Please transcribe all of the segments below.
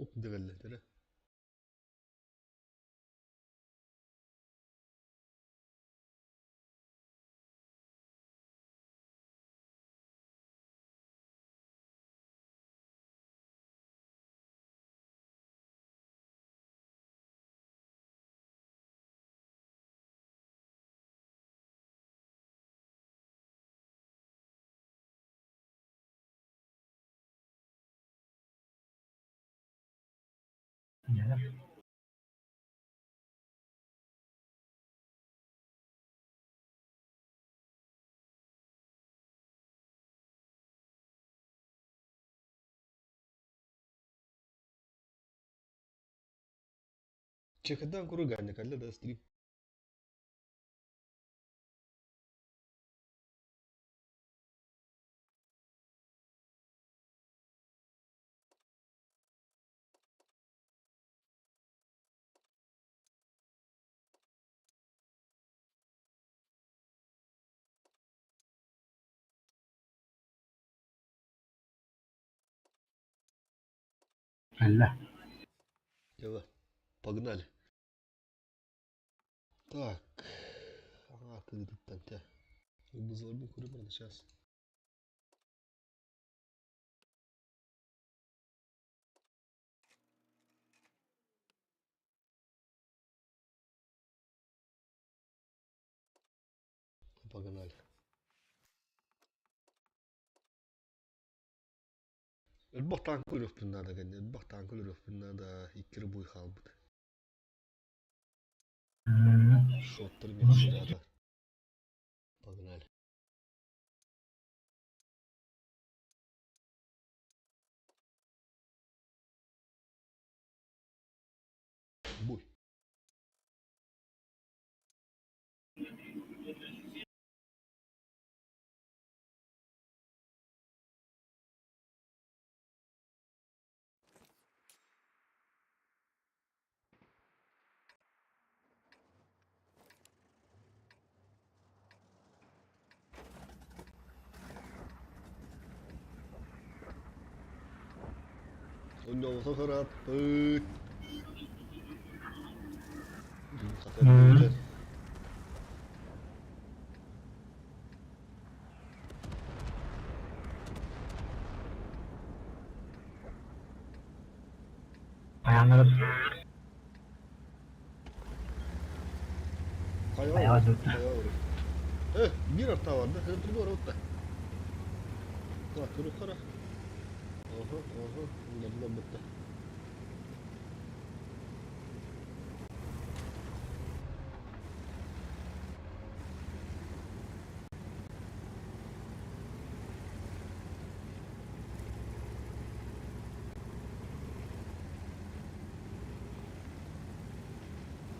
Оп дэгэллэтэрэ. Чекадан куруганна кэллэ да стрим. Кэллэ. Дела. Погнали. Так. Ага, кыгытыттан те. Бузларбын көрүм сейчас. Погнали. Элбэх таанка өлүөхпүн наада кэннэ, элбэх таанка өлөрүөхпүн наада, икки эрэ буй хаалбыт. Шоттар миэхэ Погнали. Буй. Оннооҕу ырааппыт. Хата Айааннара Хайа Айаҕа олорор, дылта. хайа олорор. Биир артаа барда, хырдырга барабыт да. Так, көрүөххэ Оһо, оһо, уларыллан бытта.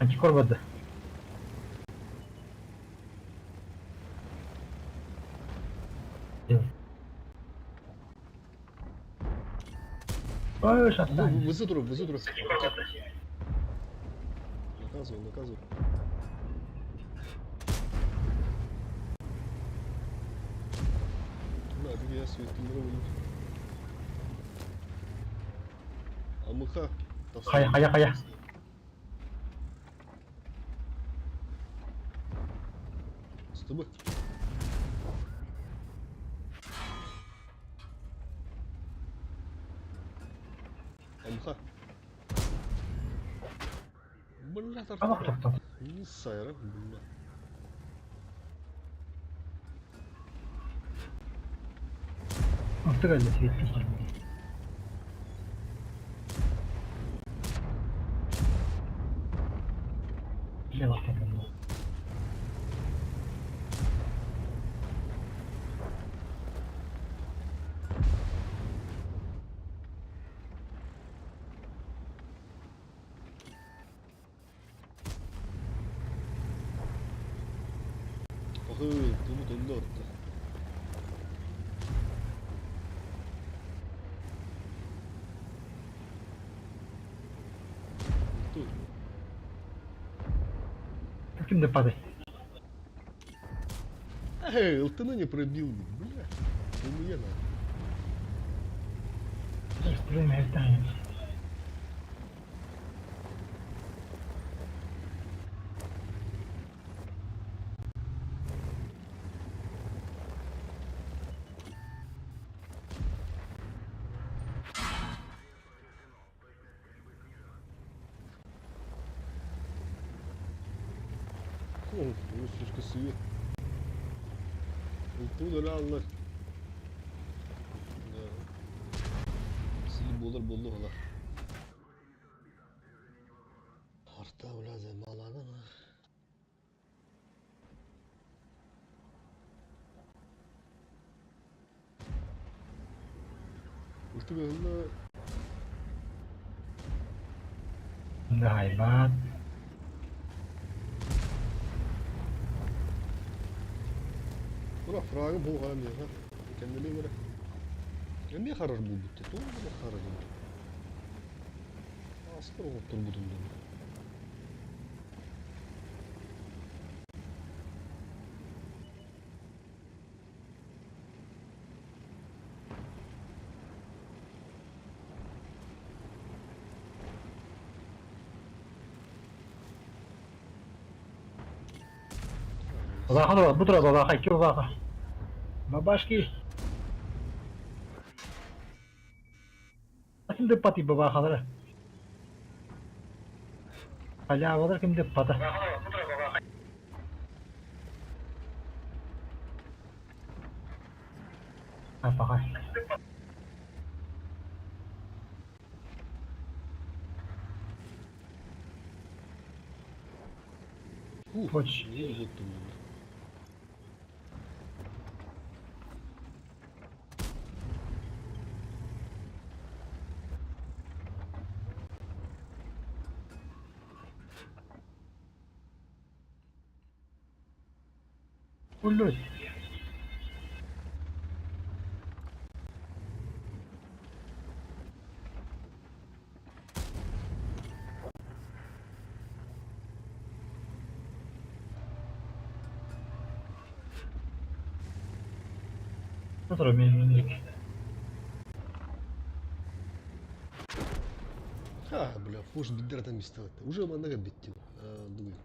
Антикор барда. Ой, шаттан. Вызы турур, вызы турур. Наказываю, наказываю. Да, я светлый Амыха. Хайа, хайа, хайа. Стыбы. Амыха. Бля, Ама тоқтат. Не сайра, бля. Артык әлі светті. Биле бақтан. Ахы, тумут онно орто. Ту. Ким деп падай? Эй, ЛТН не пробил, бля. Умена. Стрим эртең. Үс сүүс Ултуун өлө аллар. Сили буолар буоллу ола. Арта бля замалана. Ulti быһылла. Наһайбаат. Ура, фрагым хуға миэхэ. Кэннилиим эрэ. Эмиэ харар буолбут дии. Туох да харар Ааспар оҕотторбутум дуу. Улахан уол, бу турар бабаха, икки бабаха. Бабашки. Ким дыппатый бабахалара? Халявалар ким дыппата? Апаҕа. Ух, Хоч. не буттум. Уллуй. Сотору мин Ха, бля, фуш бидер там истелет. Уже манага биттим. Думаю.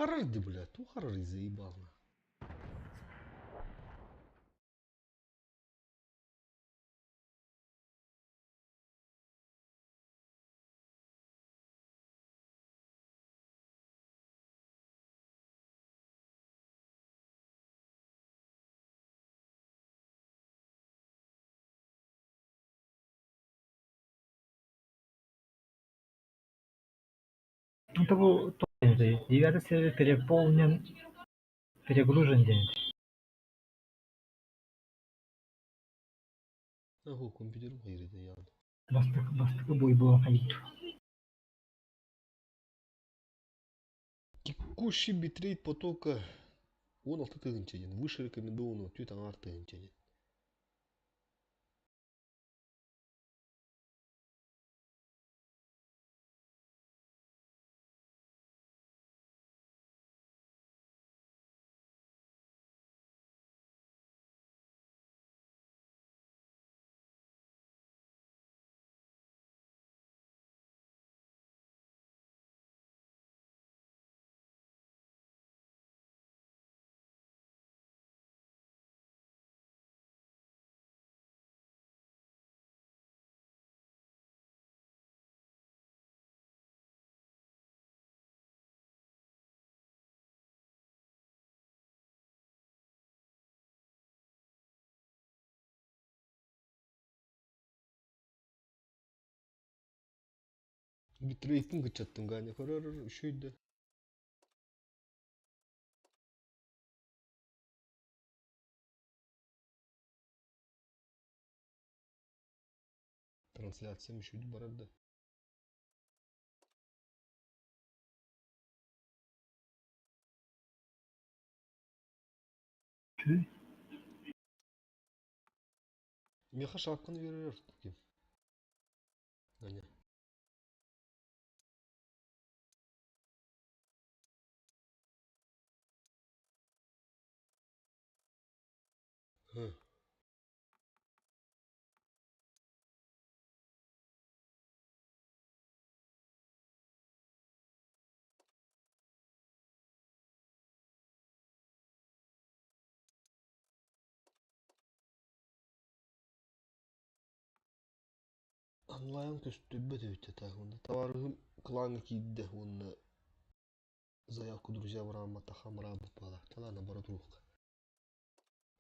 Харар ди, бля, ту харар и заебал. Ну, того, девятый сервер переполнен, перегружен день. Аху, компьютерым хайрыды ян. Бастык, бастыкы бой буолан хайыт. Текущий битрейт потока 16 тыһыынча диэн, выше рекомендованного түөрт аҥаар тыһыынча диэн. Битрейтин кыччаттым Ганя көрөр үчүйдө. Трансляция үчүйдү барар да. Tüy. Миэхэ шапканы берер ким? Ганя. Hı. Онлайн көстүбэт эбит этэ. Онно табаарыһым клаҥҥа киирдэ уонна заявку друзья быраамматахха мыраабыт баҕалаах. Талаана бара туруохха.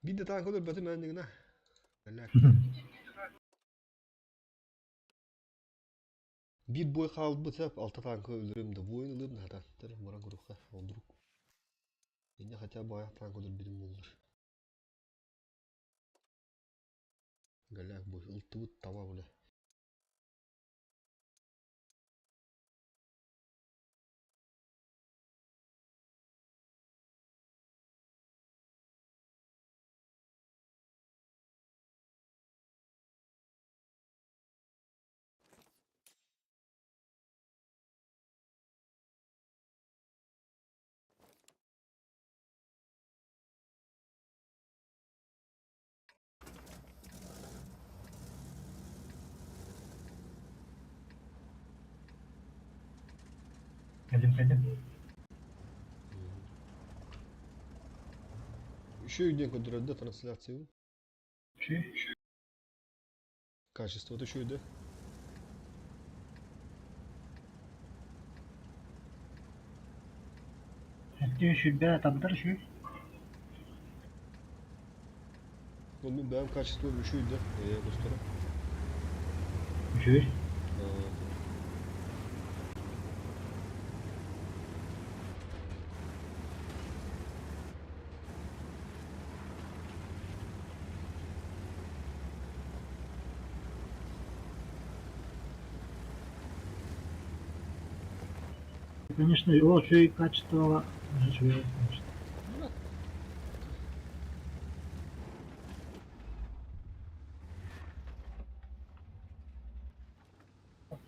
Биирдэ таанка өлөрбөтүм ээннигинэ. Биир бой хаалбыт сөп, алта таанка өлөрүм да буойун ылыам да хатан. Тэр баран көрүөххэ, вдруг. Инньэ хотя бы аҕыйах таанка өлөрбүтүм буоллар. Галяк бой, ылтыбыт таба бile. Кэлим кэлим. Еще диэн көрдөрөр да трансляциябын. Үчүгэй. Качествота үчүгэй да. Өттү сүрбэ тардар үчүгэй. Оннун бэйэм качеством үчүгэй да. Ээ, көстөрө. Үчүгэй. Конечно, үчүгэй качествоҕа үчүгэй, конечно.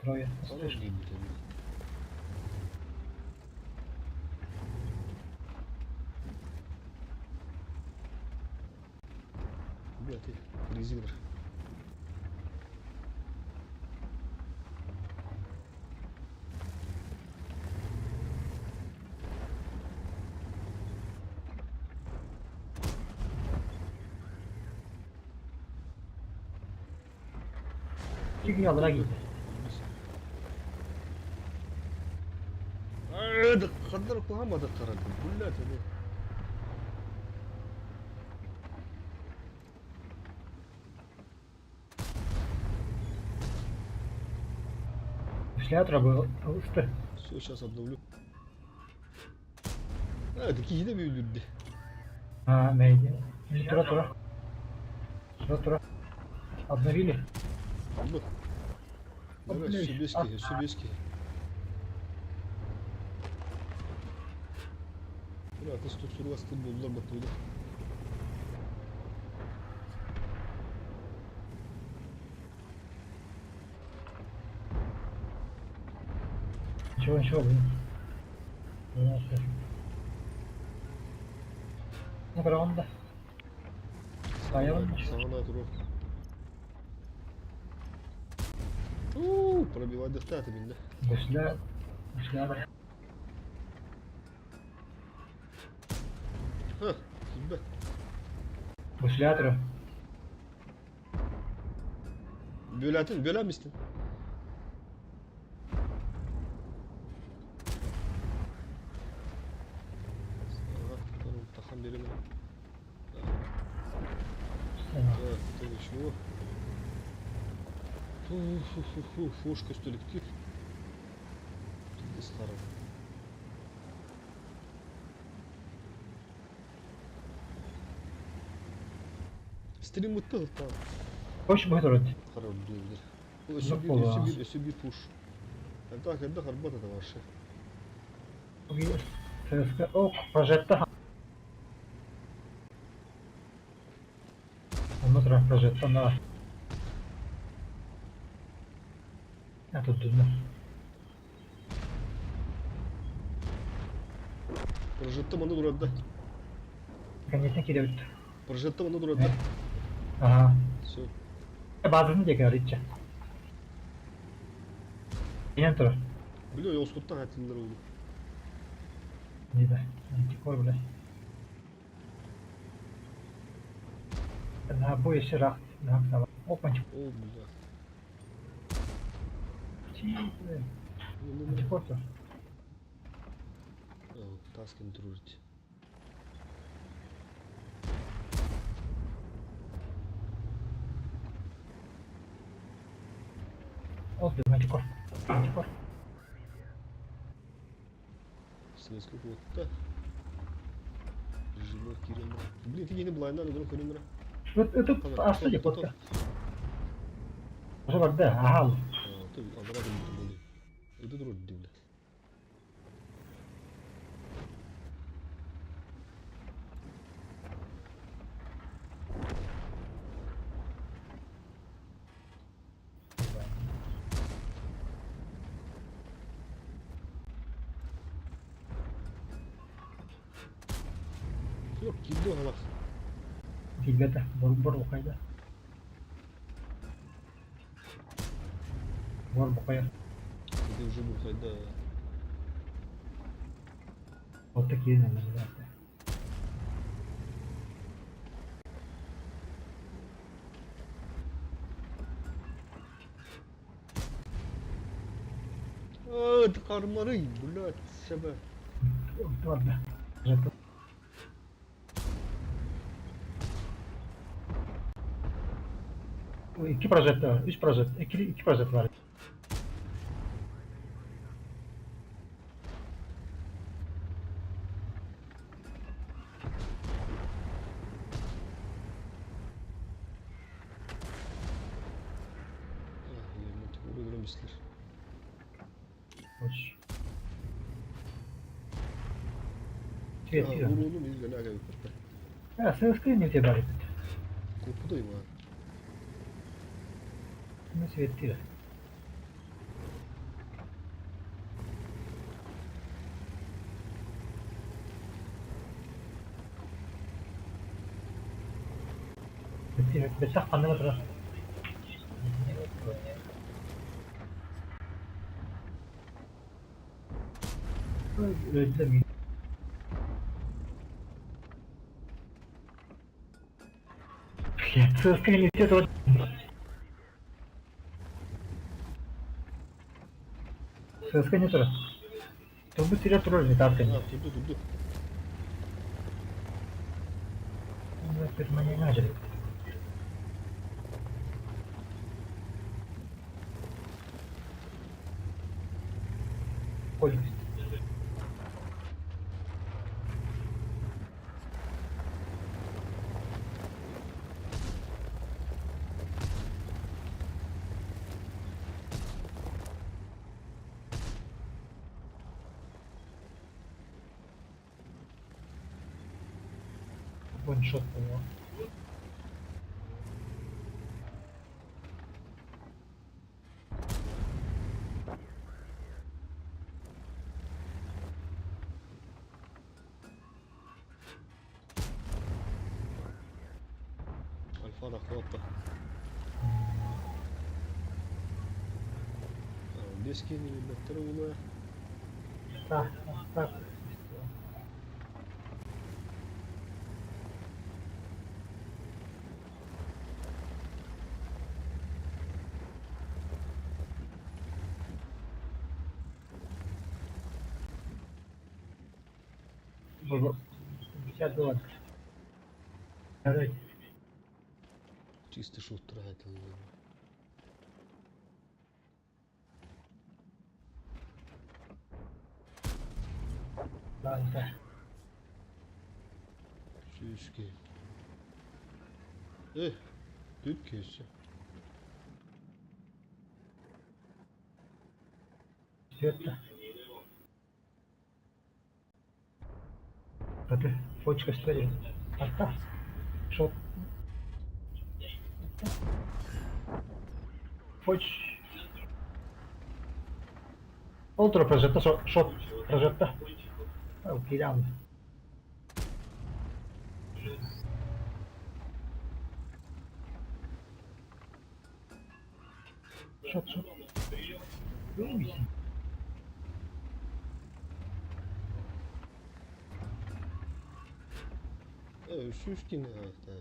Трое. Хорош диэбит эбит. Бля, ты резинер. Çıkıyorlar gitti. Ханна куһаамата тарады, блядь, аны. Шляпа был толстый. Все, сейчас обновлю. А, это киһи да бүлүрдэ. А, найди. Или тура тура. Тура тура. Обновили? Ну. Давай, сүбэски, сүбэски. Бля, ты структура буллар баттыбыда. Ничего, ничего, блин. Ну, правда. Саҕана туруох. Уу, пробивайдыхтааты минне. Гусля, гусля. Ха, кимбэ. Гусля туруох. Бүөлээтин, бүөлээн истин. Тахан беремин. Так, это ничего. Фу-фу-фу-фу, фуш көстөлүктүү. Пиздец харам. Стрим мытты там. Кош будет Харам диэбитэр. Өссө биир, өссө биир, өссө биир пуш. Элбэх элбэх арбат это вообще. О, прожекта. Онно прожекта на. А тут дно. Прожекта маны турар да. Конечно, киирбит. Прожекта маны турар да. Ага. Все. Базатын диэки арыйча. Ийэн турар. Бля, оскуттан хатыллар oldu. Не да. Антикор, бля. На бой еще рахт. На сама. Опанчик. О, бля. Антикорсор. Таас ким турурут. Ол антикор. Антикор. Сыныска куотта. Режимер киирэн баран. Блин, ты не блайнан игру көрөн баран. Ытып аста деп куотта. Ошо барда, аха. Ты алара ким Ыты турur дивле. Yok girdi ona bak. Киирбэтэ, бор бухайда. Бор бухайа. Это уже бурхайда. Вот такие, наверное, А, это кармары, блядь, себе. Ладно. Икки прожектор бар, үс прожектор, икки, икки прожектор бар. Hoş. Свет, свет. Не тебе бар. Купудайма. Ну, светила. Бесах ханна турар. Öldüm. Сыска не все. Сыска не турар. Турбу сире турар не так. А, турду, турду. Перманент. Пользуйся. Ваншот по-моему. Альфа хлопа. Бески не баттер. Так, так. Было 50 долларов. Чисто шутер это. Да, да. Сүүске. Э, тут кесе. Все это. Это фочка стоит. А Шот. Фоч. Oltre прожекта, шот прожекта. Киран. Шот, шот. Ой. Сүүскин так.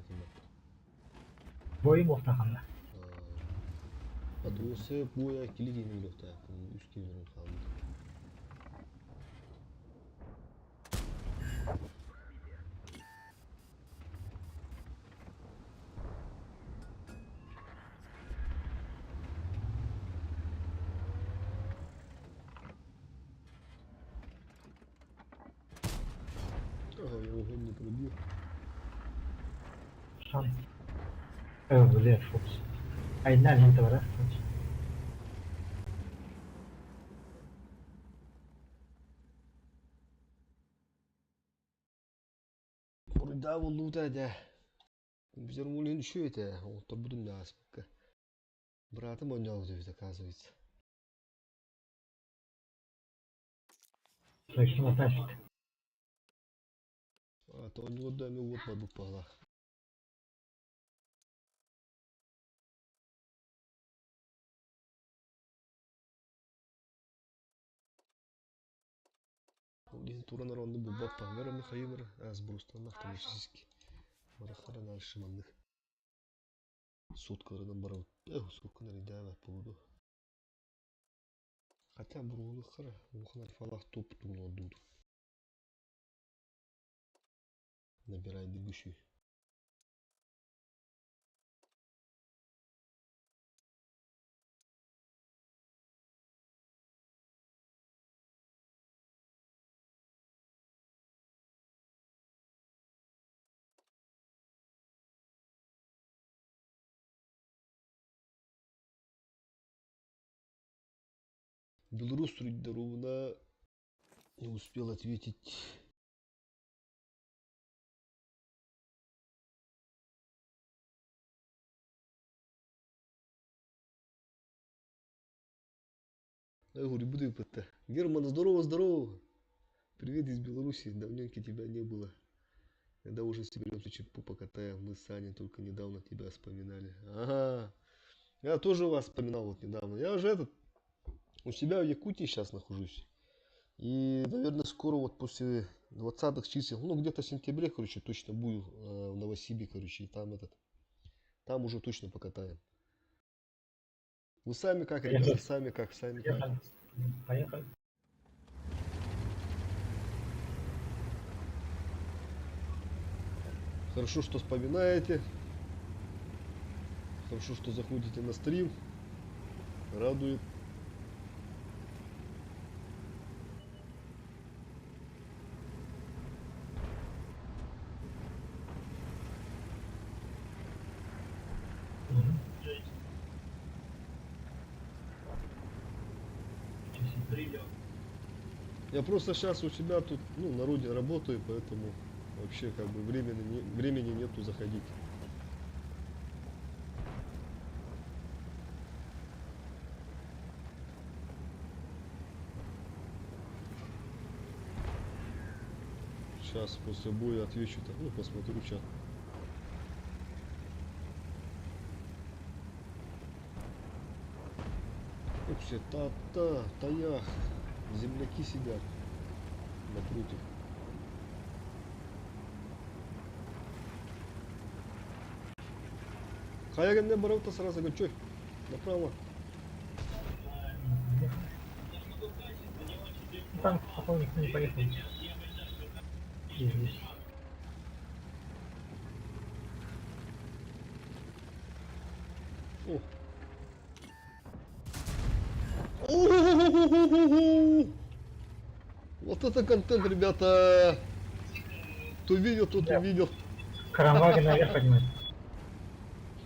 Бойым ортаханна. Атуосе буойа кили киһини өлүөхтээхпин, үс киһи өлөрөн хаалбыт. Ага, я огонь не пробил. Сон. Э, бля, Фокс. Айнан иһин табара. Буруйдаах буоллубут ээ дьэ. Компьютерым иһин үчүгэй этэ, оҥотторбутум да ааспыкка. Быраатым оонньообут эбит, оказывается. Точно значит. А, то оонньуур да эмиэ уот барбыт баҕалаах. Ол иһин туран эрэ оннук булбаппаҥҥар эмэ хайыыр аас бурустанна автоматически. Барахара дальше маннык суткаларынан барабыт. Эх, сутканы эрэйдээбэт буолуо. Хотя буруолуохха эрэ улахан альфалаах туоппутун олордубут. Набирай бегущий. Беларусь ровно не успел ответить. Я говорю, буду ПТ. Герман, здорово, здорово. Привет из Беларуси, давненько тебя не было. Когда уже соберемся чепу покатаем, мы с Саней только недавно тебя вспоминали. Ага, я тоже вас вспоминал вот недавно. Я уже этот, у себя в Якутии сейчас нахожусь. И, наверное, скоро вот после 20-х чисел, ну, где-то в сентябре, короче, точно буду в Новосибе, короче, и там этот, там уже точно покатаем. Вы сами как, ребята, Поехали. сами как, сами как. Поехали. Поехали. Хорошо, что вспоминаете. Хорошо, что заходите на стрим. Радует. Мгм. Я просто сейчас у себя тут, ну, на родине работаю, поэтому вообще как бы времени нету заходить. Сейчас после боя отвечу, так, ну, посмотрю чат. Ух, все, та-та, таях, земляки сидят напротив. Хайа бараута сразу говорю, чё, направо. Ну, там, походу, никто не поехал. И здесь. О. О-хо-хо-хо-хо-хо! Вот это контент, ребята! Кто видел, тот Да. увидел. Крамваген наверх поднимать.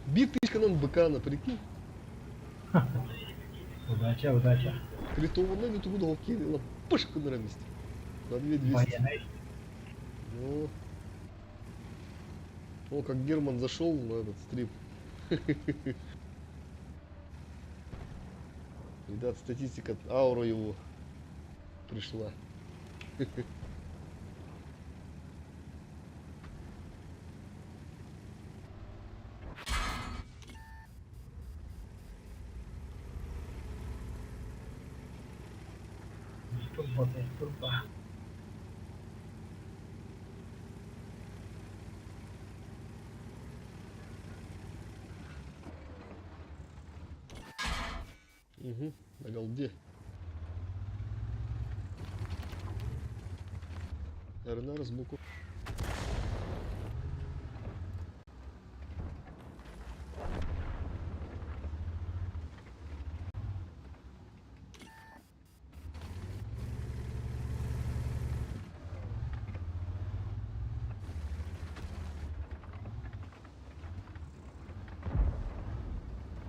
Биточка нам быкана, прикинь. Удача, удача. Критованный на ту кинула. Пышку на месте. На 2200. Военный. Ну. О, как Герман зашел на этот стрим. Ребят, статистика, аура его пришла. Турбо, блядь, турбо. Угу, на голде. РНР сбоку.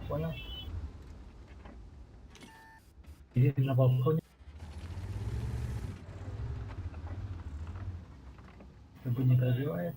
Понял? Сидит на балконе. Как бы не пробивает.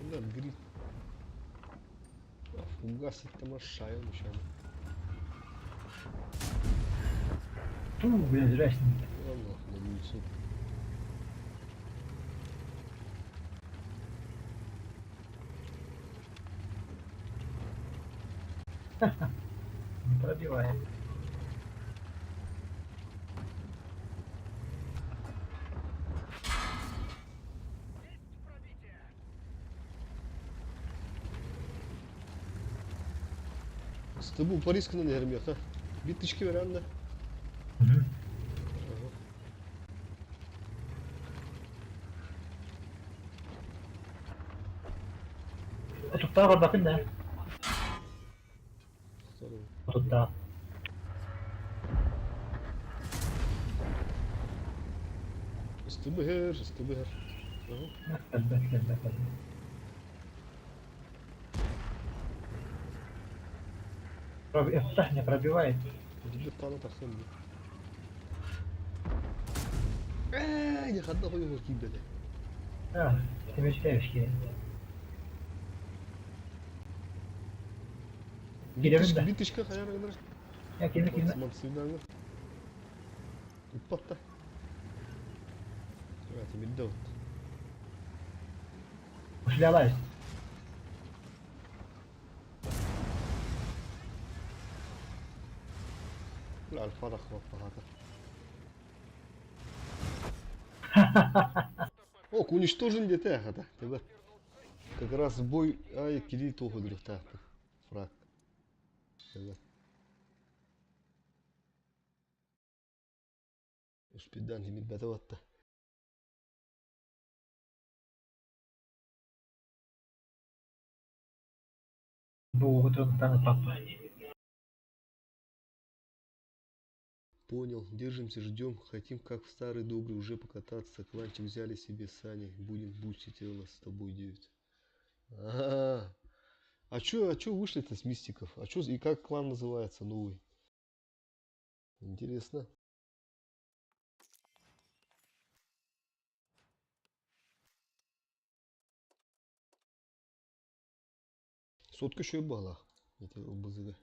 Ну да, грипп. А, фугас это машаю еще. Фу, блядь, зря с ним. Ладно, на 900. Не пробивает. Стыбу по риску на нермеха. Биточки веранда. Угу. Ага. Туттаах барбакын да. Второй. Туттаах. Стыбыгер, стыбыгер. Ага. Кэлбэт, кэлбэт, кэлбэт. Фтах не пробивает. Дебют тахсан. Эй, не хадда хуй кибеде. А, ты мечтаешь, ки. Кирэбин да. Биточка хаяр гынар. Я кини кини. Мансыйдаңы. Уппатта. А, тебе дот. Ушли. لا الفرخ وقفها. Ок, уничтожен где-то, да, тебя. Как раз в бой, ай, кири туху дрюхтахты. Фраг. Успедан химит бәтәватта. Бу папа. Понял, держимся, ждем, хотим как в старый добрый уже покататься. Кланчик взяли себе сани, будем бустить Элла с тобой 9. А, а чё вышли-то с мистиков? А чё, и как клан называется новый? Интересно. Сотка еще и была. Это ЛБЗГ.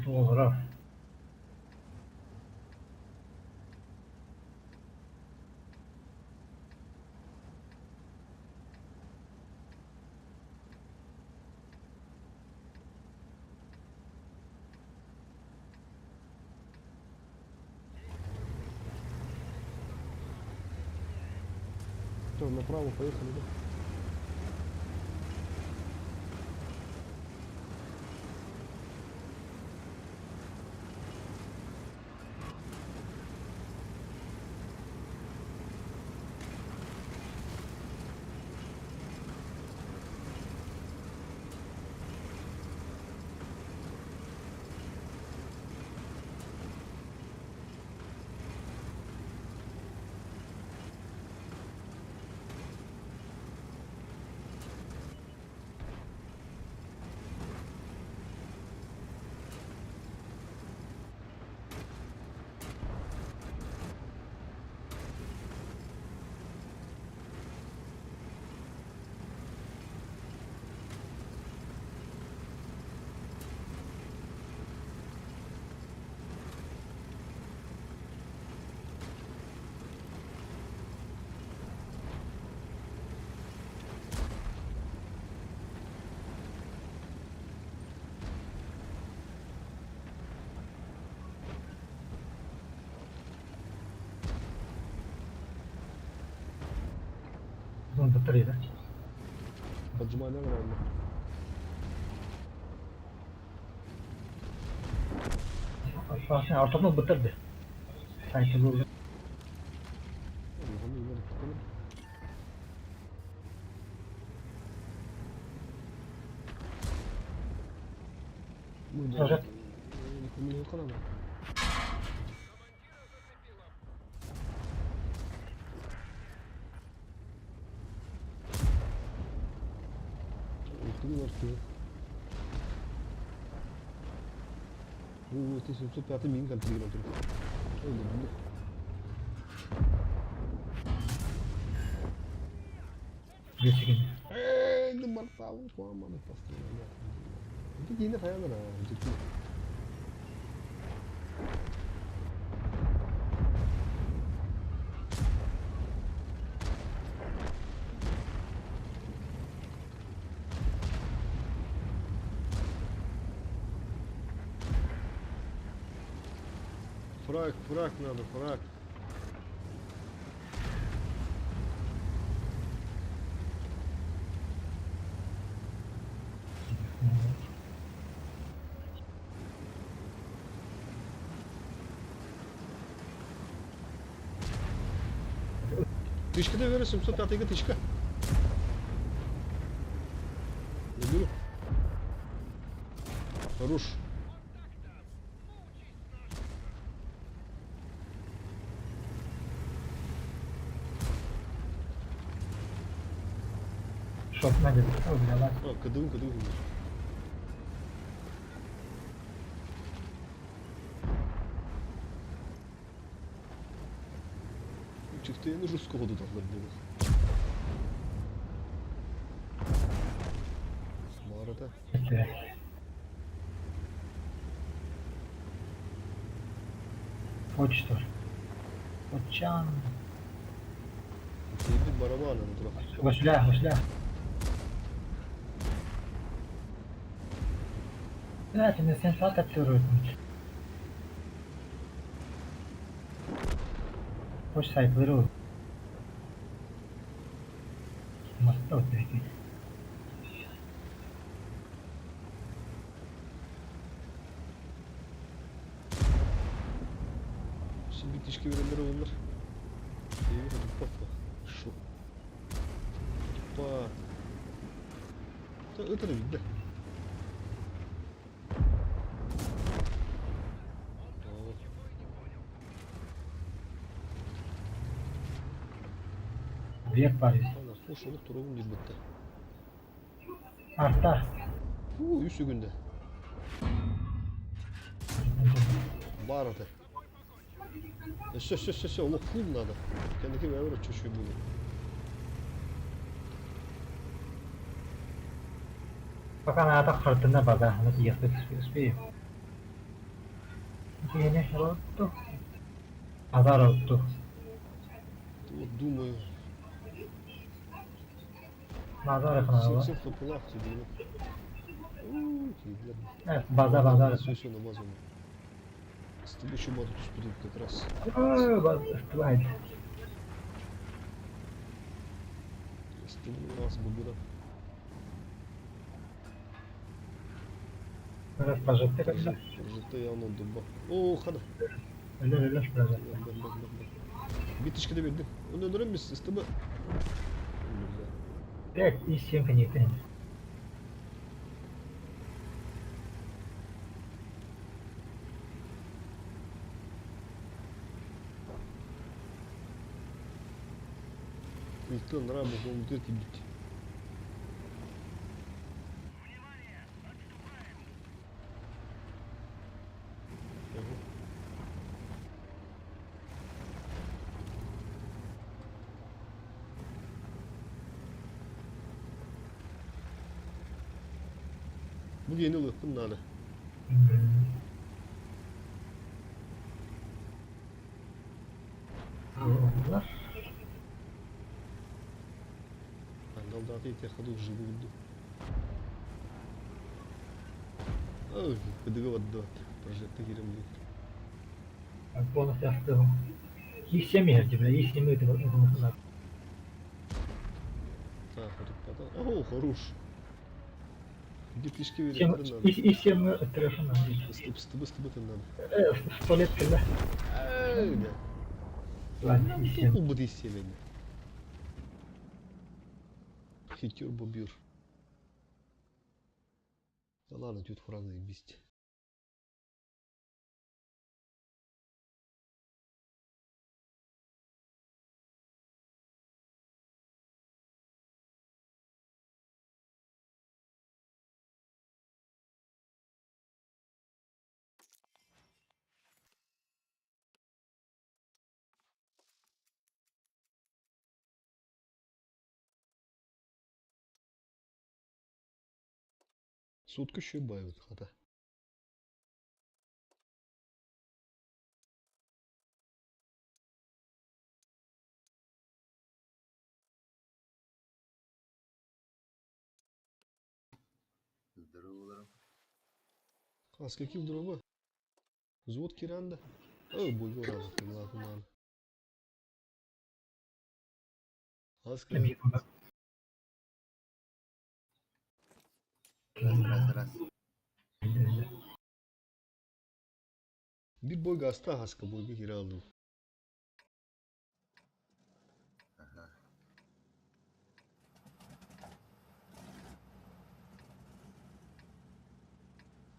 Олорор. Все, направо поехали, да? Батарея. Поджимай нормально. Ортону бытырды. Сайты Сажать. Бу 705 мин контролировал. Эй, Марсал, по-моему, Киинэ хайалара дьикти. Фраг, фраг надо, фраг. Тышка да вера 705-га тышка. Наберу. Хорош. Шот надо. А, кадым, кадым. Чифтейni жесткого туталлар буолуох. Маарата. Почта. Почан. Тиийбит барабан аны турар. Васля, Васля. Знаете, не сенсата төрөтмүш. Hoş sayfaları oldu. Masa oturdu. Şimdi тишки берелер олар. Тиийбит туппат Шо. Туппат. Ытыр билде. Объект Париж. Ана хош олох туругун билбетте. Арта. Уу, үс үгүндэ. Бар ата. Все, все, все, все, олох фул надо. Кэнники бэйбэр чөчүй буолуо. Пока надо хартына бага, вот ехать успеем. Yine oldu. Pazar oldu. Вот думаю, Базар yapalım. всех хапылах тебе. Evet, базар базар. Все, все, на базу. С тобой еще базу тут как раз. Базар. СТБ бубура. Раз прожекты когда. Прожекты явно дубба. О, хана. Өлөр өлөр прожекты. Битишке де бердим. Оны өлөрөм биз СТБ. 5 и 7 коннектен. Илтен рабы комитет бит. Бу гени ылыппын наада. Андалдааты итиэххэ живы курдук. Ой, кыдыга барда прожекты киирэн Полностью остыл. И7 я тебе, И7 это это Так, вот О, хорош. Где фишки верят? И7 трэша надо. Стып, стып, надо. 100 лет когда. Ладно, И7. Убыт И7. Хитер бобер. Да ладно, тут хран заебись. Сутка еще бавит хата. Здорово. А с каким дроба? Взвод Киранда? Ой, бойго раза, ладно, Аска. Раз, раз, раз. Bir бойга аста хаска бойга кире алдым. Ага.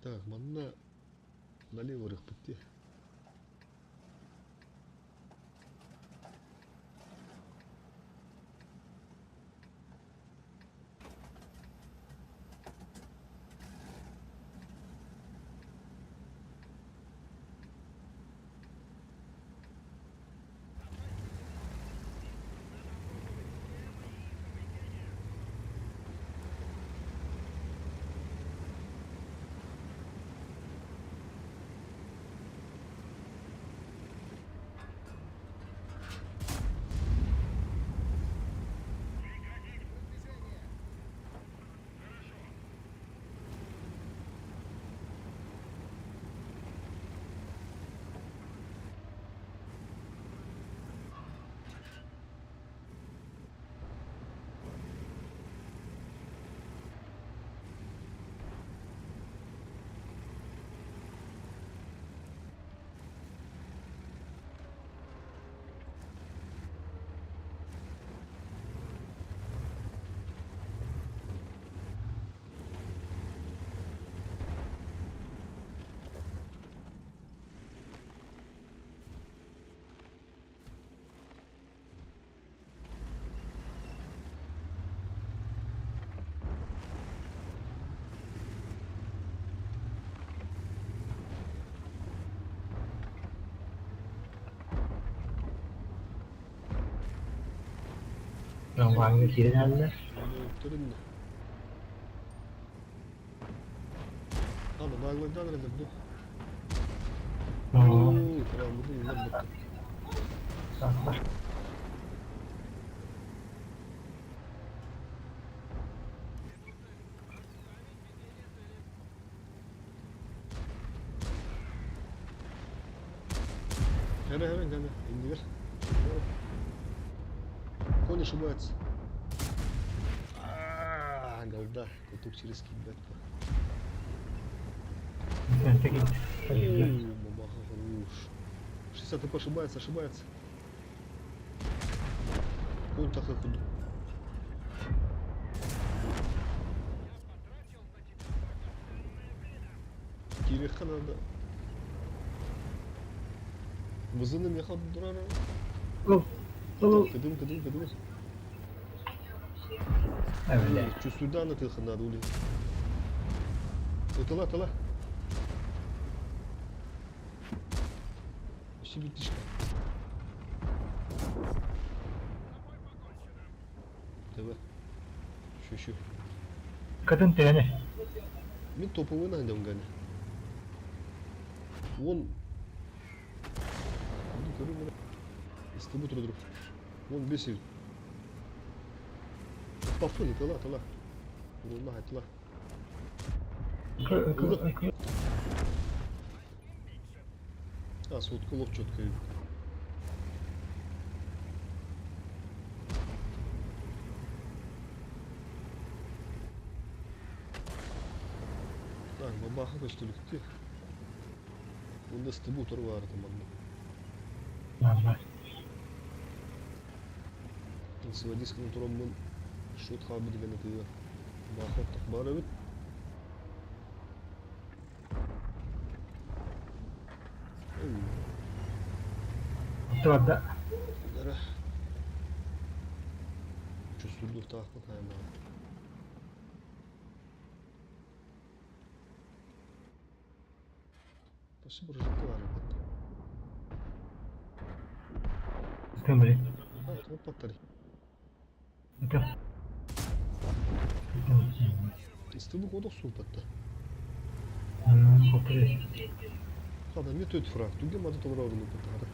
Так, манна налево рыхпытте. Трамвайга киирэллэр. Ана наглайдан эрэлэр ду. Оо. Прям буду иннер Хәрэ хәрэ гана иннигер. Конь ошибается. голда, кутук через киирбэт дуо? О, мамаха хорош. 60 ТП ошибается, ошибается. Конь такой худу. Киириэххэ наада. Бызыны миэхэ турар. Кыдым, кыдым, кыдым. Чувствуйдааны тыаха наада ули. Ытыла, ытыла. Өссө биир Тэбэ. Шү-шү. Кытын төһөнү? Мин топовый найдем гане. Вон. Көрүм Истибут друг. Вон бесит. Пафы, тыла, тыла. Урунна айтыла. А, сотка лох четко. Так, бабаха көстүлүктү. Мында стыбу тур бар манна. Сводисканы тураммын шут хаалбыт деген ытыга. Баха бар эбит. Барда. Чувствую наверное. Спасибо, прожектора, ребята. Тымри. А, это паттары. Это. Истыбы кодок сулпатта. Попри. Хада мне төт фраг. Түге мады толра орын паттары.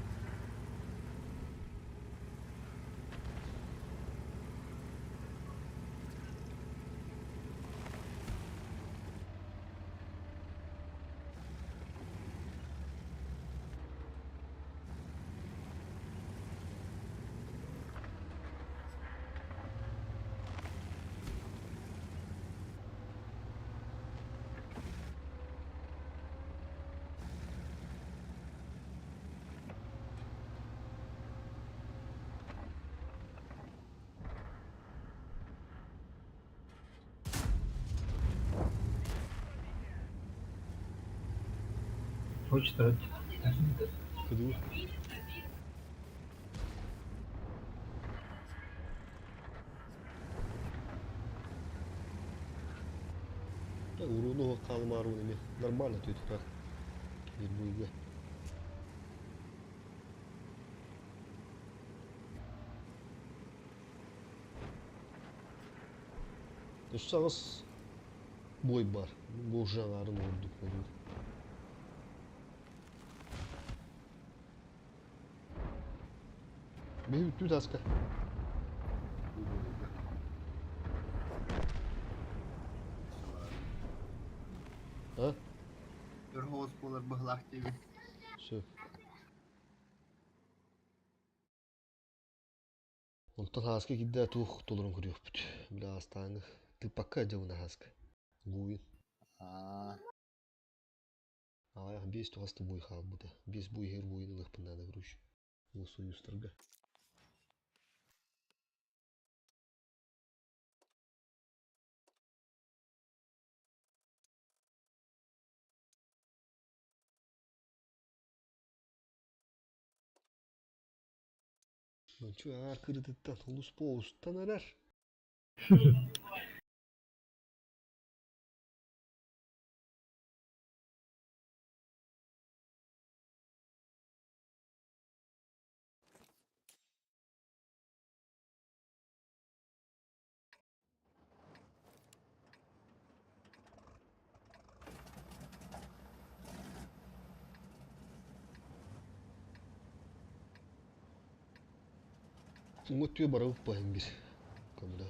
Хочет рот. Кыдыы. Уруну хаалымаар эми нормально төт фраг. Бир буйга. Өссө бой бар. Бу жаңарын ордук болду. Беһи бүттүү таска. А? Өр хоос буолар быһылаах диэбит. Сөп. Онтон хааска кидде туох толорун көрүөхпүт. Бile астааҥы тыппакка дьабына хааска. Гуин. Аа, Аҕыйах биэс туҕаста буй хаалбыта. Биэс буй иһэр буйун ылыахпын наада короче. Ол союзтарга. Чу аар кырытыттан улус поустан арар. Уҥа барабыт баһын бир. Камда.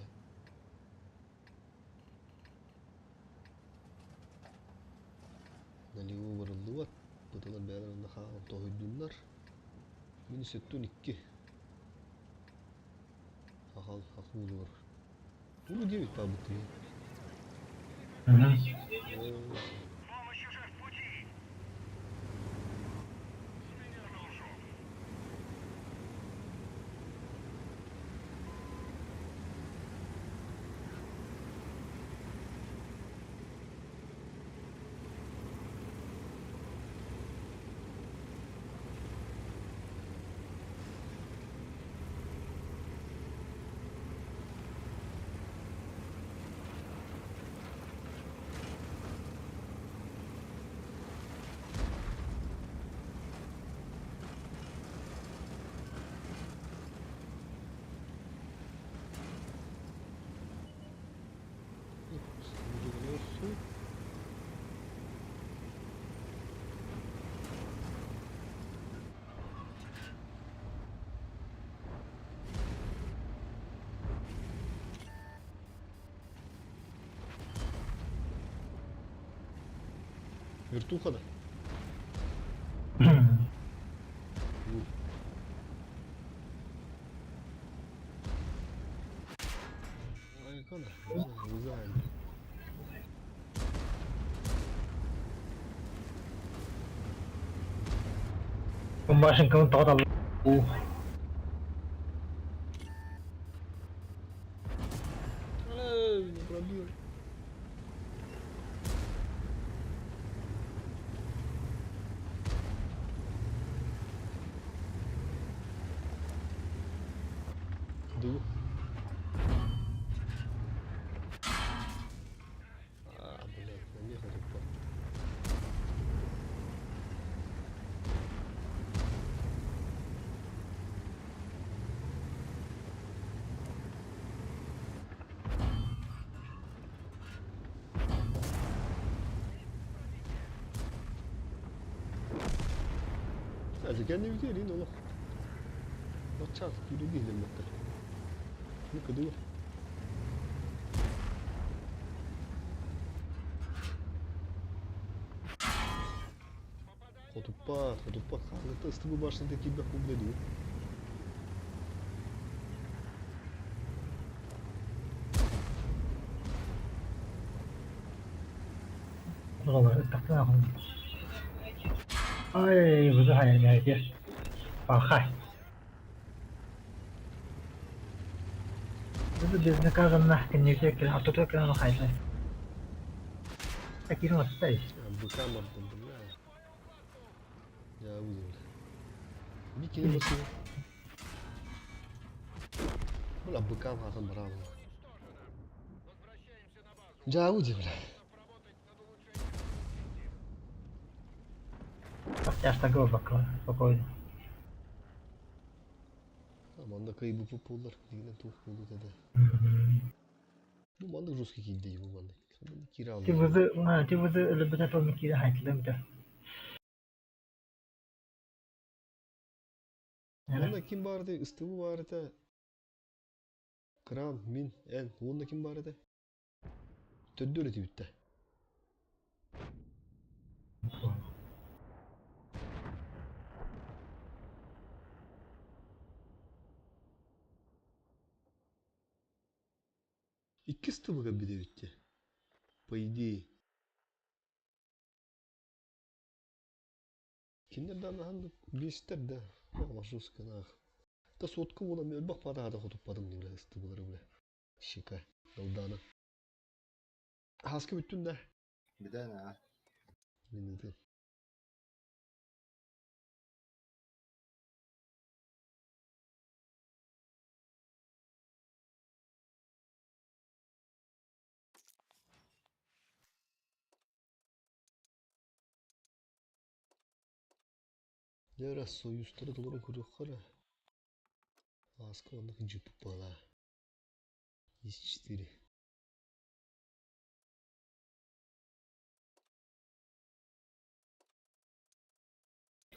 Налево барыллыбат. Бытылар бээлэрин хаалан тоһуйдуннар. Мин сеттун икки. Хахал хахуулур. Уну 9 пабыты. Мгм. Вертуха да? Айкона, не знаю. Машинканы тоҕо уу. Эй, не пробил. Ду. А, блядь, на меха тупо. Кэнни бүтэрин олох. Оччаас күүрэ диһилэммэттэр. Ну-ка, дуо. Хотуппат, хотуппат, хаалыта ыстыбы башната киирбэх кубда дуу. Ай, бузу хайа Пахай. Буду безнаказанно коннектер автотокена хайса. Такие оставить. Быка мардым, бля. Я выдал. Бикини басып. Бля, быка матын браво. Жауди, бля. Я ж так глубоко, спокойно. Манна кайбы популар, дигенен тух болду да. Бу маннык жесткий кийди бу маннык. Кира Ти вызы, ти вызы любите помики хайтлым да. Онда ким барды? Ыстыбы барды. Кран, мин, эн. Онда ким барды? Төддөр этибитте. Икки ыстыбыга бидебитте. По идее. Киндер да нахан бестер да. Жестко нах. Та сотка була мен бак пара хада хотуп бадым бля ыстыбылары бля. Щека. Долдана. Хаска бүттүн да. Биден а. Мен это. Раз союзтары толору көрөккара. Аска оннук джип бала. Есть четыре.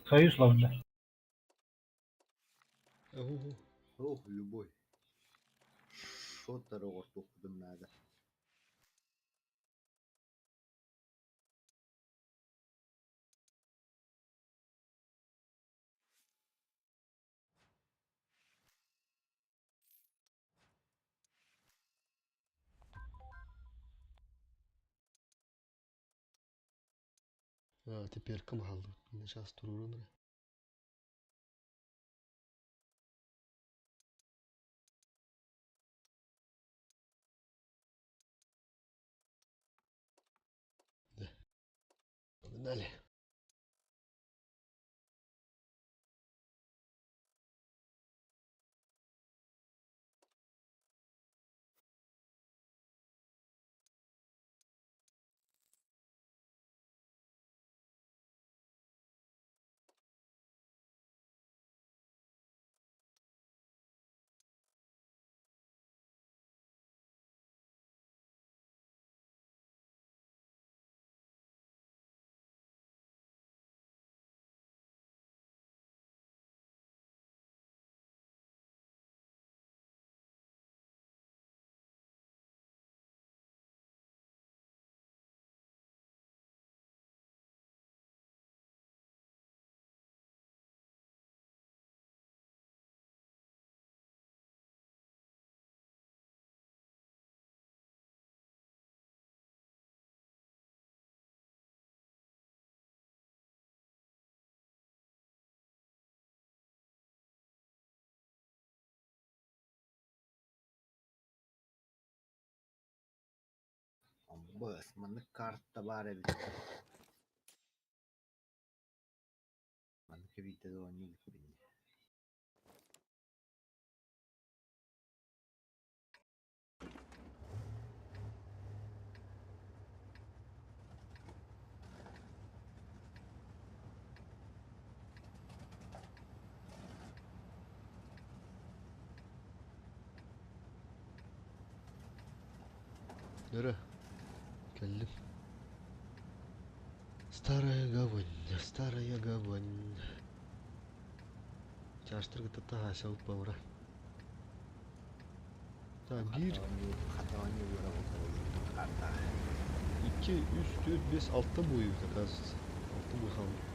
Союз ловно. Ого. Ох, любой. Шоттары ортуқпудum надо. А, теперь кым хааллыбыт. Сейчас туруорун эрэ. Да. Погнали. Быс, маннык карта баар эбит. Маннык эбиитэ да оонньуу иликпин дии. Нөрө. Кэллим. Старая гавань, старая гавань. Чаастар кытта таһаасабыт баура. Так, биир, Хата оонньуу карта. 2, 3, 4, 5, 6 бой оказывается. 6 бой хаалбыт.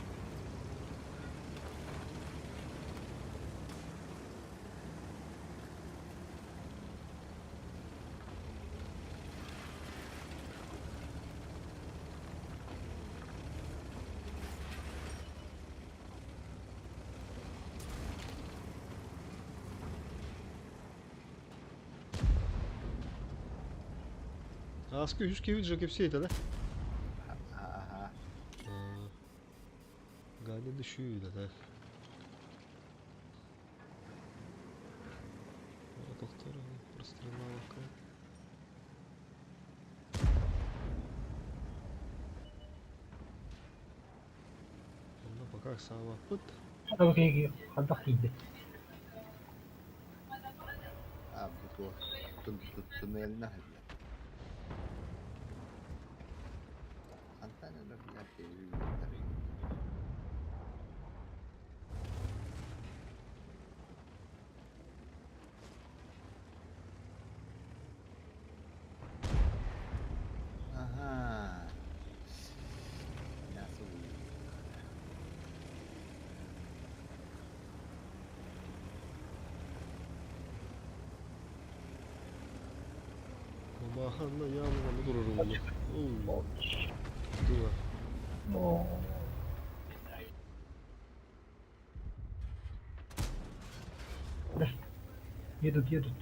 Ааска үһүс киһибит же кэпсиэ этэ да? Аха. Ганя да да так. Тохтор прострелавка. Онно пока саабаппыт. Хайдах тиийдэ? А, бу туннельна хәллә. Хантан эрэ билэр киһи. Ага. Мясо. Бабаханна явно турар улу. Оу. Дуа. Оо. Едут, едут.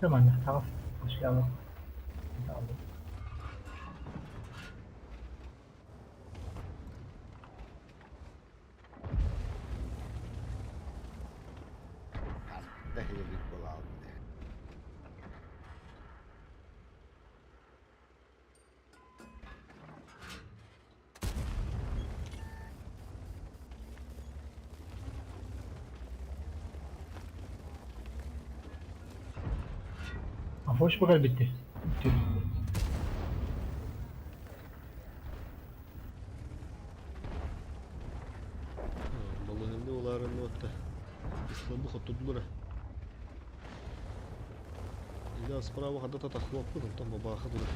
Нормально, таҕыс. Пошли. Дэһиэбит буолаалбыт. Афош бу кэлбитти. Балыһынны улаарынны отта. Ислабы хоттудулар. Ида справа хада татахлаппыт, онтон бабаха турар.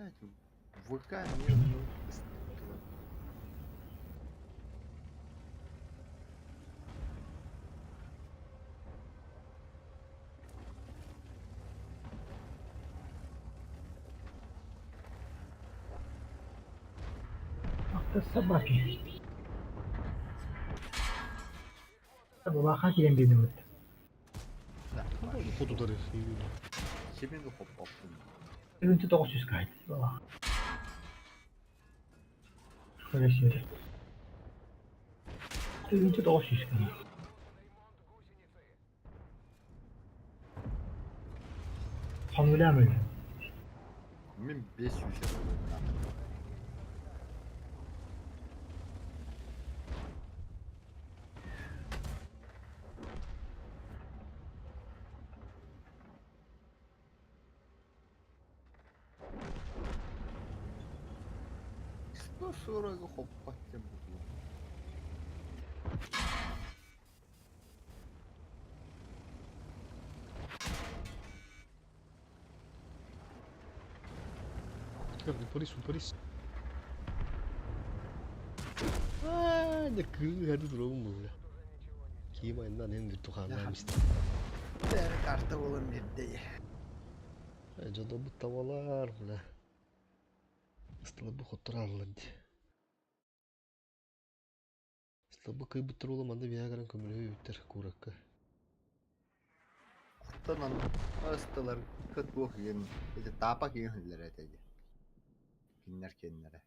ВК эмиэ оннук ыстыктылар. Ах ты собаки. Улахан киирэн биэрдим Хотутары Сибин хоппоппун. Тыһыынча тоҕус сүүс каайт. Тыһыынча тоҕус сүүс Хомуйла өллүм. Мин 500 буолуохтаах. 140 хоппот диэн бутуйар. Порис, порис. Аа, дэ кыыһарды туругум була. Киим айынан эн bir тухааннаам истэ. Бәрі карта болан берді. Дьоно табалар, бля. Ыстылабы хоттурааллар дии. Ыстылабы кыйбыттар уола манна биһиэхэ көмөлөһө үттэр куоракка. Оттон ыстылар кыт буох иэн, ити таапа киин хүллэр этэ дии. Киннэр киэннэрэ.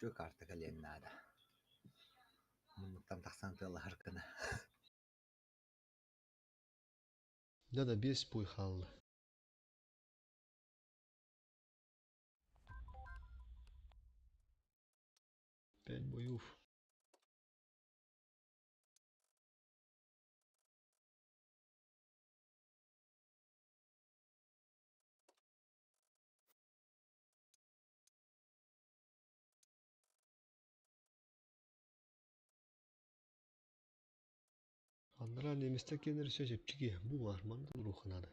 Үчүгэй карта кэлиэн наада. Муннуктан тахсан тыалаһар гына. Да-да, биэс бой хаалла. Пять боев. Анараа немецтэр киэннэрэ өссө чэпчэки, бу баар, манна туруохха наада.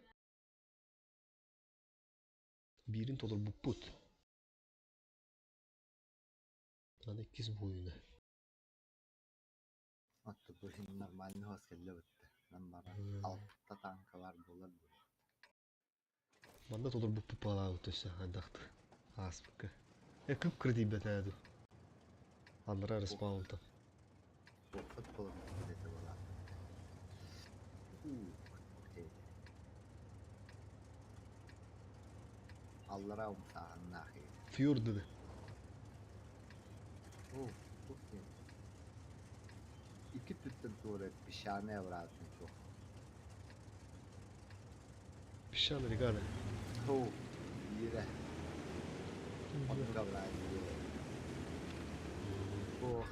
Биирин толорбуппут. Аны иккис буойуна. Оттон бу иһин нормальный хоос кэллэ бытта. Нам баран алта танка бар буолар буолуо. Манна толорбуппут баҕалаабыт өссө хайдахтар ааспыкка. Э кып-кыра тиийбэтэ дуу. Анараа респаунтан. Буолбат буолан этэ буолаат. Аллараа умсааһыннаах Фьордыды. Оо, туох диэн. Икки өттүттэн туора песчаный обратный суох. Песчаный регада. Оо, биирэ. Оннук абыраан биирэ. Ох,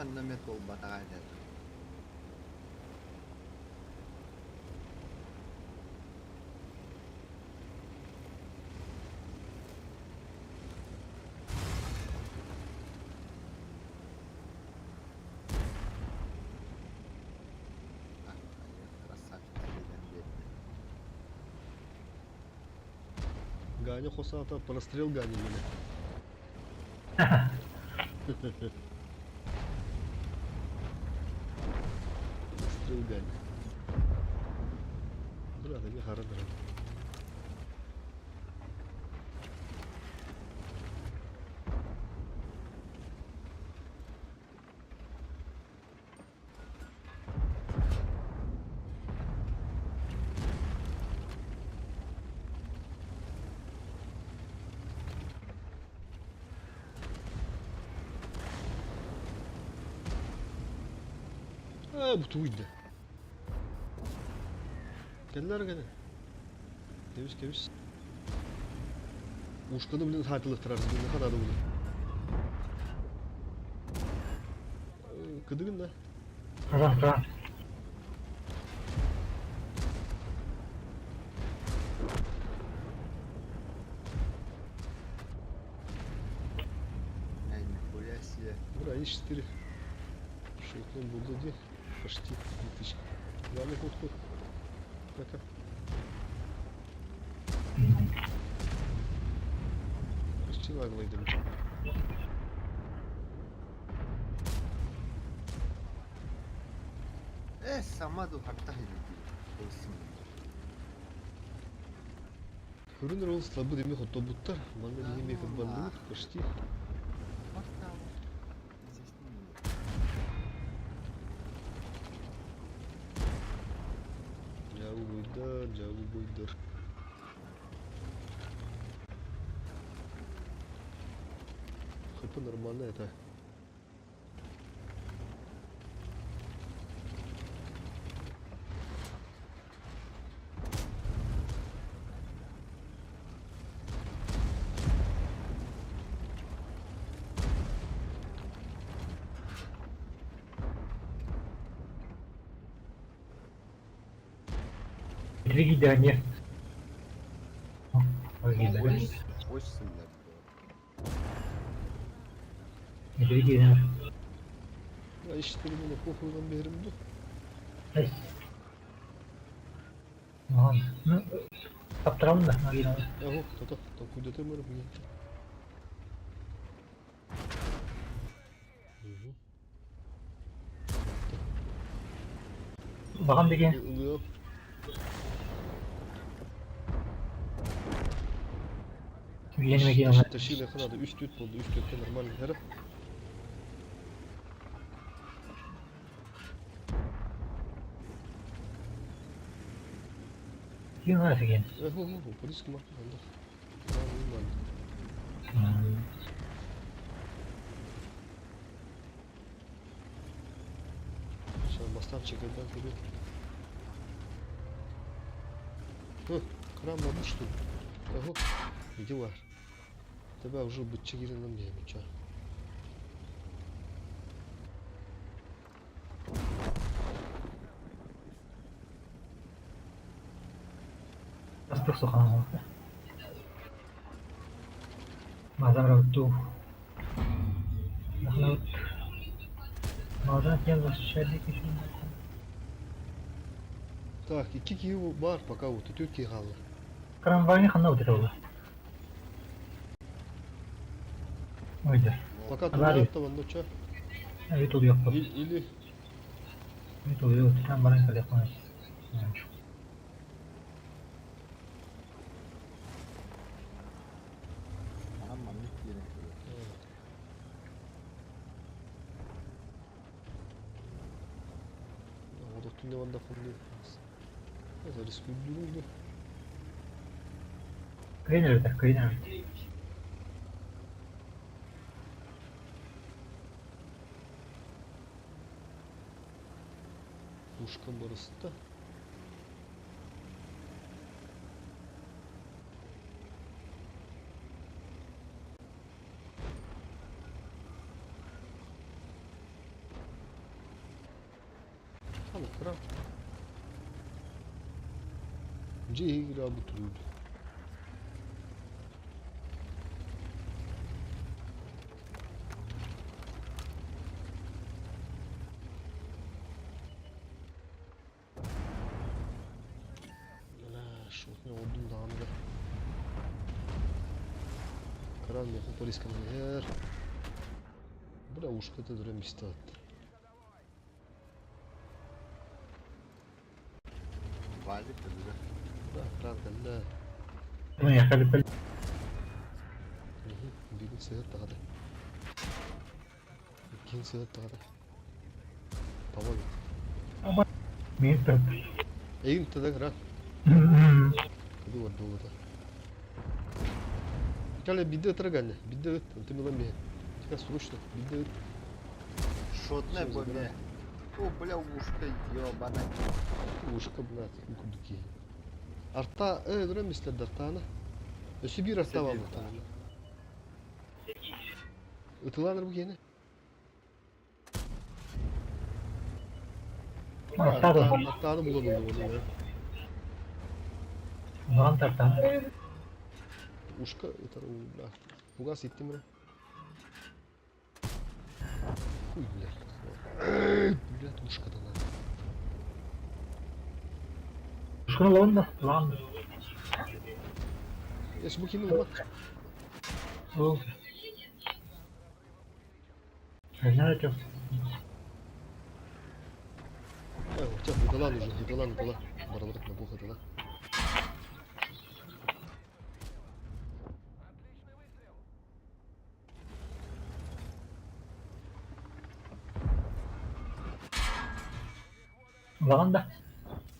Онно эмиэ туолбатаҕа этэ. Красавчик кэлэн биэрдэ. Ганя хосаата прострел Ганя диэнэ. Прострел Ганя. Брат, эмиэ хара дран. Ээ, бу тугуйда. Кэллэр кэлэ. Кэбис, кэбис. Ушканы блин хаатылыктарар билин ханады bunu. Кыдыгын да. Туран, туран. Эй, нихуя себе. Ура, есть 4. Шутным буду где? Почти 2000. Главный ход ход. Пока. Почти наглый дым. Э, сама ду хартах иди. Olsun. Көрүнөр ол слабы деме хоттобуттар. Манна биһи мекер банныбыт почти. Жабы бойдар, жабы бойдар. ХП нормально это. Три гидания. Ой, Очень сильно. Три гидания. Я 4 мына похуйдан беримди. Ну, таптырамын да, магина. Ого, тото, токуйдатыр мөрү бүгүн. Багам деген. Ылыам. Үйленме келе. Ташиле ханады 3-4 болду, 3-4 нормально хара. Ким бар деген. Ого, ого, полиска ма анда. Нормально. Сейчас бастан чекерден көрүп. Hı, кыраммады что ли? Ого, иди бар. Тебя уже бытчы киренем дейм, ча. Астық соқан. Мазам рауту. Нахлаут. Мазам кем защищали кишин. Так, iki киһи бар пока вот түт киһи хаалла. Карамбайны ханна утырды. Ойда. Пока Авария. туда ванно ча. Авит ул yok. Или Авит ул yok. Карамбайны кале кой. Анам мамник диэн. Ода түнде ванда фонды. Это рискуйдүрүндү. Кыйныр кыйныр. Ушкан барысты. Ана кыра. Же игра бутуруйду. Ла, шотны одун даамда. Кран меху полиска мэр. Бля, ушка ты дрем стат. Валик да. Да, кран калла. Ну я кале пал. Бигин сыгыр тагады. Кин сыгыр тагады. Табай. Мен топ. Эйин тада кран. Кыды бар долда. Кале бидде трагане, бидде ыт, антымилан бе. Тика срочно, бидде ыт. Шотная Всё, бомбе. забирай. О, бля, ушка, ёбана. Ушка, блядь, кудуки. Арта, дрем мистер Дартана. Өссө биир Өссө арта биир баар баар. буолтар. Ытылааныр бу киэнэ. Аттаатын. Аттааны булан ыллым оны. Улахан тартаан. Ушка ытар бля. Фугас иттим бля. Хуй, блядь. Блядь, ушка дала. Ушканы ылабын да? Ылаҕын да? Эс бу кими ылбат? Ол. Знаю, что. Ай, хотя ыталаан уже, ыталаан ытала. Бараларык на бог ытала. Ылаҕын да?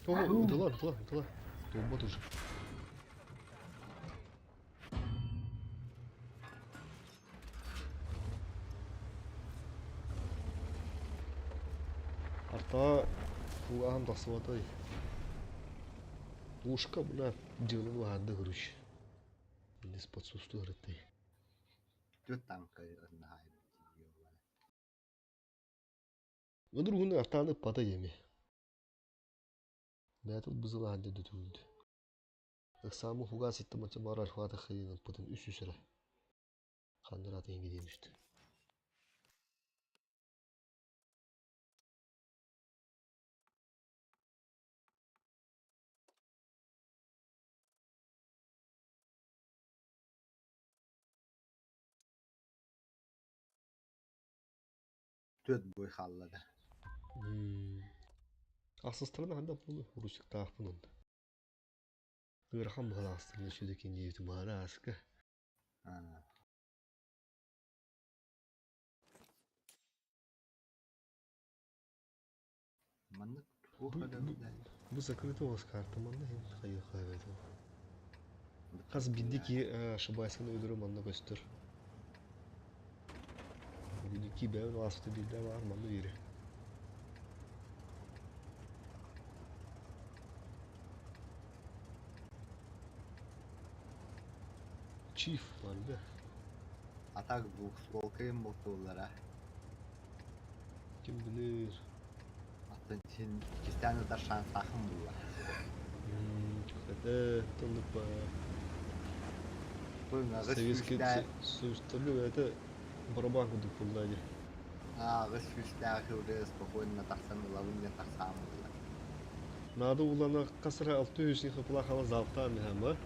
О, ытала, ытала, ытала. Туолбат уже. Арта фугаһым тахсыбатай. Ушка, бля, дьыалын баһаанда короче. Иннес подсусту ырыттай. Түөрт танка наһаа Ödür bunu артааны пата еми. Бәтил бызылаан деді түгүлдү. Ыксаамы хугаас иттамача барар хуата хыйын пытын үс үсөрө. Хандырат энги деймишти. Түөрт буй хаалла да. Ахсыстарына ханда болу урусуктаахпын онда. Ыарахан быһалаахстарына сүдүкин диэбитим баара ааска. Маннык туох Бу, эрэ бу, бу закрыта у вас карта манна иһин хайыахаабайтым. Хас бирдии киһи ошибайсыгын өлөрө манна көстөр. Бирдии бэйэбин ааспыта биирдэ баар манна биэрэ. Чиф бар да. А так двухстволкайым бултууллара. Ким билэр. Аттан син иккистээн ытар шанстаахын булла. Хотя тоннук ба Бу аҕыс Советский сүүстээх Союзтарга это барабан курдук буолла дии. Аҕыс сүүстээх ырыа спокойно тахсан ылабын диэн тахсаан булла. Наада улана хас эрэ алта үс хапылаахала залптаан иһэм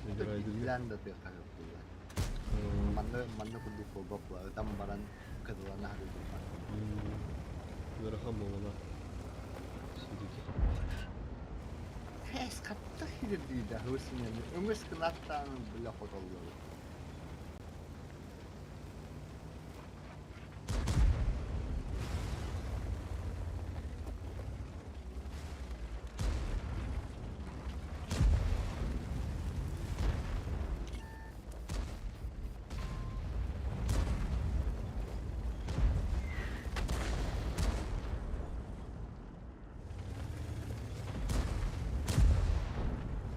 набирайдырга. Биирдиилээн да тыахха булла. Манна манна курдук буолбаппа ытан баран кыдылана сатыырбар. Ыарахан буолана сүдүкэ. Фэс хаттах кирдиидэ хырсынаны өҥөс кынаттаан бile хотоллору.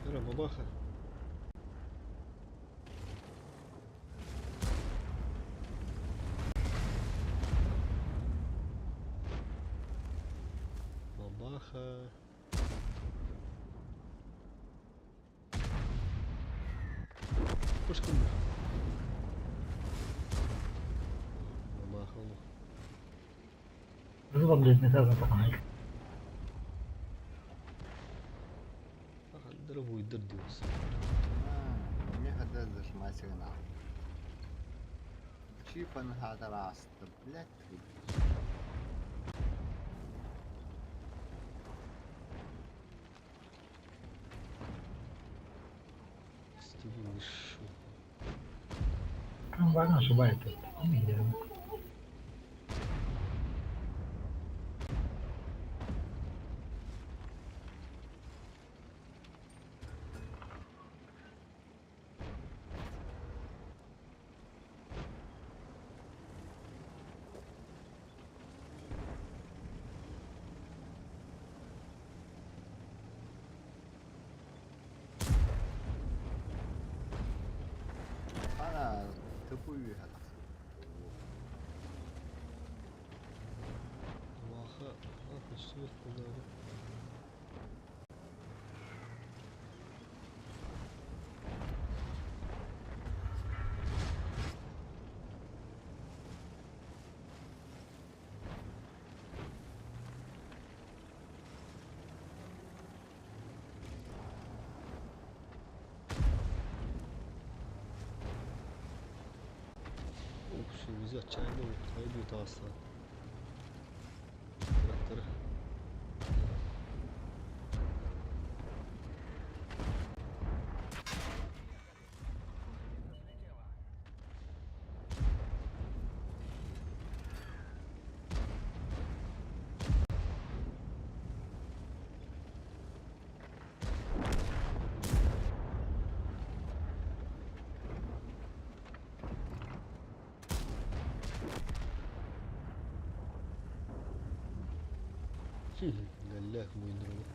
Эрэ бабаха. Бабаха. Пушкин. Бабаха. Рыбам Хандара буйдар диос. Мне хотелось зажимать сигнал. Чипан хадараста, блядь. Стивен Вагон ошибается. үөһэ тахсыбыт. Маха, а, көстүбэт буоллаҕа. Уксугуза отчаянно хайдуу таҕыстаҕын. Трактора. Гэллээх муйдуруга.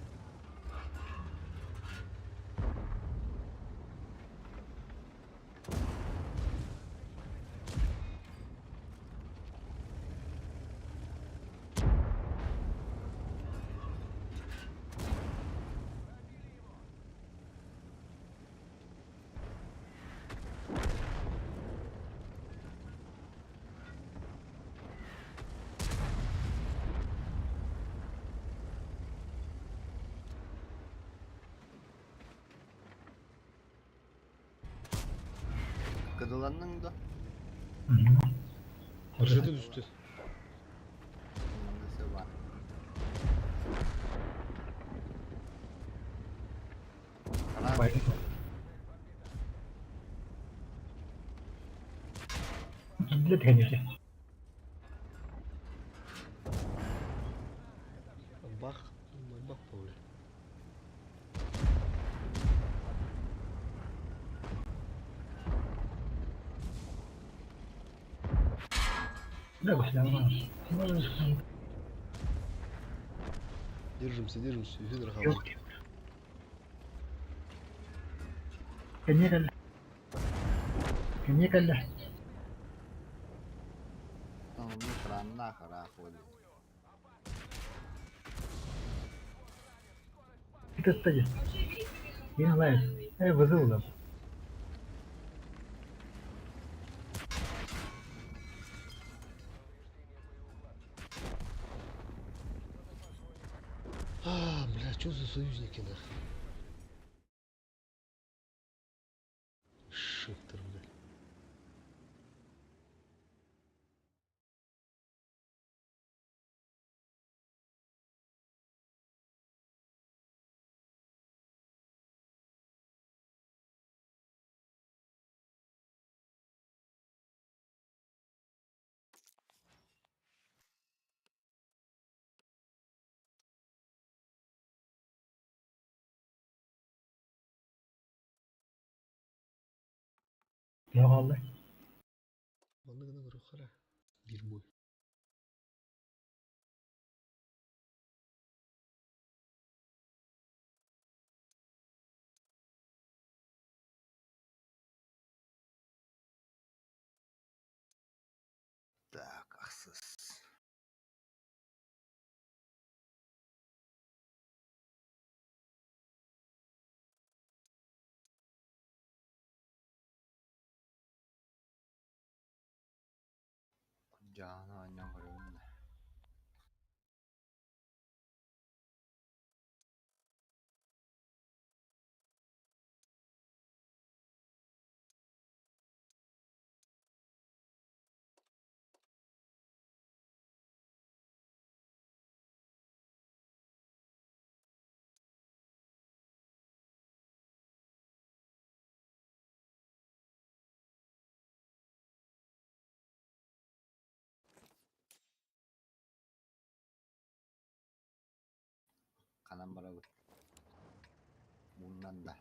Кыдыланның да? Ржеты түстэ. Манна бар. Киирдилэр конечно. Бах, бах буолар. Да, государство. Держимся, держимся, Федор Хабар. Кэнние кэллэ. Онну храмна хара ходи. Кытытта Я знаю. Вызывал. А, бля, что за союзники нахуй? Шифтер, бля. Ne kaldı? Манна гына көрүөххэ биир бой. Так, ахсыс. Жаана аннан көрөбүн. Ханан барабыт. Муннан да.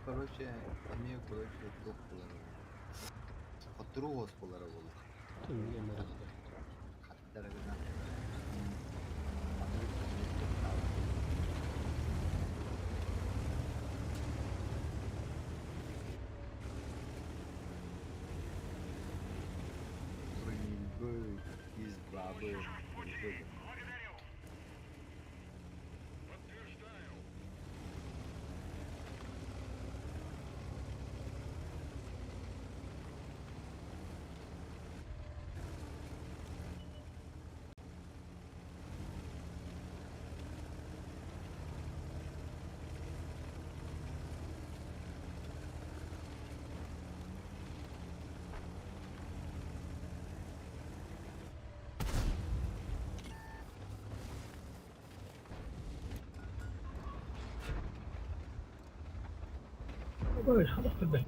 Короче, эмиэ короче туох буолара буолуо. Хотторуу уос буолара буолуо. Түҥҥэ марахта. Хардара гынан маннык маннык туттаабыт. Стрельбы из бабы выгодно. Ой, خلاص في البيت.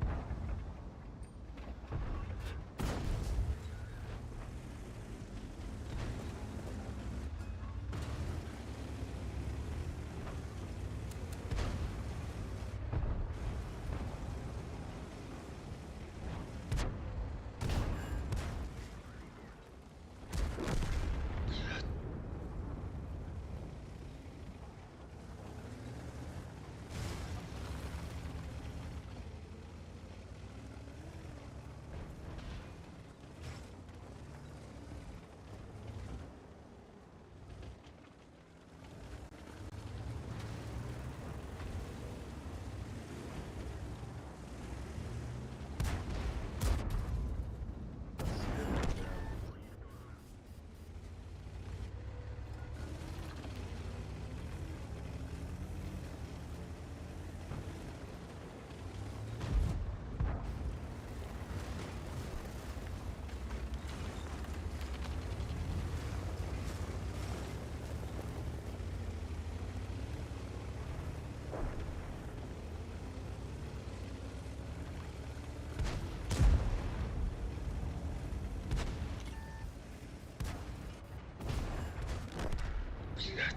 Блядь.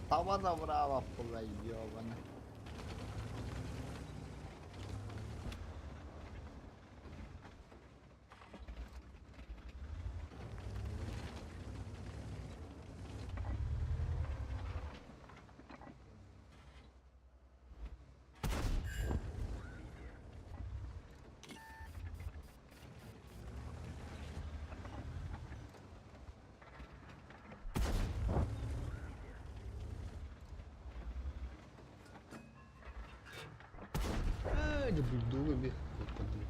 Таба да браво была, ёбана. Э, да бульдогами. Вот подумать.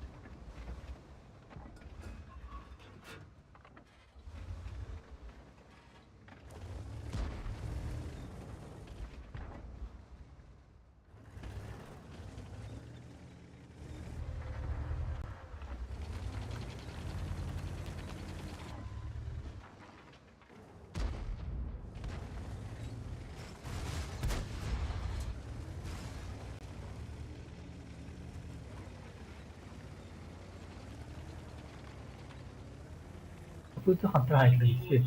不知好在还是谢谢。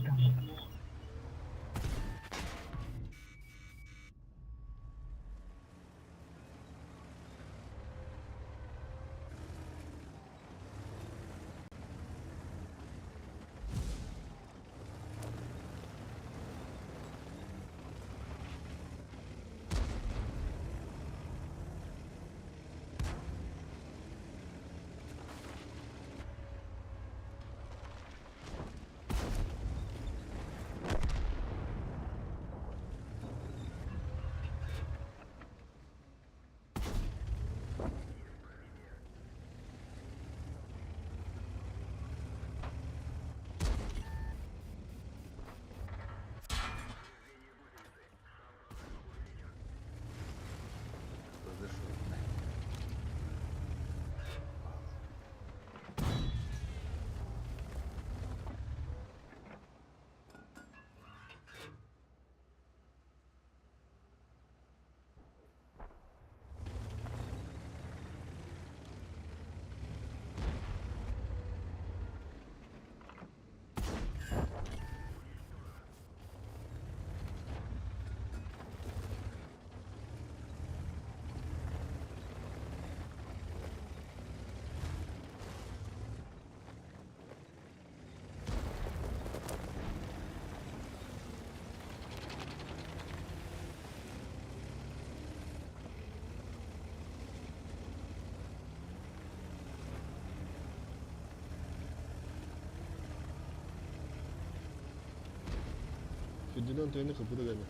Үрдүнэн тойону кыппыта гэнэ.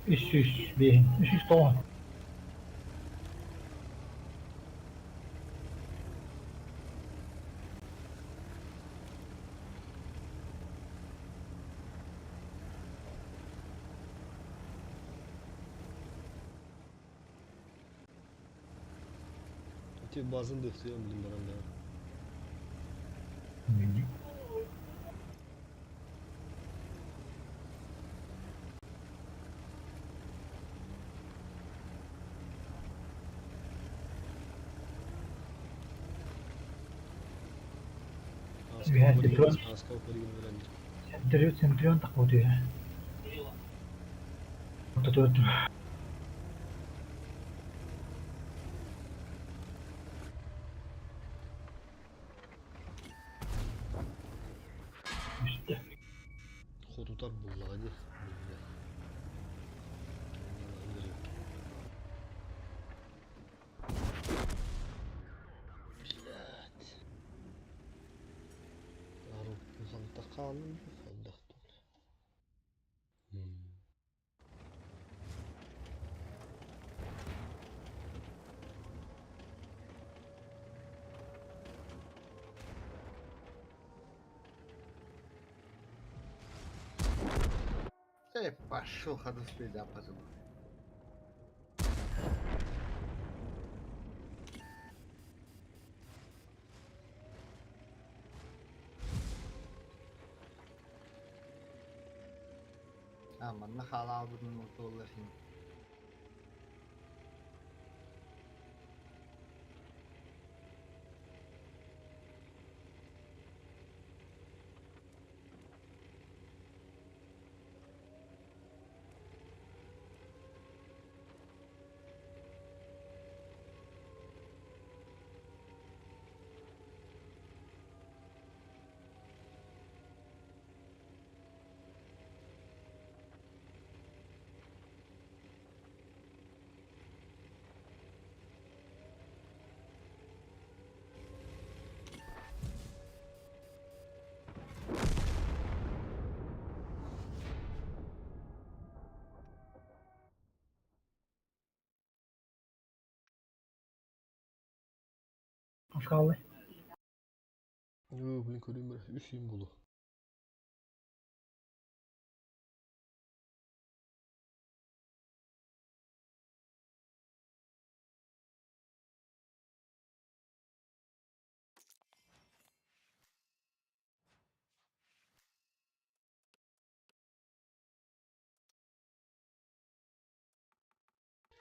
305, 309. Ити базын дөхсүйэн билин баран да. Үһэ Центрион. Аскал көрүгүн берен. Центрион, Центрион тахпыт үһэ. Ортотугар Үстэ. Хотутар буллаҕа дии. Биллэ. Блядь. Ару хаалым хайдах туох. Эй, пошел, ходу спида потом. А, манна халаабытын мотуоллар хин. Аскаллы. Yoo, блин, көрүм бір үс юм булу.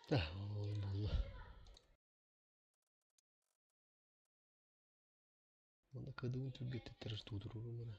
Да, ол булла. Манда кадыбын түргеттеттер тудуру мына.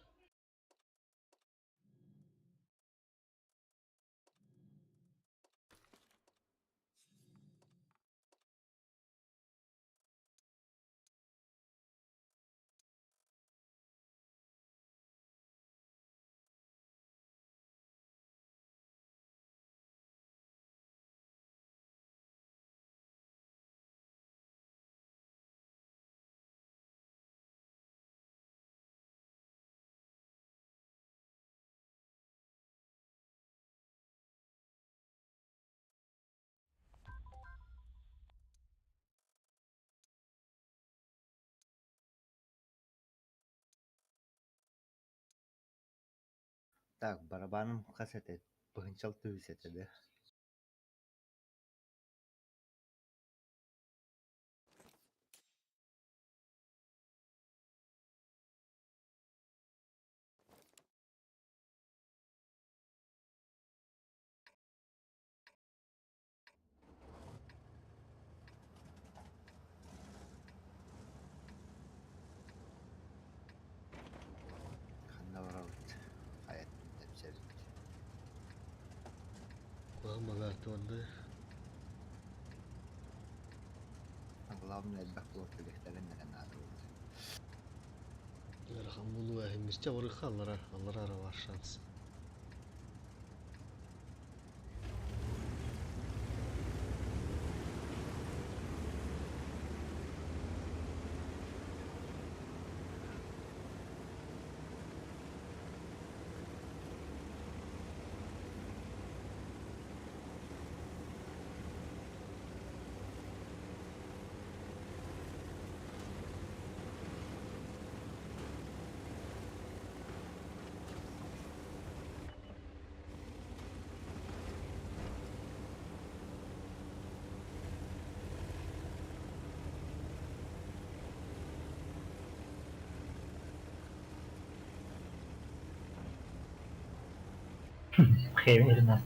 Так, барабаным хас этэ, быһынчал түһүс этэ да. Ханна барабыт. Хаят тэпсэрбит. Куһаҕан багааты барда. Главное элбэх буолар түгэхтэрин эрэ наада буолар. Ыарахан булуу эһиммисчэ барыха аллара, аллара ара бар шанс. Хевин ирина.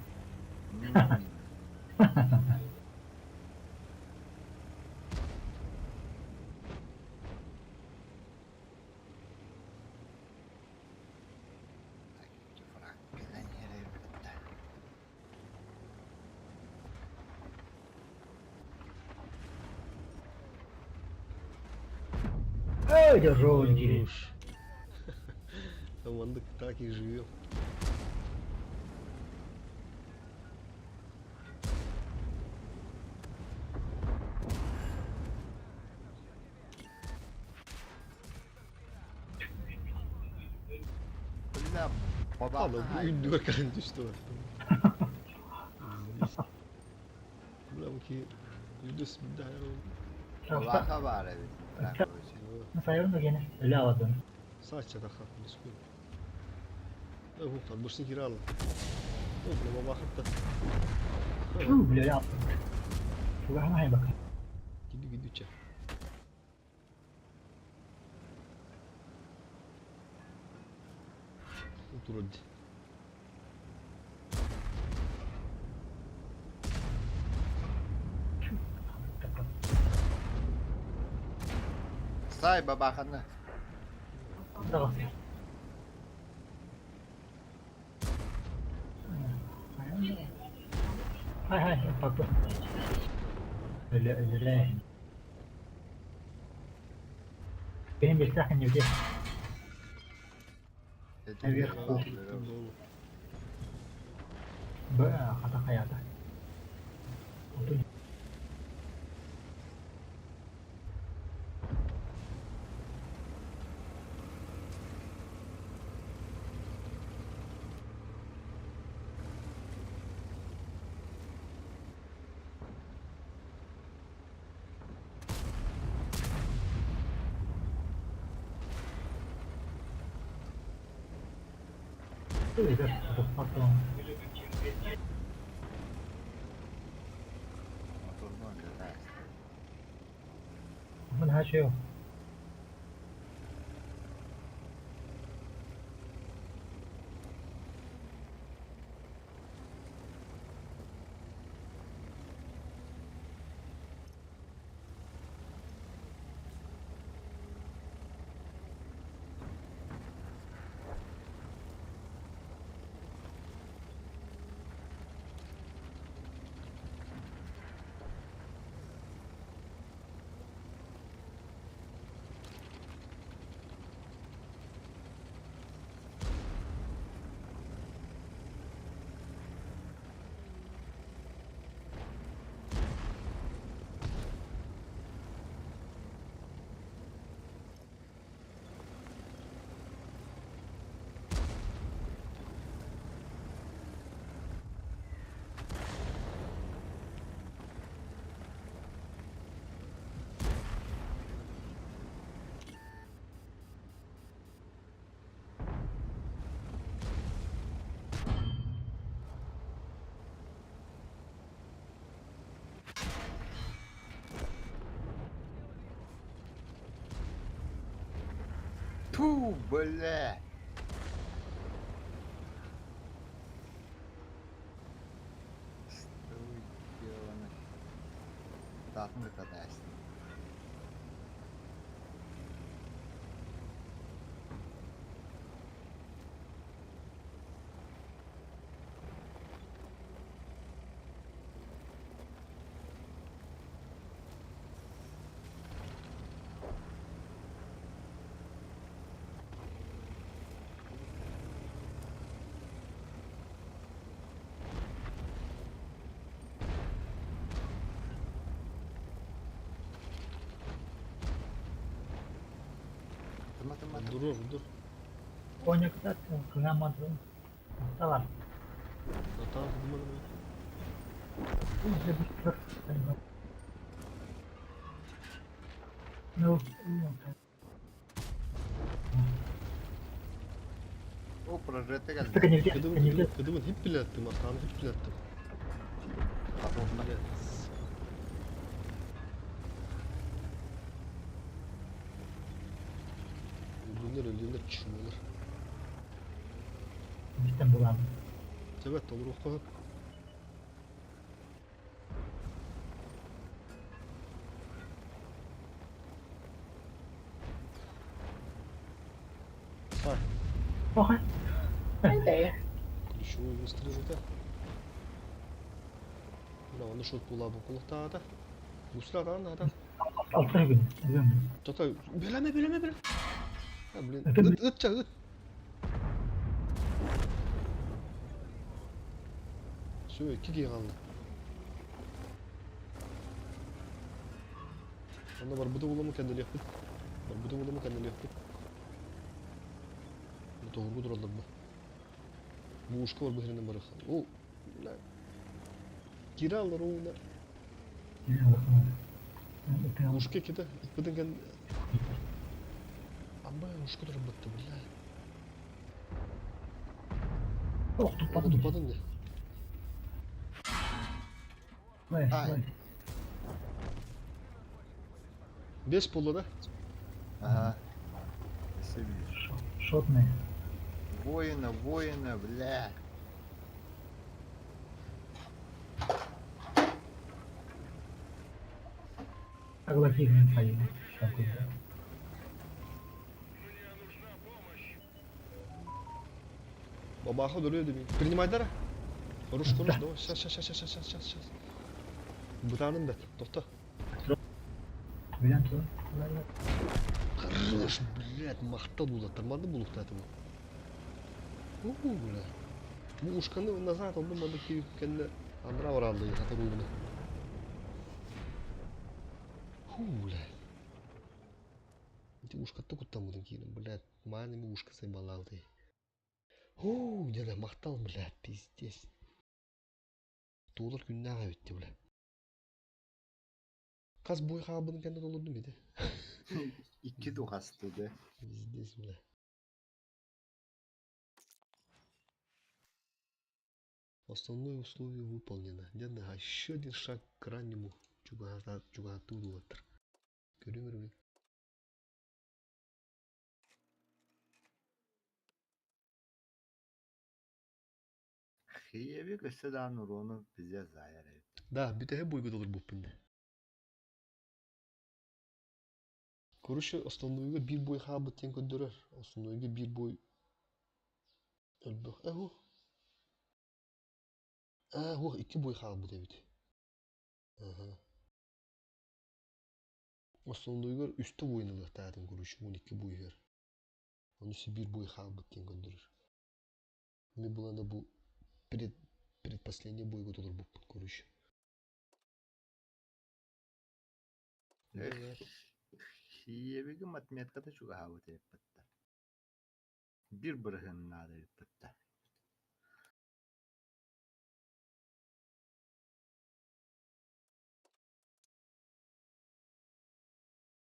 Эй, дорожки. Там так и живем. Ладно, үрдүгэр кэлэн түстэ. Бля, үрдүс Бабаха баар эбит. Сайын да гene öyle aladın. Сача да хат мискун. Ух, бушни кирал. О, бля, бабахатта. Бля, öyle attım. Чугаһын хайбак. Гиду гидуча. Турод. Сай бабаханы. Хай хай, папа. Öyle öyle. Benim bir silah ne Наверху. Хата хаята. Мын хачыо. Ту, бля. Стой, ёбаный. Татын кытадаст. Тыма тыма. Durur, dur. Коня кытат, кыҥамматын. Талар. Атаан думаным. Ну, О, прожекты так кэллэ. не Кыдыбын, не кыдыбын, кыдыбын хип билеттим, атааны хип билеттим. Блядь. Өлүнөр, өлүнөр, чумолар. Бистен булам. Сөбөт толоруохха сөп. Так, Охай. Hi there. Ключевой выстрел это. Бля, оны шот була бу кулуктаата. Гусла да надо. Алта күн. Бүгүн. Тота белеме белеме беле. А, блин. Это Ыт ыт ыт. Все, икки киһи хаалла. Онно барбыты буламы кэннэлиэхпит. Барбыты буламы кэннэлиэхпит. Бу тоһургу тураллар бу. Бу ушка бар быһырынан барыха. О, бля. Кира ровно. Ушка кита. Иппытын кэн... Амба ушка турбатты, бля. Ох, Оҕо туппатым. туппатын де. Вай, Ай. вай. Бес буолла да? Ага. Спасибо. Шотный. Воина, воина, бля. Согласись, Михаил. Такой, да. Бабаха өлүө дебин. Принимайдара. Хорош, хорош, давай. Сейчас, сейчас, сейчас, сейчас, сейчас, сейчас. Бытаным бет. Тохто. Билэн тур. Хорош, блядь, махта булаттар. Манды булуктаты бу. У, бля. Бу ушканы назад онду манды кирип кенне андра баралды хата ругуна. Ху, бля. Ити ушкатты куттамудын киирин, блядь. Мааны ушка сайбалалды. Ху, деда махтал, блядь, пиздец. Туулар күннээҕэ бүтті, бля. Хас буй хаабын кэннэ толордум ити. Икки тухасты да. Пиздец, бля. Основное условие выполнено. Дедна, еще один шаг к раннему чугату. Көрүмөр. Хиеби көссө даан уруону бизе зайар эбит. Да, бүтэһэ буйга долар буппун. Короче, основнойга бир бой хаабыт тен көндөрөр. Основнойга бир бой өлбөх. Эху. Эху, икки бой хаабыт эбит. Ага. Основнойга үстө бойны короче, 12 бой хер. Оны бир бой хаабыт тен көндөрөр. Мен буланда бу предпоследний бойга толор буппун, короче. Эх, Хиебиги отметката чугаабыт эбиппатта. Бир бырыһыннаада эбиппатта.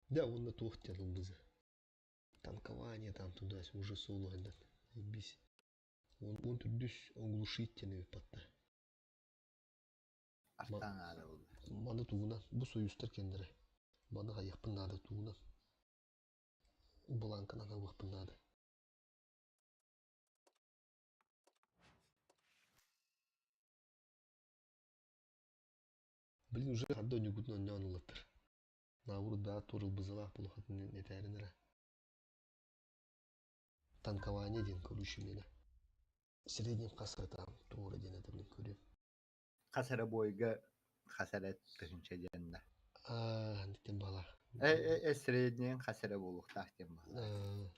Да, он на туох бызы. Танкование там туда, уже соло этот. Бись. Он түрдүс оглушительный патта. Артанаада болду. Маны тугунан, бу союзтар кендере. Маны хаяқпын нады тугунан. Бланканан хабықпын нады. Блин, уже хадда нюгутун оннан улаттыр. Науру да турыл бызылах булухатын нетәринere. Танкование ден короче мені. Среднем қасыр там тура ден это блин көрем. Хасара бойга хасара тыһынча диэннэ. А, нетен бала. Э э среднен хасара болуктаах диэн бала.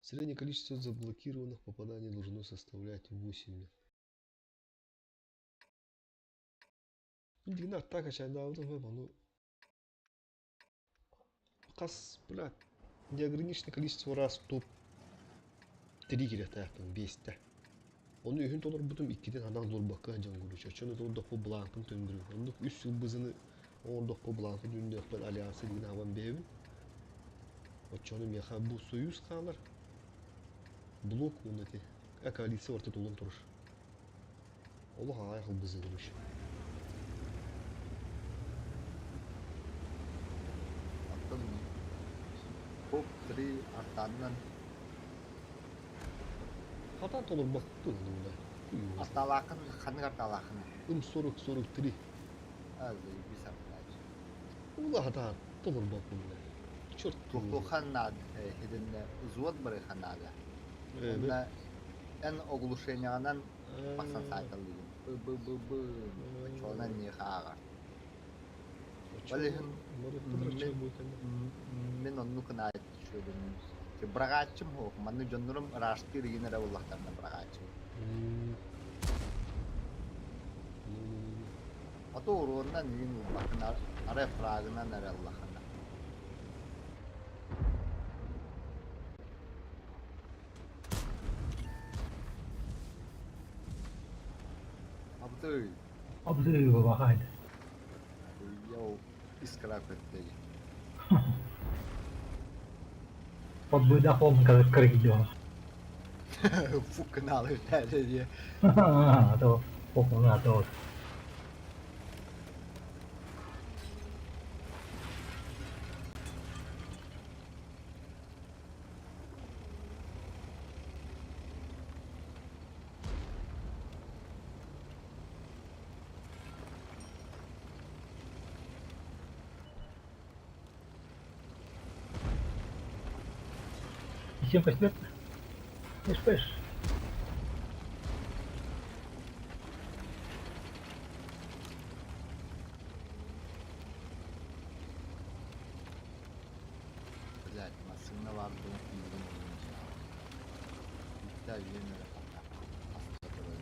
Среднее количество заблокированных попаданий должно составлять 8. Дигнар так ачайдаабытым ну хас, блядь, неограниченное количество раз топ 3 кириэхтээхпин, биэстэ. Ону үһүн толорбутум иккитин хадан толорбакка дьон гуруча. Чону толордохпу бланкын төндүрү. Оннук үс сыл бызыны оҥордохпу бланкын түндүөхпүн альянсы дигин абан бэйэбин. Оччону меха бу союз хаалар. Блок уонна ити коалиция орто тулун турар. Олох аҕай хылбызы короче. Оттон топ 3 артаннан Хатан толорбаккын ону. Хуй. Арталаахын ханнык арталаахын? М 40 43. Заебись артач. Ула хатан толорбаккын бля. Черт. Туохтуохан наада, хидинне взвод барыхан наада. Онна эн оглушениянан басан сайталыгын. Б б б б Очонан не хаагар. Ол Мин онну кынааччыбын. Бырагааччым хуох, манны дьоннорум ыраастыыр игин эрэ буллахтарына бырагааччым. Ато уруоннан игин уллахын арай фрагынан эрэ аллахана. Абдый. Абзы бабахайд. Йоу, искра көттеги. Подбыда холм кыргидё. Фук каналы тәрі. А то похуй то. Всем спасибо. Не спишь. Блять, массыына бар буолан киирэн Биттэ жиэннere пока. Аста турар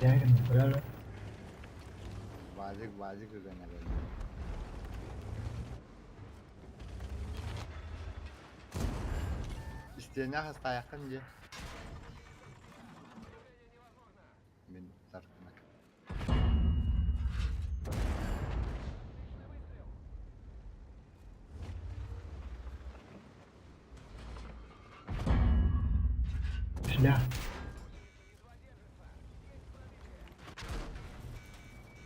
Я не правильно. Вазик, вазик ыган. Истиэнэ хастаайаххын дьэ. Мин таркына. Шля.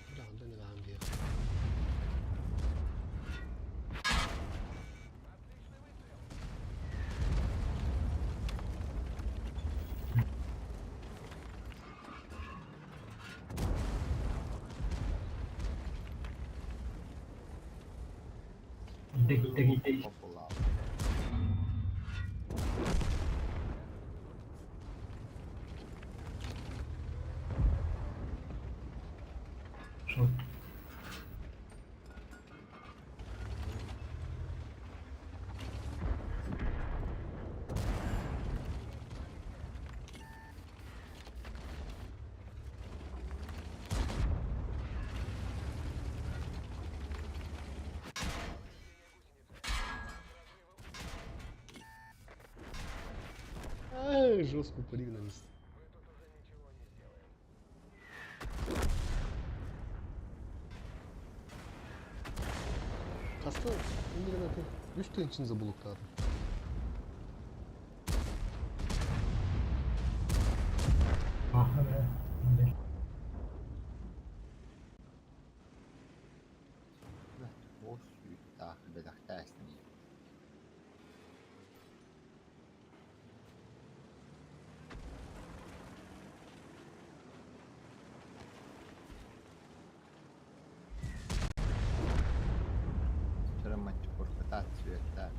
Бля, анда не даам диye. Деги деги деги. Популаа. Шо? Ай, жестко пригнались. Хаста индигенати үс тыынчын забулуктаатым. Аха, да. Ос үүттээх бэлэхтээсни. Чараманчы куркутаат сүөттээ.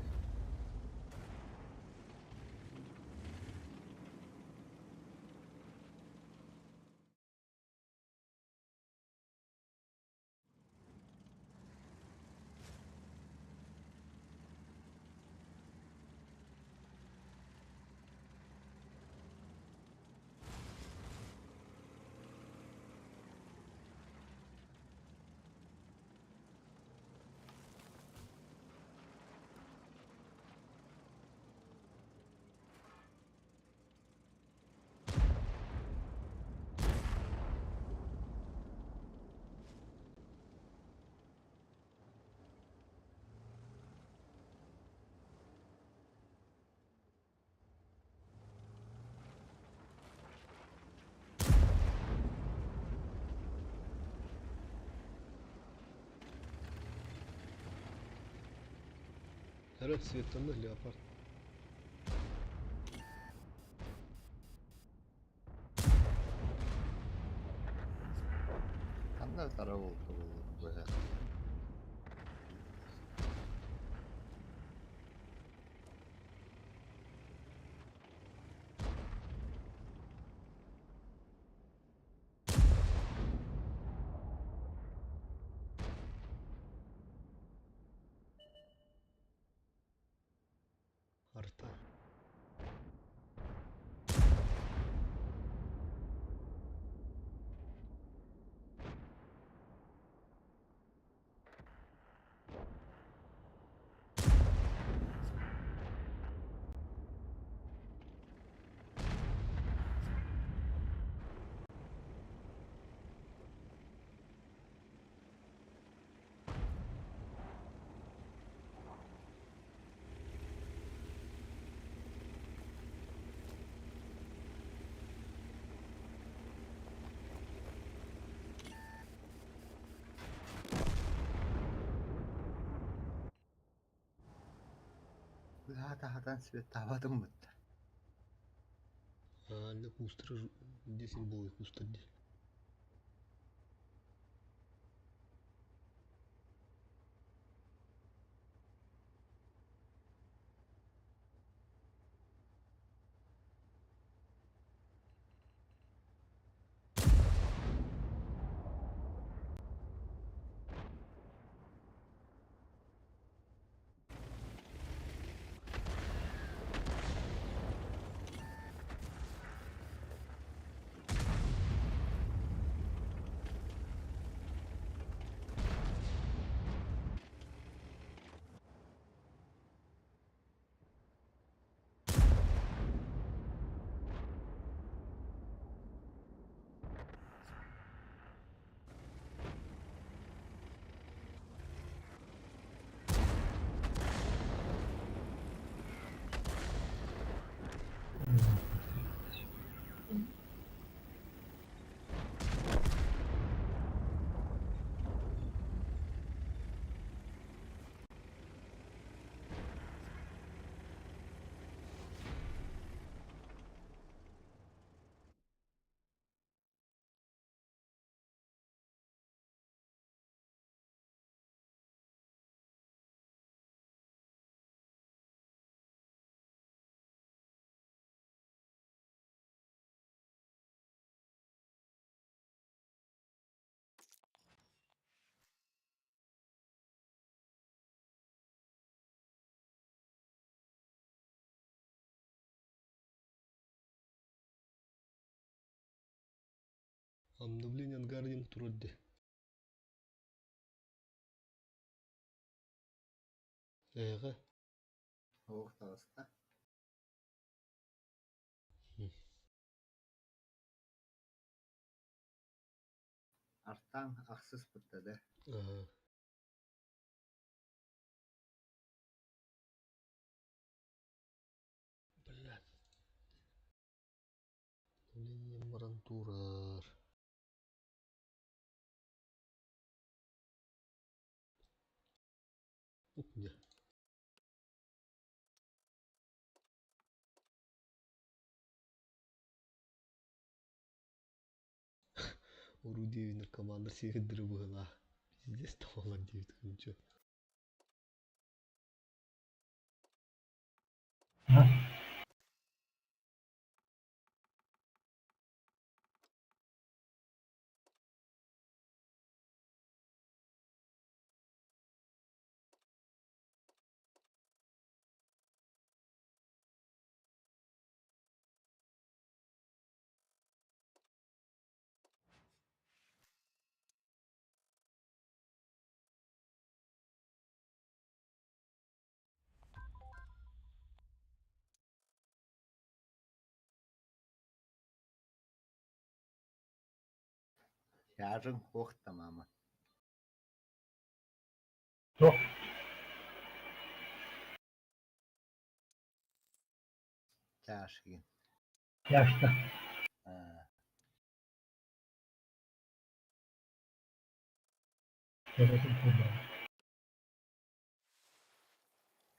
Эрэ светтанна леопард. Ханна тара буолла Арта. Быһаата-хатан светтаабатым бытта. Аанна куустара десин буолуй куустар дии. Обновление Ангардин турар дии. Эйиэхэ Суох таҕыста. Артаҥ ахсыс бытта да. Аа. Блядь. Обновление баран турар. Ух, не. Орудие наркоманнар сиэхирдэрэ быһыылаах. Пиздец табалар диэбит күнчү. Чаажыҥ суох да маама. Суох. Чаашыгын. Яшта. Аа. Төрөтүн куллара.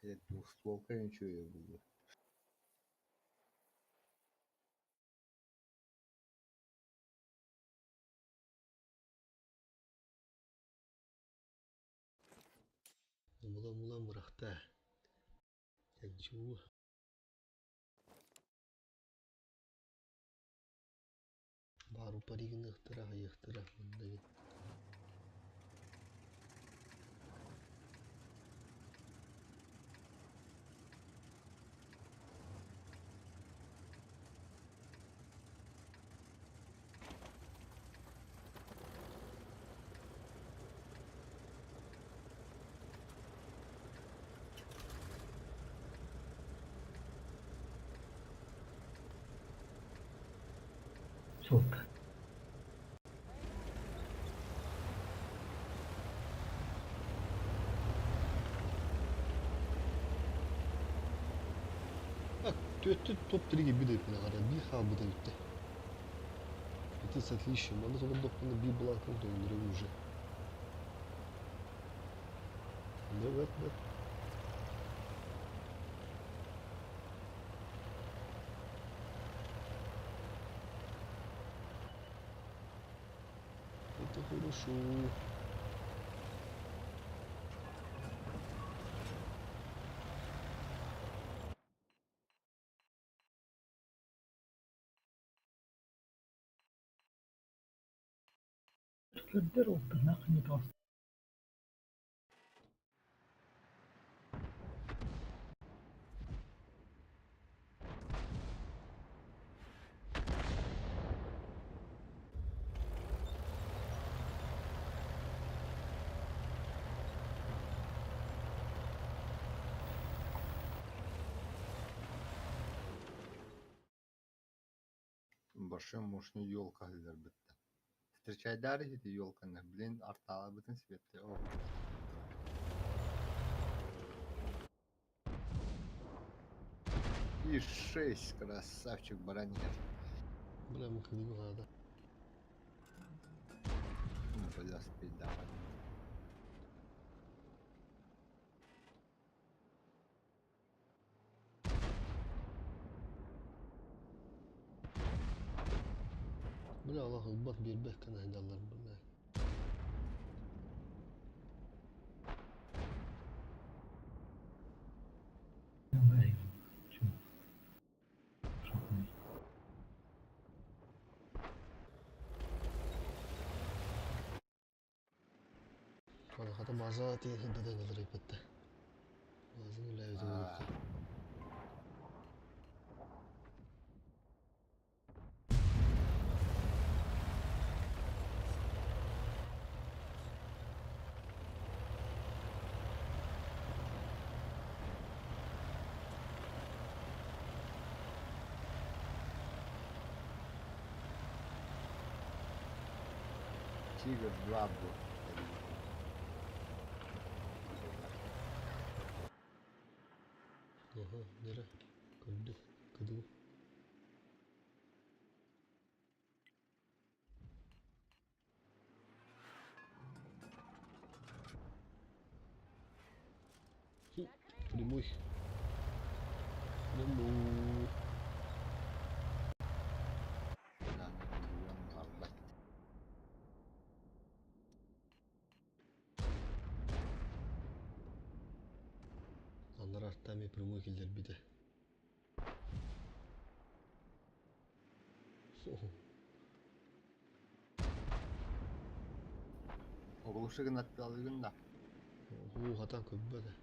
Двухстволка ничего было. Мула-мула мырахта. Чу. Бару паригыныхтара хайыхтара мындагы. Сука. Түөттү топ-3 bir de kadar bir хабы да битте. Это с отличием. Аны тобордокпуна бир бланкын доңдуру уже. Да, бет, бет. Это хорошо. Көрдөр олтырна қанет. Большой мощный елка бітті. Встречайдар ити елканы, блин, артала бітін светте. О. И шесть, красавчик, бараньер. Бля, мы кыдыгы надо. Бля, спить давай. Бля, Аллах ылбат бербек кана хайдаллар бля. Ана хата база тиен хыддадан ылыр ипетте. Базын үләбит А. олуққа. Тигр 2 был. Аха, нере? Көрдү, кыдыы. Прямой. Прямой. Да, миллион барбат. Андар арттами прямой келдер биде. Оглушигин атталыгын да. Хуу хатан көббөдө.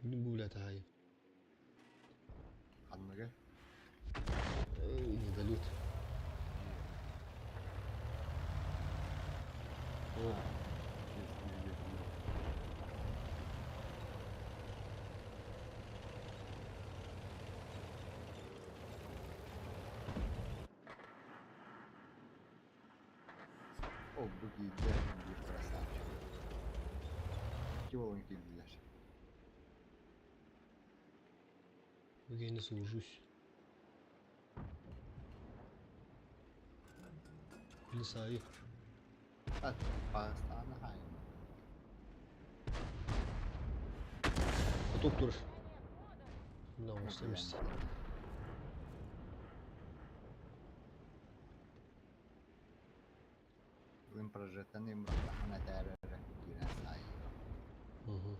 Мин бу билет ай. Ханныгы. Эй, недолет. О. О, бу кийде bir красавчик. Киолон кийдилер. Я не служусь. Не саайы. Паастааны хаайым. Кутук турар. Мына оҥосто эмис. Бүгүн прожектан имрахтахан этээрэрэ киирэн саайыга. Угу.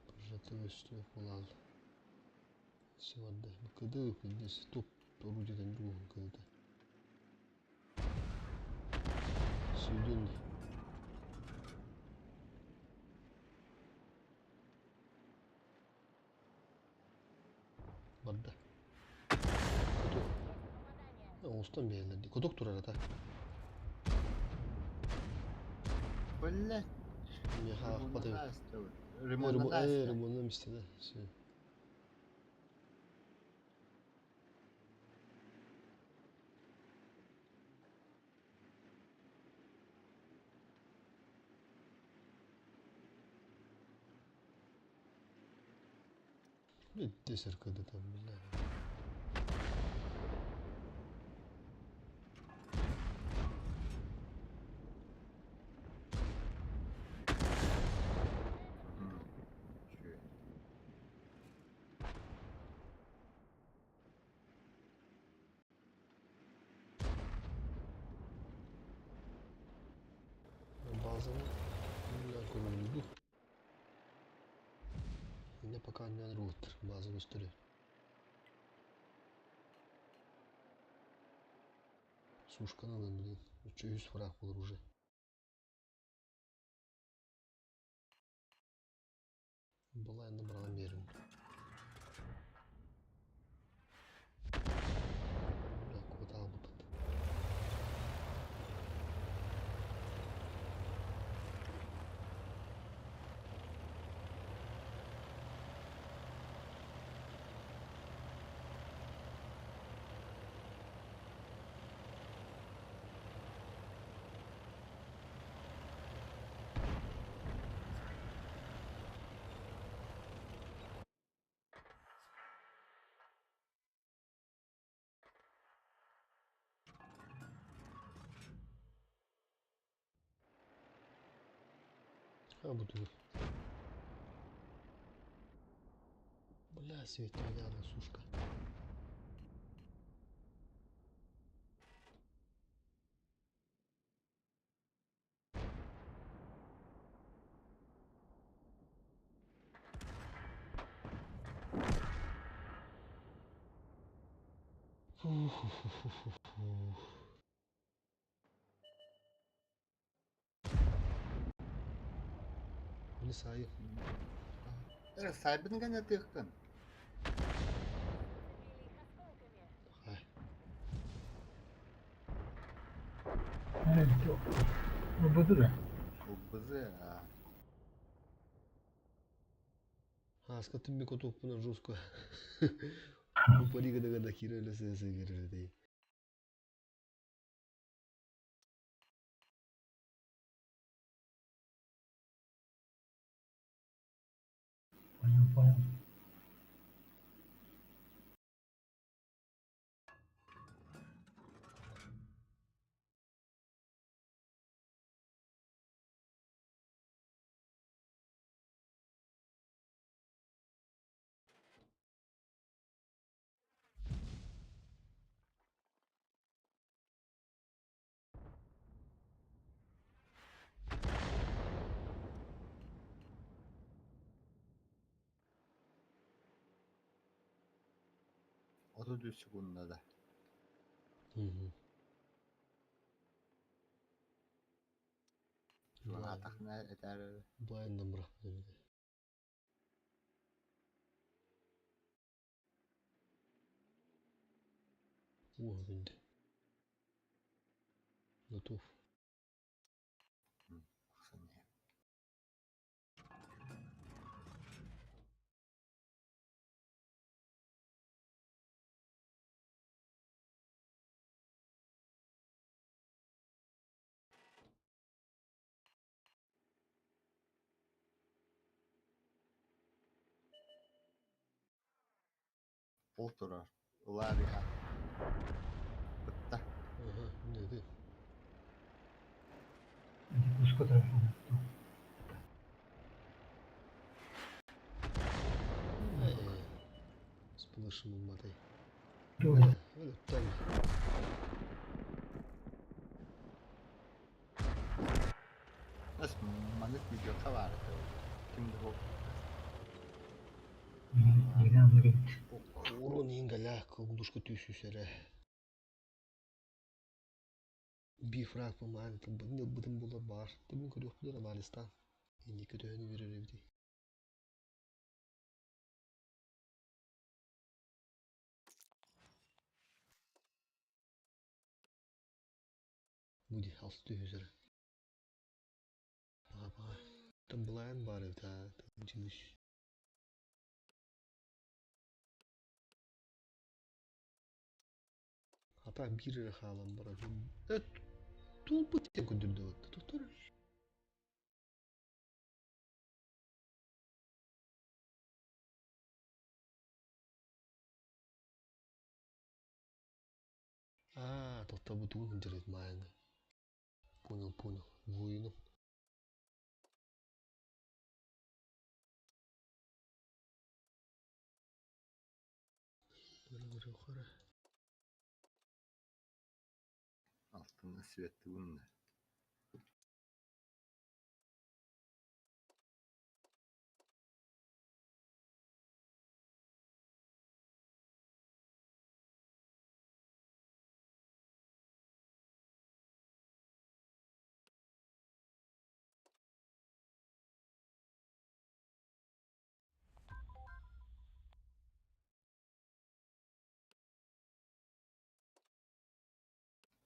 Прожектор өстөөх булаал. Сыварда. Кыды күндүс топ орудиетын другун кыдыта. Сүйдүн. Барда. Кутук. Оҥостон биэрэллэр дии. Кутук турар ата. Блять. Миэхэ аахпат эбит. Ремонтна Ремонтна мистена. Десер кыдытан бля. Базаны көрүлдү. Yine пока не рутер база gösteriyor. Сушканы алын блин. 300 фраг olur уже. Была я набрала мерин. Бля, куда вот. Ha bu dur. Бля, светляна сушка. Фу-фу-фу-фу-фу. Мини саайы. Сайбын гана тыхкын. Хай. Бузы да. Бызы. Хаска түмбе котук буна жестко. Упари гада кира лесе се кирилде. Понял, понял. 33 секундада. Угу. Атахна этэр. Баяндан бырах. О, күнде. Готов. Ол турар. Ылаарыха. Бытта. Ага, не Куска турар. Сплэшым умматай. Туох Өлөттөн. Нас маннык видеока баар этэ. Ким да ол. Нигде оннук эбит. Урон иҥгалаах кылгудушка түүсүүсэрэ. Бифраг помаан тылбытын ылбытым буолар баар. Тымын көрүөхпүтүн анализтаан. Инники төһөнү берер эбитий. Буди алты түүсүүсэрэ. Баҕа Тымбылаан баар эбит аа. Тымчыныш. Хата биир эрэ хаалан баран. Э, туолбут диэн көрдөрдө Тохтор. Аа, тохтобутугун сылдьар маайаны. Понял, понял. Воину. Алтынна светтигун.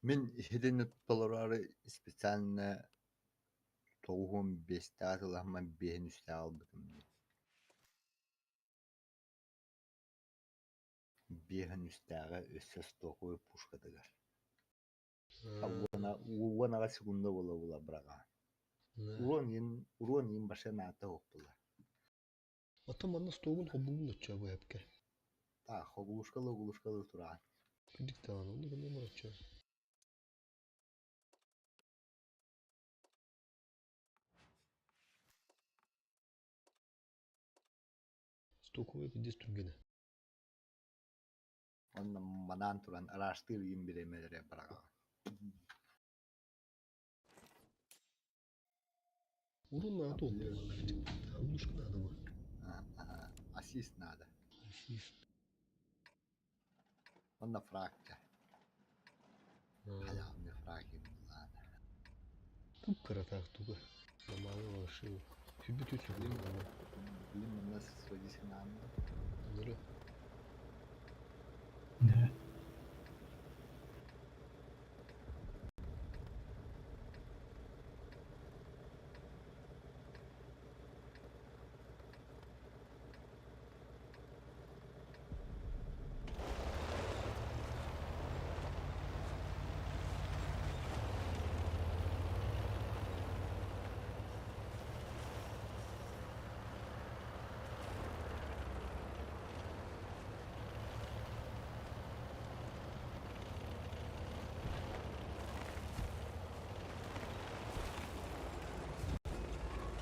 Мин иһитини толороору специально 95-тээх ылаһымман 5-үстээх ылбытым дии. 5-үстээҕэ өссө стоковай пушкатыгар. 10 секунда буола-буола быраҕаҕын. Уруон иин баша наата уоппула. Оттон манна стогун хобугун оччо бу эпке. Та хоглушкалы тураан. Күдүк даҕаны, онно гынным оччо. Стоковай пиздец түргэнэ. Онно манаан туран араастыыр иин бириэмэлэри быраҕаҕын. Урун наата уоппула манна. Оглушка надо бы. Ассист надо. Ассист. Онно фракка. Халявный фраги булаана. Туп кыратаах туга. Намааны вообще. Сүбүт үчү. Билим манна сводисинаанна. Нөрө. Да.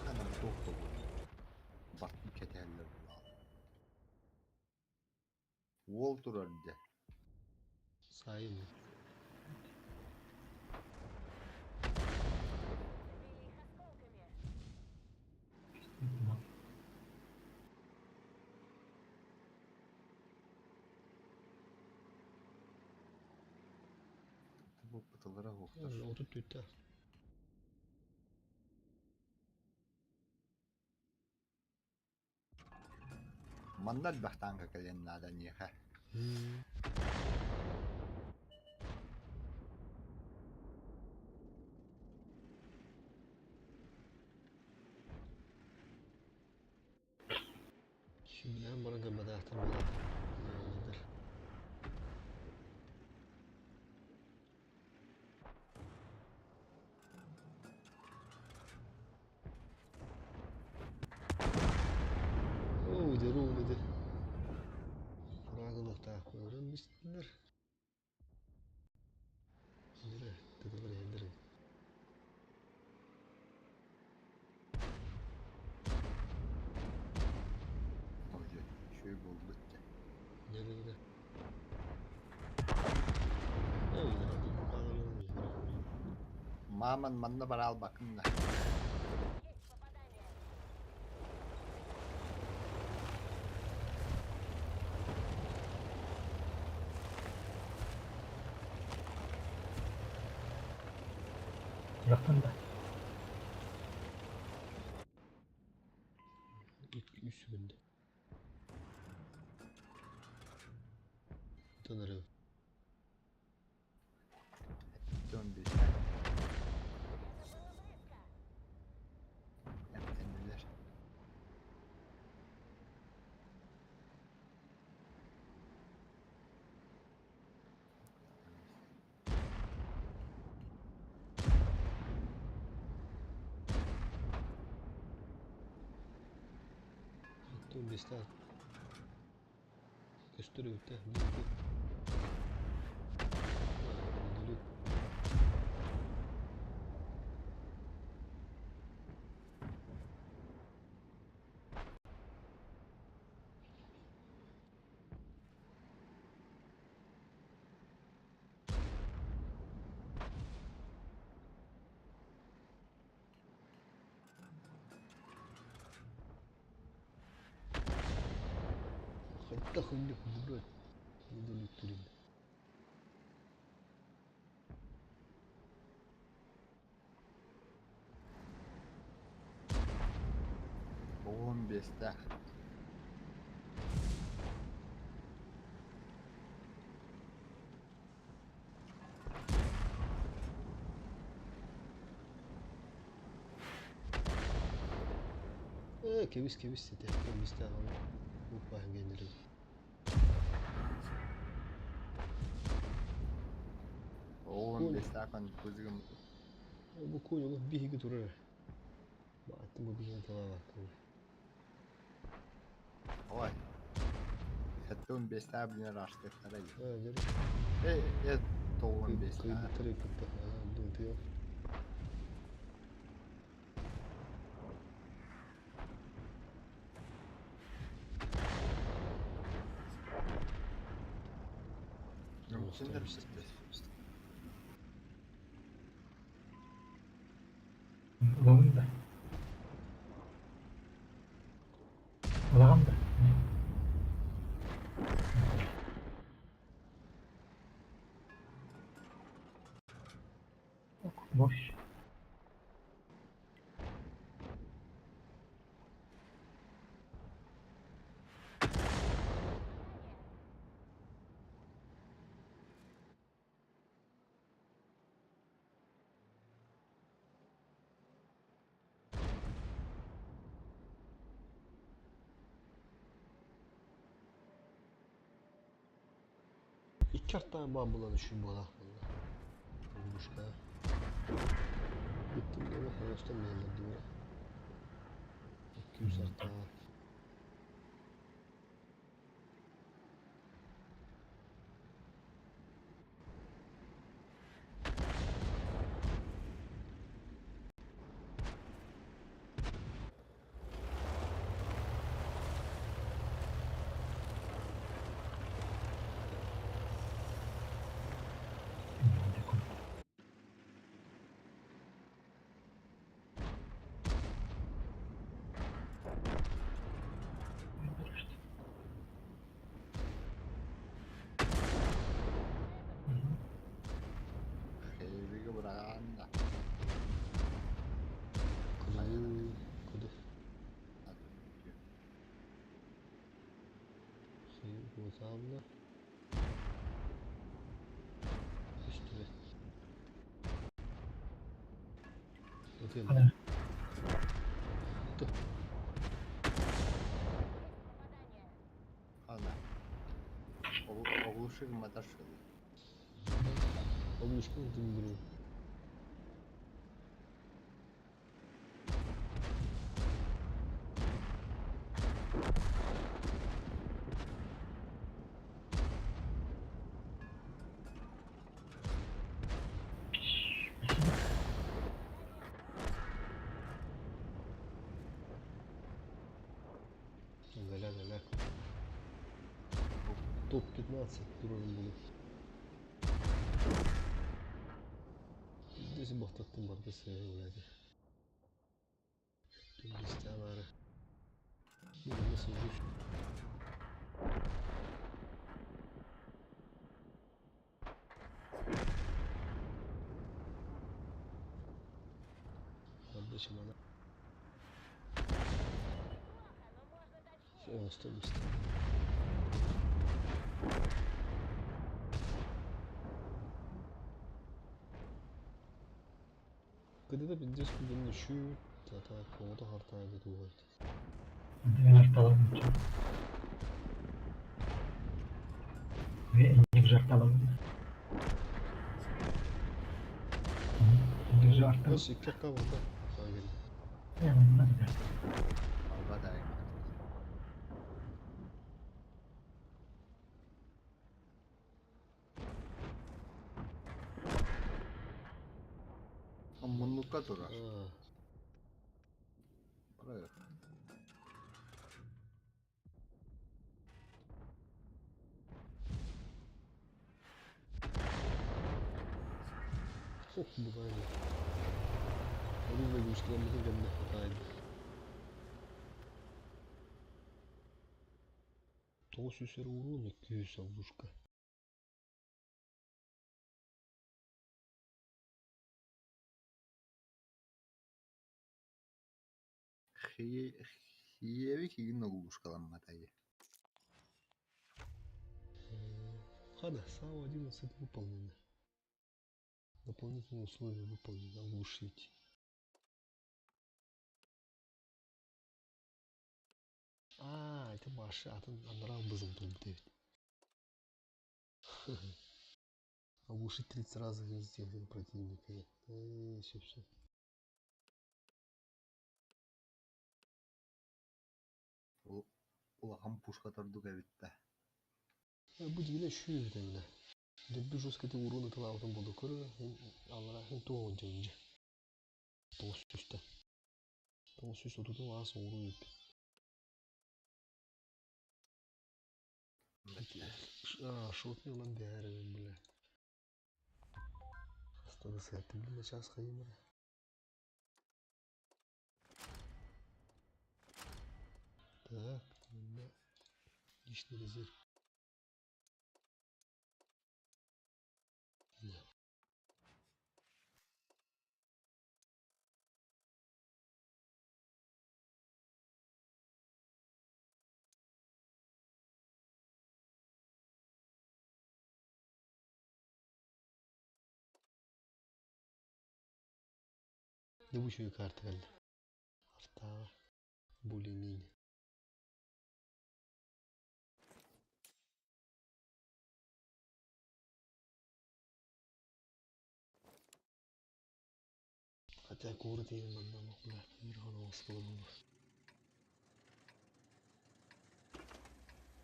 Анам туох тобун. Бартын кэтэһэллэр булаал. Уол турар дьэ. Сайын. Бу пыталара хуохтар. Отут түттэ. Манна элбэх танка кэлиэн наада эйиэхэ. Şimdiden баран көрбөтөхтөр буолар. Оо, дьэ, ровно дьэ. Фрагылахтар. Nerede? Мааман манна бара албаккын да. Bıraktın da. Үс күндө. Тонору. Dön bir. Emtendiler. Оттон бестан. Көстөр өттө. Бу. Хайта хыннык булат. Недолюктурин. Он бестах. Э, кебис кебис сете. Кебис та аны. Бу пахгенери. Он бестах он кузгум. Бу кунь биһиги турар. Бааттым бу биһиги талаабаккын. Ой. Хэттэн бестах блин раштыктара. Э, дер. Э, э, тоон бестах. Кыйбыттар кытта. Ду тыа. Киндер. Ылабын да. Ылаҕын да. Yok, boş. Икки артаан баан булан үшүн буолаах буолла. Бушка. Бүттүм дeme хаҥастан мээллэрдим. Икки үс артаан. Хэвигэ браанда. Куду куду. Син куотаамна. Үстүбэ. Отын. Hadi. Ту. Ана. Оглушик маташыл. Облучканы тындыруу. Галя, галя. Топ-15 турарын булу. Здесь бахтаттын барда сыһы Түндүстэ бары. Бу сылдьыш. Kardeşim ana. Оңостон исте. Где-то пиздец куда щу, та кого-то хартая тугайт. Мен жарталамын. Мен жарталамын. Жарталамын. Бас икки кабында. Агел. Алба да Муннукка турар. Buraya. Ох, бывает. Оружие гүскілеметін кәмді хатайды. 900 урон, 200 ловушка. Хиеви кигин оглушкаламматай. Хада, САУ 11 выполнено. Дополнительные условия выполнены. Оглушить. А, это Маша, а там Андрал бызыл был 9. Оглушить 30 раз из противника. Все, все. Улахан пушка тордук эбитте. Бу дигине шүү битемне. Дөббү жестко урона тылаутын болду көрө, алара хин туон жинже. Тоғыз жүздө. 930 аас уру үп. А, шотный улан бәрі бля. Астана сәтті бля, час хайымыр. Так, мында личный резерв. Да. Добычу карта кэллэ. Артаға более-менее. Хотя город я манна бля, мир осколы был.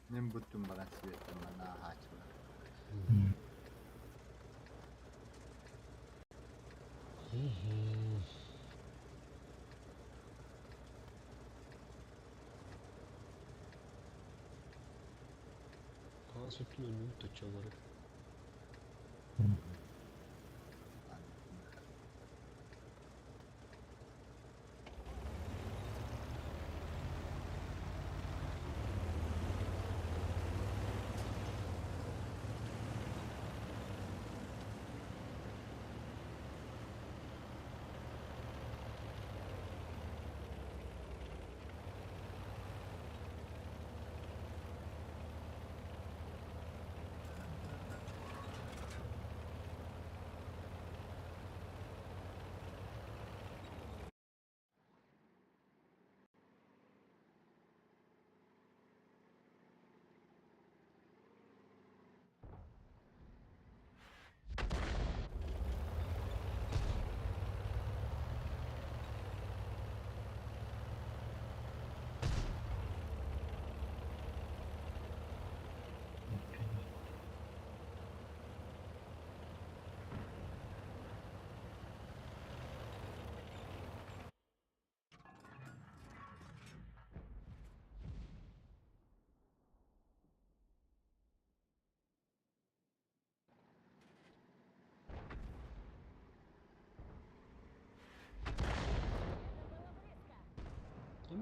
Мен бүттүм баран светтен мана хачылар. А, сүттүн өлүм точалары.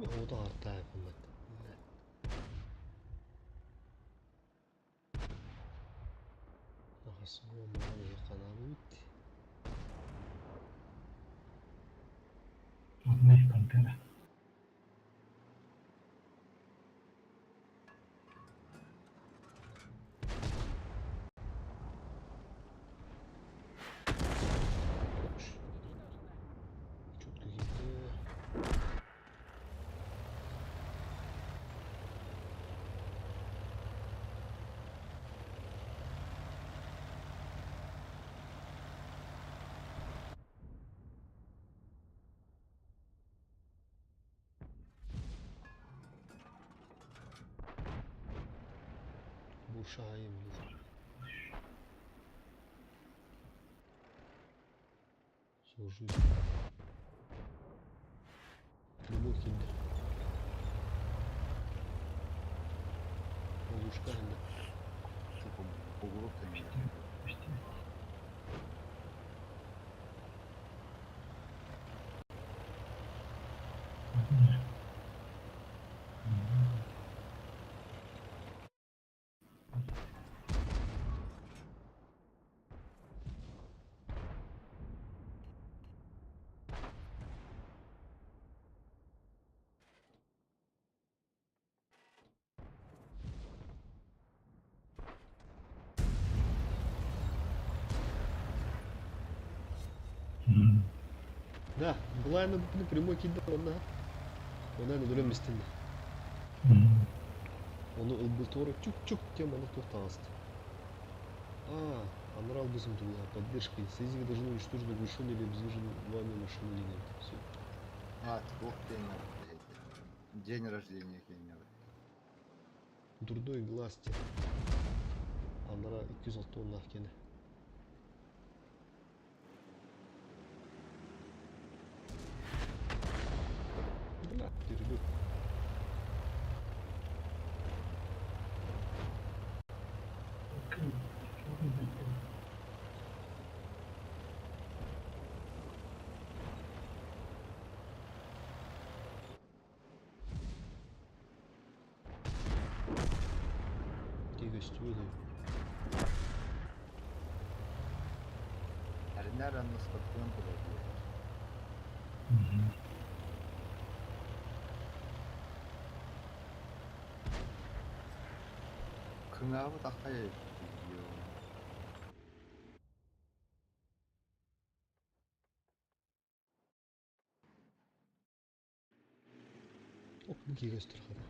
Оҕото артаайпын. Ханаабыт. Модный пантера. Четко киирдэ. Бу шайым dedi. Служу. Прямой киирдэ. Ловушка енді. Типа бугуру кэннэ. Почти. Да, была на прямой киирдэ онна. Она на дөлөм истинде. Оны ылбытор чук-чук тем аны тоқтағысты. А, Анрал бысым тула, поддержка. Союзники должны уничтожить оглушенную или обезвреженную вами машину или нет. Все. А, туох кэннэ. День рождения кэннэ. Дурной глаз те. Анара 206 оннах кені. Бля, перебил. Тегөстүбөдө. Эрнер анна скорпион турар. Кыҥаабы таххай Ок, бу кегөстүр хада.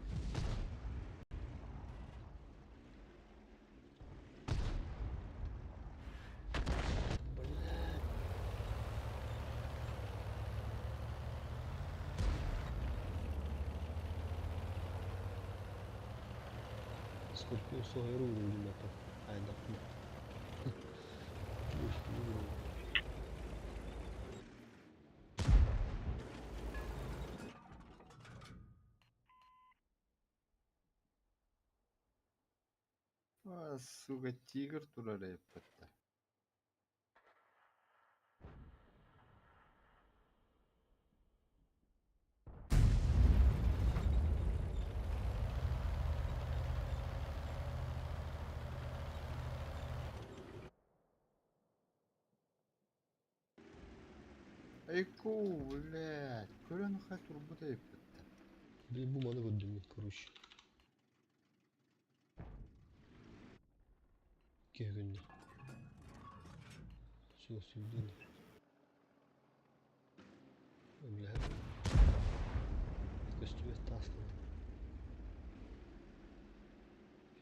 Бля. Скорпион соһойор ууруллумата. Айдаппына. А, сука, тигр турар эппэтэ. Айку, блядь, көрөн хай турбут эппэтэ. Блин, бу маны көрдүм мен, короче. Кегүнне. Все, сүлден. Бля. Көстүбэт таастан.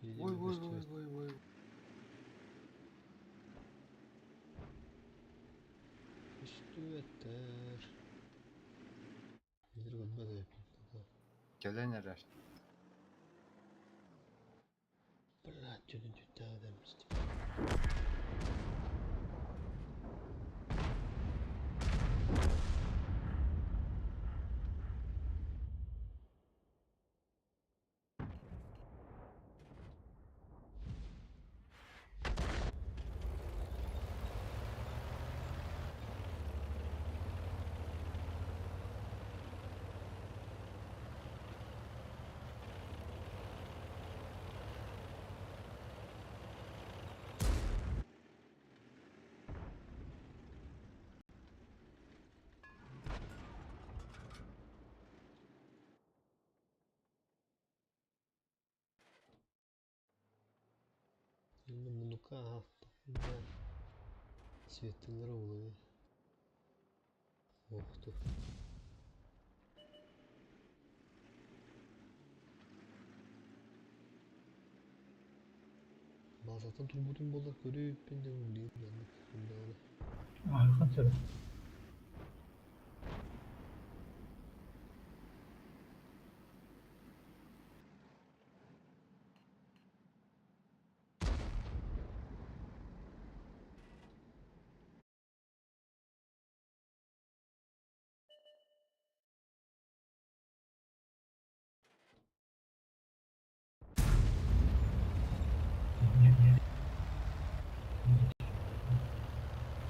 Ой, ой, ой, ой, ой. Көстүбэттэр. Билер көрбөт эппин. Кэлэн эрэр. Бля, түнүн түттää демисти. Ну-ка, ага. Да. Светлый улови. Ох ты. Базаттан турбутум буоллар көрүппүн да билигин маннык кундаҕына. Аһыхан сөп.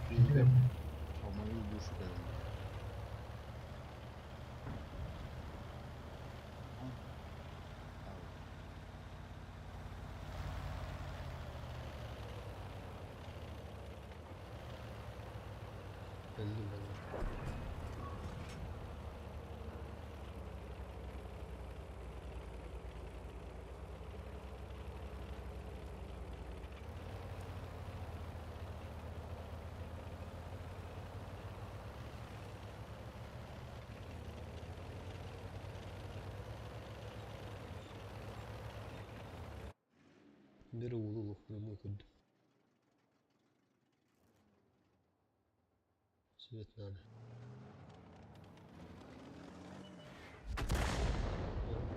Биирдэ хомойуу душу кэлэн. Кэллим ben. Бери уолу прямой көрдүм. Свет надо.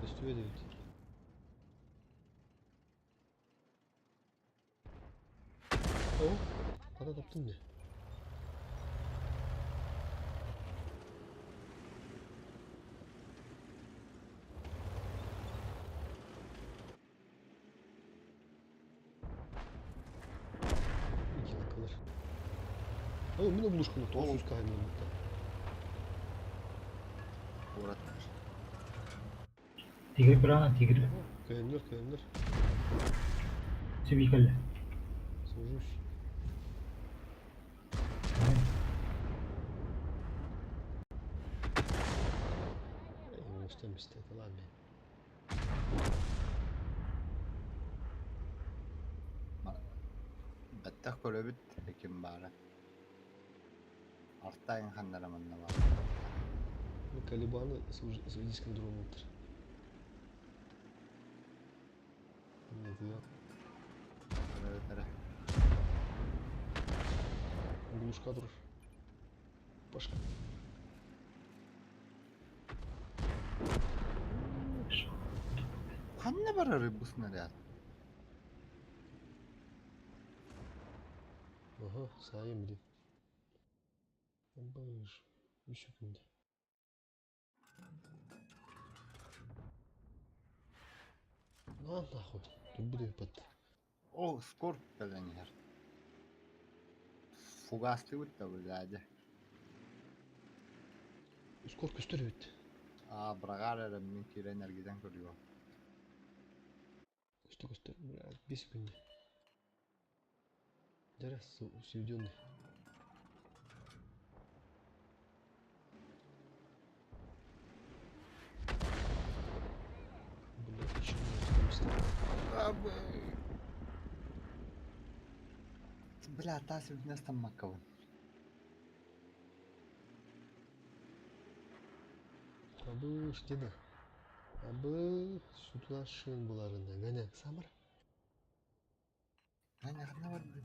Көстүбэт эбит. О, хата таптым дии. Икки кылыр. О, мин облушканы тоғыз кайнын бітті. Куорат. Тигр брана, тигр. Көйөннөр, көйөннөр. Сибикелле. Служусь. Оҥостон истэ, ладно. Бэттэх көрөбүт ким баара. Артайын ханнара манна баар. Ну, Калибаны с водительским дроном внутрь. Нет, я Көрөбүт глушка тур. Пашка. Ханна барар бу снаряд? Ага, сайын блин. Быш. Үс күндө. На нахуй. Тут буду под. О, скорб кэлэн иһэр. Фугастыбыт да блядь. Скор көстөр бит. Аа, бырагаар эрэ мин киирэн эргитэн көрүөм. Көстө көстөр. Бля, 5 күндө. Дәрә сведенный. Бля, почему я там Бля, тас үрдүнэ маккабын. Абыш деди. Абы сутулашын буларында. Гәнә, самыр. Аня ханна бар бу?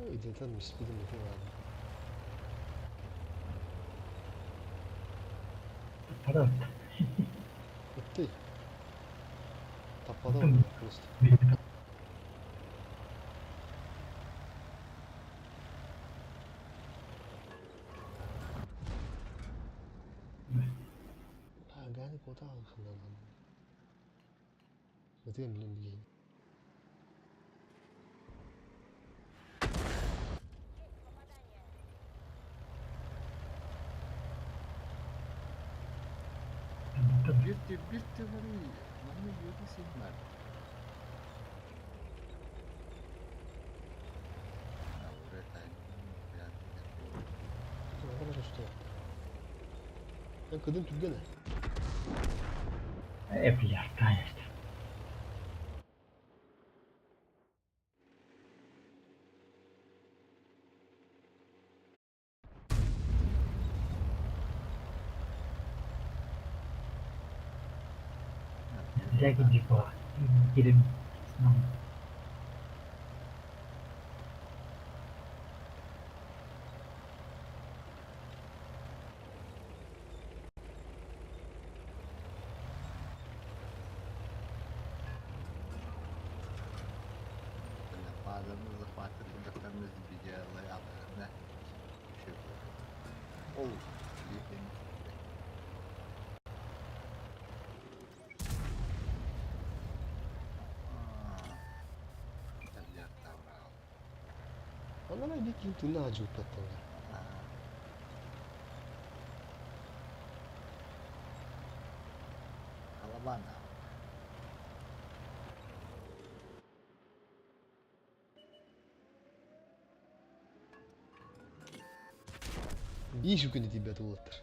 Ой, там спидом не ладно. Пара. Өттей. Таппады ғой просто. А, Гани кота алханан. Өтеген билем билейин. Bir bir teori. Манна үөрэ син бар. Эн кыдын түргэнэ. Э, блядь, конечно. Всякий типа, кирим, Бля, базаны захватит, дактарны сбегала, апхна. Оу, блин. Анана бик тына ажыппатталар. Алабана. Бии күнү тибет улаттар.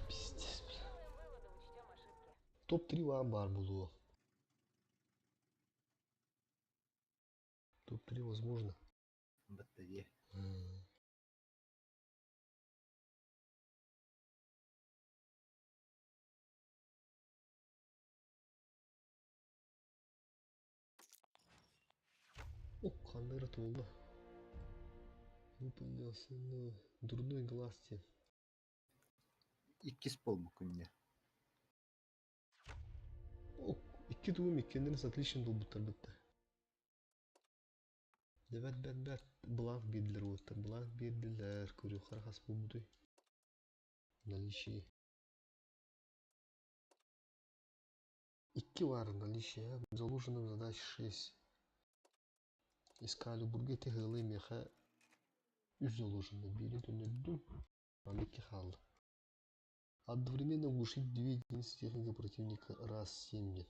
Пиздец, бля. Топ-3 вам бар булуо. Топ-3 возможно. Баттаги. О, ханныра туолла. Выполнился, ну, дурной глаз те. Иккис пол күнне. О, икки тугум иккеннерин с отличием долбуттар бытта. Дебет бет бет бланк бердилер уоттар. Бланк бердилер. Көрү харахас болбутуй. Наличие. Икки бар наличие. Заложено задач 6. Искали бургети хылы меха үс заложено. Бири төннөдүм. Аны икки хаалла. Одновременно оглушить две единицы техники противника раз 7 дней.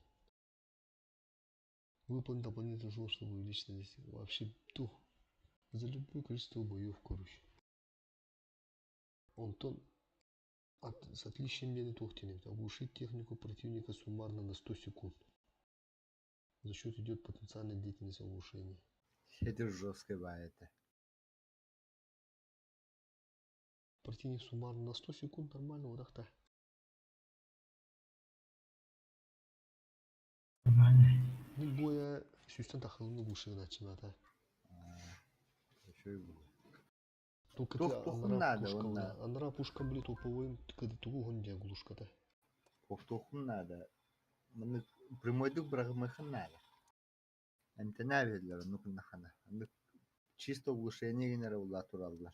Выполнить дополнительный шаг, чтобы увеличить здесь. Вообще, тух. За любое количество боев, короче. Онтон с отличием не тухтенет. Оглушить технику противника суммарно на 100 секунд. За счет идет потенциальная длительность оглушения. Это жестко бывает. Противник суммарно на 100 секунд нормально, вот так. Нормально. Ну, боя сүүстэн тахылын оглуши начината. Еще и было. Только Тух- ты тухун анара надо, пушка, он бля. на- Анара пушка, бля, топовым, когда тугу гон глушка-то. Туохтуохун наада. Маннык прямойдук бырагымыхын наада. Эмтэнэ биһилэр оннук нахана. Оннук чисто оглушение генере улаа тураллар.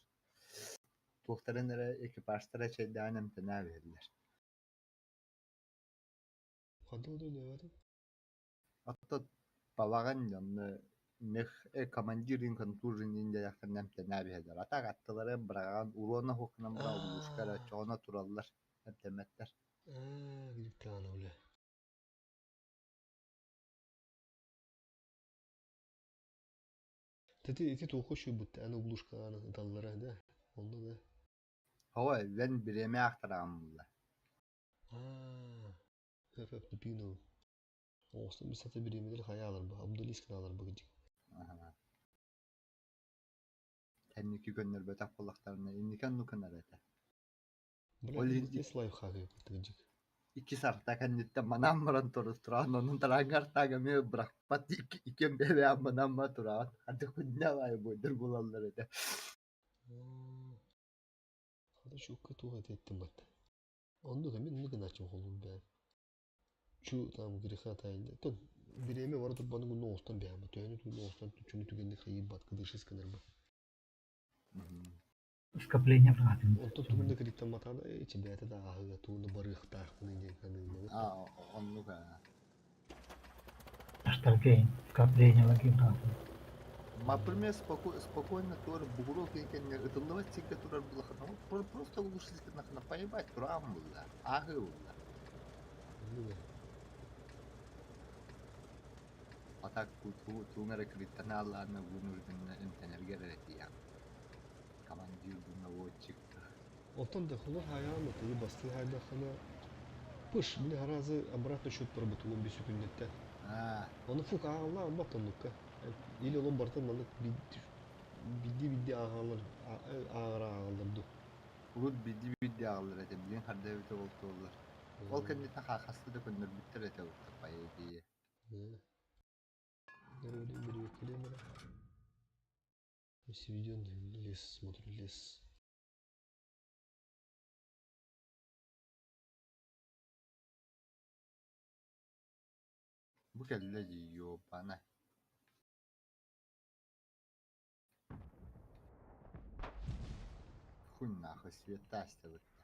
Туохтарын эрэ экипажтара чэйдээн эмтэнэ биһилэр. Ханта да не Оттон балаҕан дьонно мех командирин контуженин диэхтэрин эмтэнэ биһилэр. Атак аттылары быраҕан уруона хуохунан быра оглушка эрэ чоҕуна тураллар эмтэммэттэр. Аа, гриптана, бля. Тети ити туоху шүйбүт, аны оглушка аны даллара, да? Онно да. Хава вен бириэмэ ахтараҕан булла. Аа, хөп тупино. Оостун бис сата биримедер хаялар ба, Абдулискин алар ба гидик. Кэнники көннөрбөтөх буоллахтарына инники оннукунар этэ. Бля, Ол здесь лайфхак гидик. Икки сарта кэнниттэн манан баран туран онун тарангар тага бырахпат иккен бэбэ манан ма тураан ханты хуння бай бойдыр булаллар этэ. Хада чукка туга теттим бат. Онну мен нуга начым холун бэ. Чу там греха тайны. Тон биреме бар турбаны гунну остан бэма. Төөнү түгүн остан түчүнү түгенди хайы бат кыдышыс кыныр ба. Скопление бырахатын. Онтон тугунда кириттен матана эчи бэте да ахыга тууну барыхтаах мыны ден ханы. А оннуга. Аштаргейн. Скопление лаги бырахатын. Например, спокойно тур бугурок екен ытыллыбат сирге турар булахана. Просто оглушить нахана поебать туран булла. Ахы булла. А так туңара кириттен аллаана гунурдун эмтенерге эретия. Командир наводчик. Оттон да холор хайаан тыгы бастыы хайдаххына пыш били харазы обратно счет барбытылын би сүкүннеттен. Аа, Оны фук ааҕаллар албат оннукка. Или олон бартан маннык бидди бидди ааҕаллар ааҕара ааҕаллар ду. Урут бидди-бидди аҕаллар этэ, билигин харда эбитэ буолтуоллар. Ол кэнниттэн хаахаста да көннөрбүттэр этэ по идее. Сведенный лес, смотрю, лес. Бу кэллэ дии, ёбана. Хуй нахуй, света астыбытта.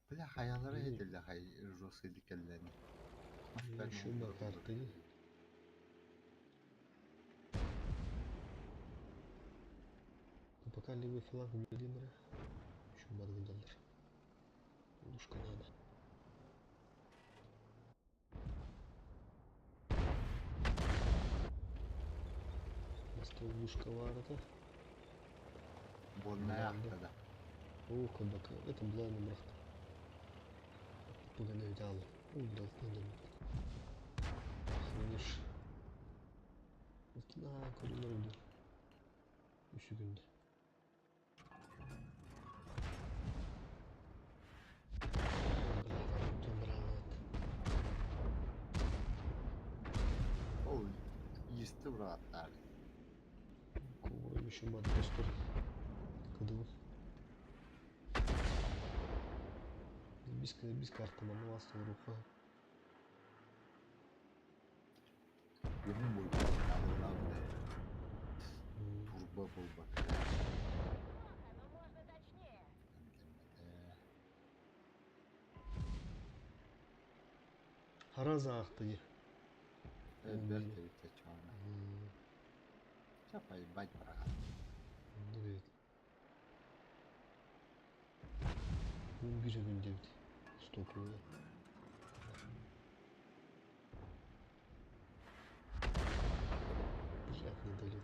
Бля, хайалара этиллэ хай жесткий кэллэни. Еще на карты. Ну, пока левый фланг Владимира. Еще Мадгадалар. Лушка надо. Лушка варата. Больная ахтада. О, кабака. Это была на брахта. Пуганый взял. Удал, Хранишь. На, коридор. Үсүгүндэ. Ол исти быраттар. Кобра еще мат достор. Кыдыл. Без, без карты мануас рука. Бирин буолбут Турба буолбат. Но можно точнее. Хараза ахты. Бэрт эбит чоона. Ча поебать браха. Evet. 11 günde bit. Стоковый. Блядь, не дали.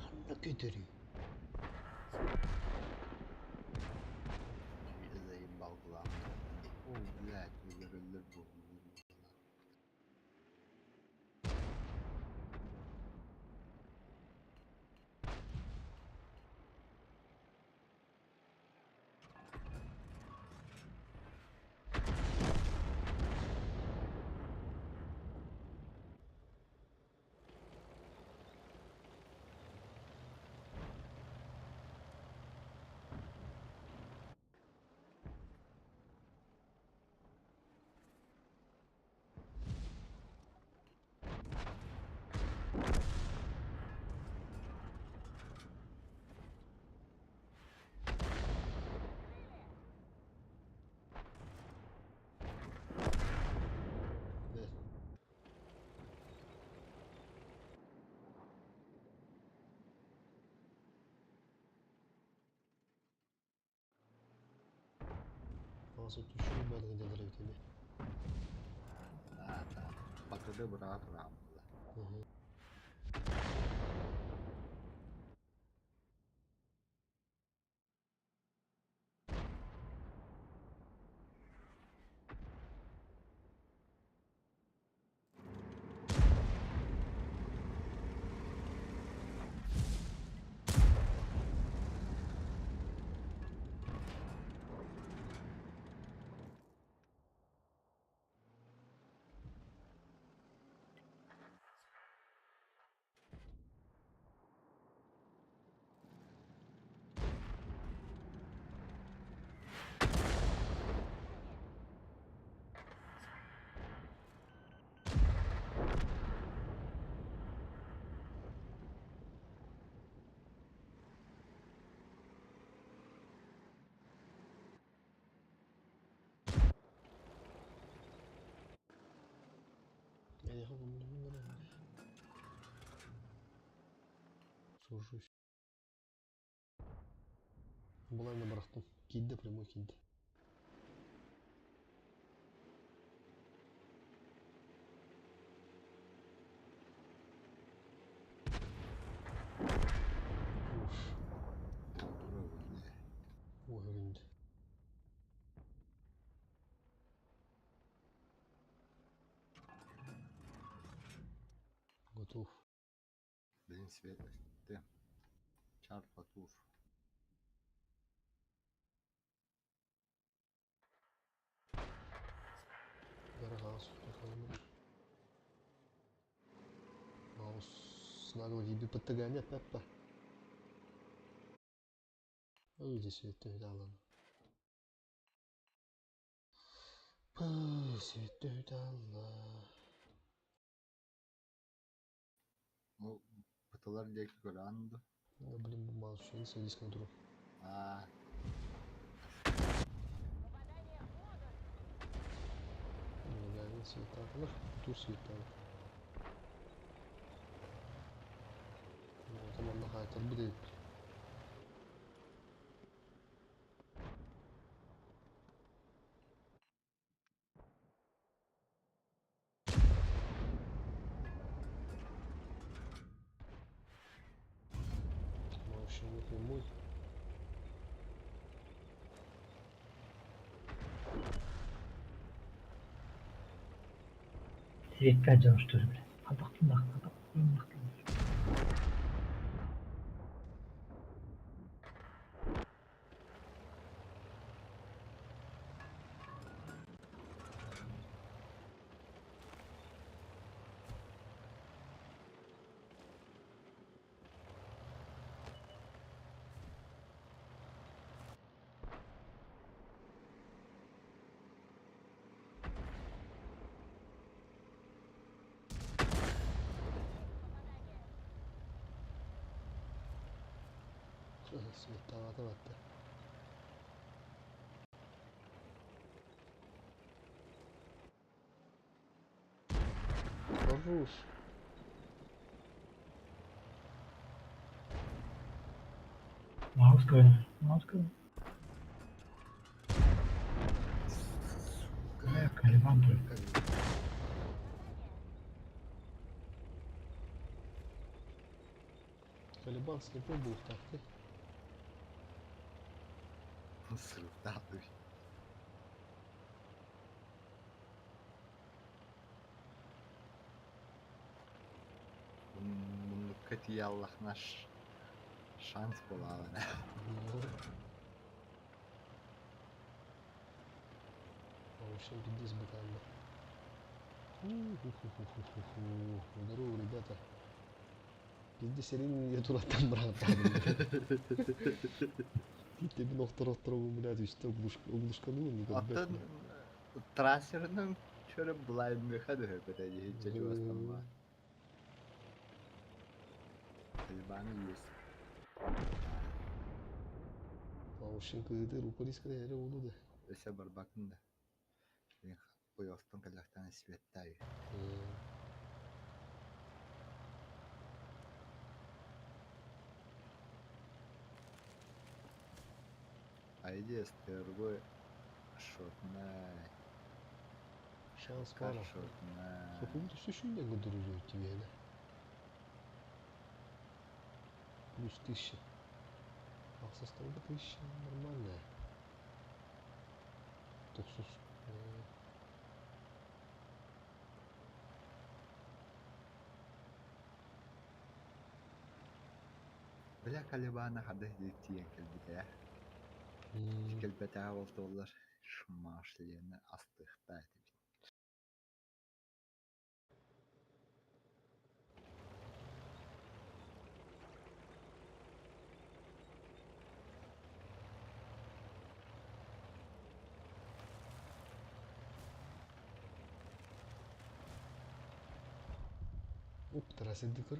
Ханна көтөрүй. Заебал главное. О, блядь, өлөр бу. Да. Аса түшү бадыгы дедер бит Да, да. Бакыды быраат була. эми. Эйиэхэ умнубун эрэ. Сужусь. Булайна бырахтым. Киирдэ прямой киирдэ. Уф. Уһүгүндэ. Готов. Блин, свет ты. Чар потур. Нагло тебе подтыганят, папа. Ой, здесь это да ладно. Свет да. Ну, бытылар диэки көрөн ду. Да, блин, мало что, не садись на дуру. Аа, Попадание в модуль. Ну, да, светалар, тур светалар. Ну, там онно хаайтарбыт эбит. В общем, вот и мой. Светка дьон что ли, блядь. Хатахтын хатахтын. Светалата батта. Хорош. Маус көрөн. Маус көрөн. сука. Калибан тур. Калибан слепой был так ты. Сырыктаатый. Муннукка тиийэ аллахна шанс буолаҕына. Ну. В общем, пиздец бытанно. Ху-ху-ху-ху-ху. Здорово, ребята. Пиздец, серин я тураттан брат. Тебе охтор блядь, үстэ углушкану, ну как Оттон трассерынан чөрө булайымыха да көтө дии чугастан ба. Калибаны есть. В общем, кыды руколис кыды улу да. Өсө барбакын да. Бойостон калактан светтай. Айди стервы шотнай. Шанс пара. Шотнай. Сколько все еще не друзей тебе, да? Плюс 1000. А со стороны 1000 нормальная. Токсус. Бля Калибана хады тиен келбите. Келбете болтолар шмашлены астыхта этибит. Оп, трассерди көр.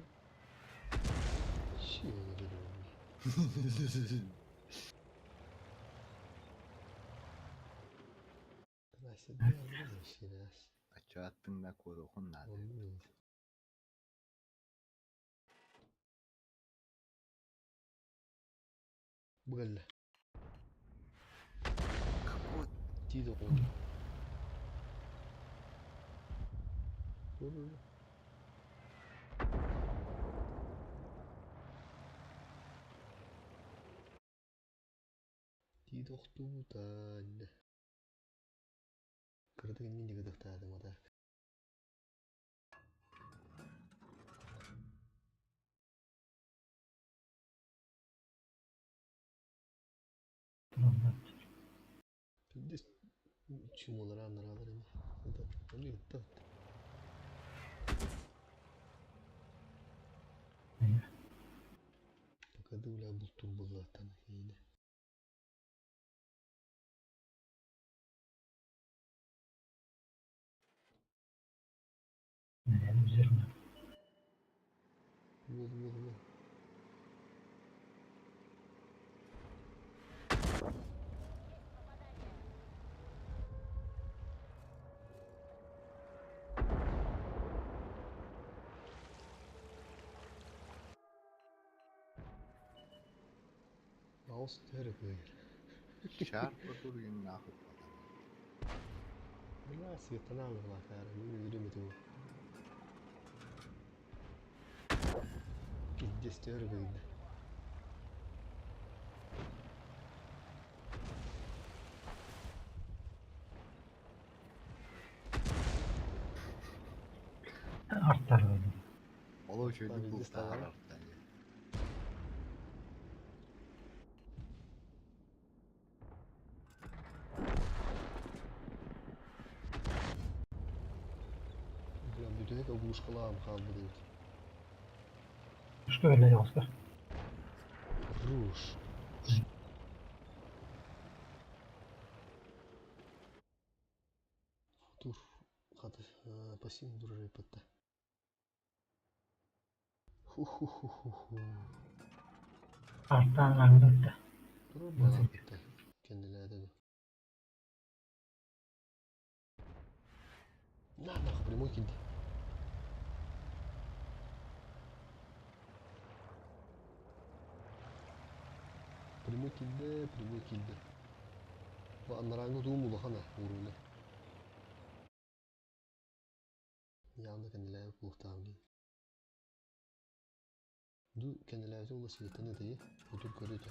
Щи, Чааттыҥна куотуоххун наада. Оннук. Бу кэллэ. Какой Тиит оҕуһун. Тиит охтубута иннэ. Кыратык иннин диэки ытыктаатым а так. Пиздец чумолара анаралар ини. Ону ыытта. Пока бля бултур буллааттан иинэ. Уол, уол, уол. Аус төһө кыайар. Шар потургин нахуй потом. Бля, светана быһылаахтаара, мин өлөрүм этэ бу. Пиздец төһө кыайда. Артар Ол үчүгэйдик Пиздец бултаһар таҕара. артан. Бля, бүтэһик оглушкалаам хаалбыт эбит. Что öyle yoksa? Руш. Тур хата пассивный дружи пт. Ху-ху-ху-ху-ху. Артан аңдырды. Турur балаатта. Кэннилээдэ ду. На нахуй прямой киирдэ. Прямой киирдэ, прямой киирдэ. Бу анарааҥҥы туум улахана ууруна. Явно кэннилээбит буолуохтаах дии. Ду кэннилээбитэ ула силиттэн ытыйы, утур көрүтэ.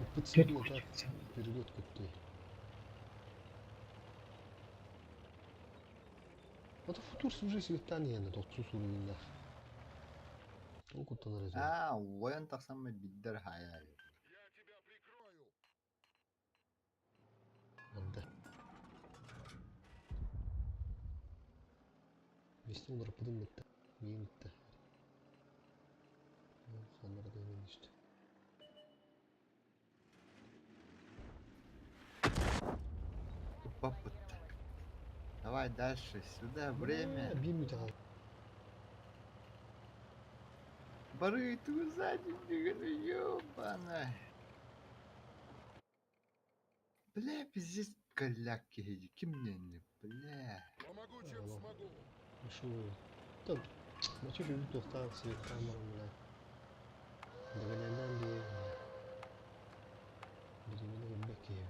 Ыппыт сири так перелет көттүй. Это футур уже силиттэн иһэнэ тохсус уровеннаах. Ол куттанар этэ. Аа, уойан тахсаммын биддер хаайа. Анда. Вести уларыппытым бытта. Миин бытта. Ханнара дыгын işte. Тупа-пытта. Давай дальше, сюда, время. Биир мүнүүтэ хаалла. Бары ту сзади, ёбана. Бля, пиздец, голяк киһи, ким не, бля. Помогу, чем Алло. смогу. Шо? Там, мачы жүрүп тоқтаан свет камерам бля. Догоняндан бе. Биримини көрбөк киһи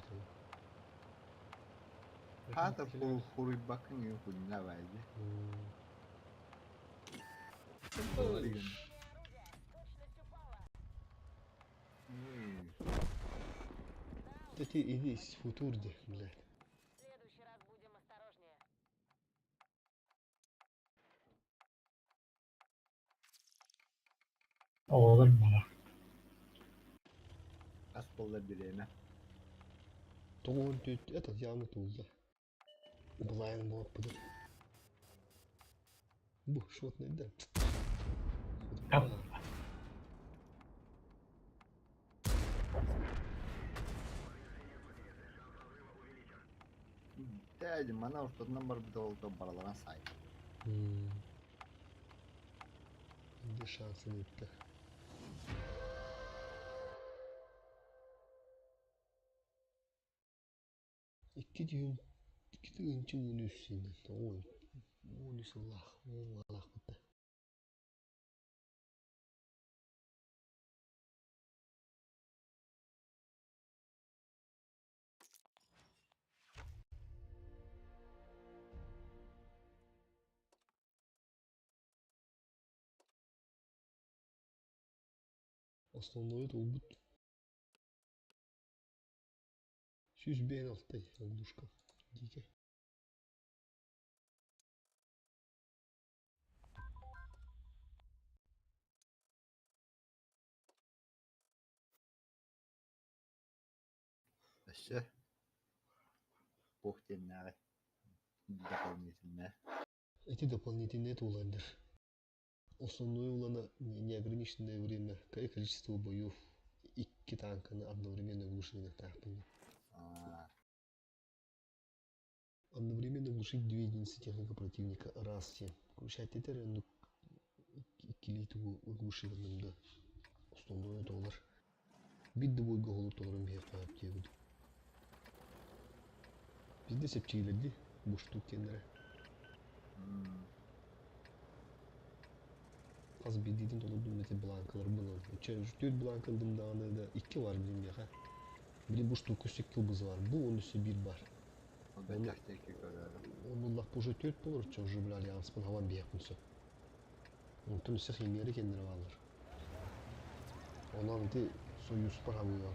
Хата хуруйбакын ее хуйня вайди. Оружие. Точность упала. Ты иди с футурде, блядь. В следующий раз будем осторожнее. Оğlan bana. Ас болла биреме. Тоҕуһун түт, это явно тулда. Былайын болып бұды. Бу, шотный да. Там. Дәді, мана ортадан бар бір олды бараларан сай. Енді шансын өтті. Икки тыһыынча уон үс ой, уон үс сыллаах, уон бытта. Основной туолбут 105 алта оглушка дикая. Өссө туох диэннээҕий дополнительное. Эти дополнительные туоланнар. Основное улана неограниченное время и количество боев икки танканы одновременно оглушили. Аа, Одновременно глушить две единицы техника противника раз семь. Включать этер, ну, иккилии тугу оглушилным да. Основное туолар. Биир да бойго холур толорун биһиэхэ хаап диэбит. Бизде сепчиилерди буштук кеннere. Хас биирдиитин толордум эти бланкалар бынан. Төрт бланк ылдым даҕаны да икки бар билим миэхэ. Били буштук үс икки ылбыз бар. Бу он үсө биир бар. Ол бэттэхтээки көрөөрү. Оны ыллах уже төрт болор, уже били альянспын хабан биһиэхпин сөп. Онтон өссө химияры кеннere баалар. Онон ити союзпар хабыгар.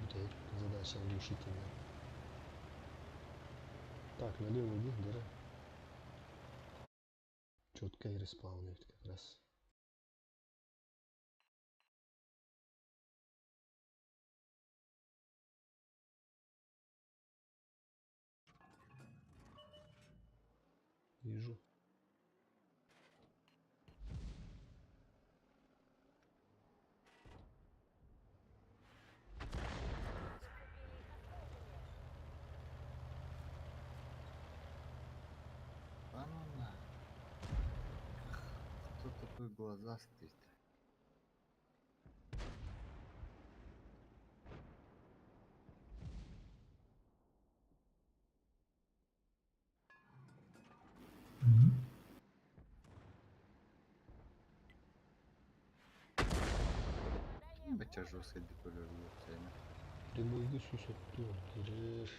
Бүтэһик задача глушить. Так, налево иди, дыра. Четко и респаунит как раз. Вижу. А ну на. Кто такой глазастый-то? Бача жесткий көрөрү. Прямой сүүс кирер.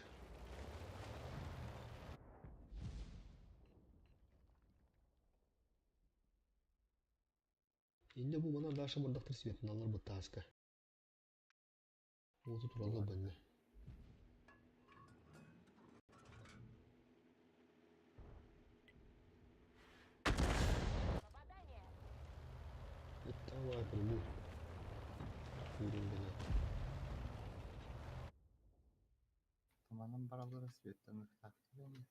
Инде бу мана даша бардактыр светин алар бу таска. Оту туралла бэнне. Попадание! Давай прямой. Курим бля. Туманын баралары светтен ыктаактыр.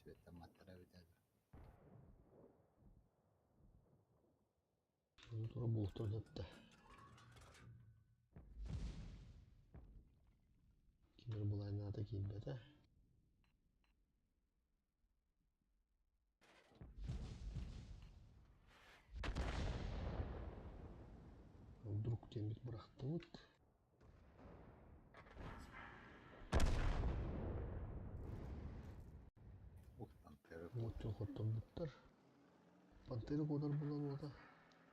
Светтен маттара битеді. Оны тура болуктар өттө. Кимер булайнаата кийбете. Вдруг тембит бырахтыбыт. Ух, пантера. Вот хотторбуттар. Пантера куодар булан уота.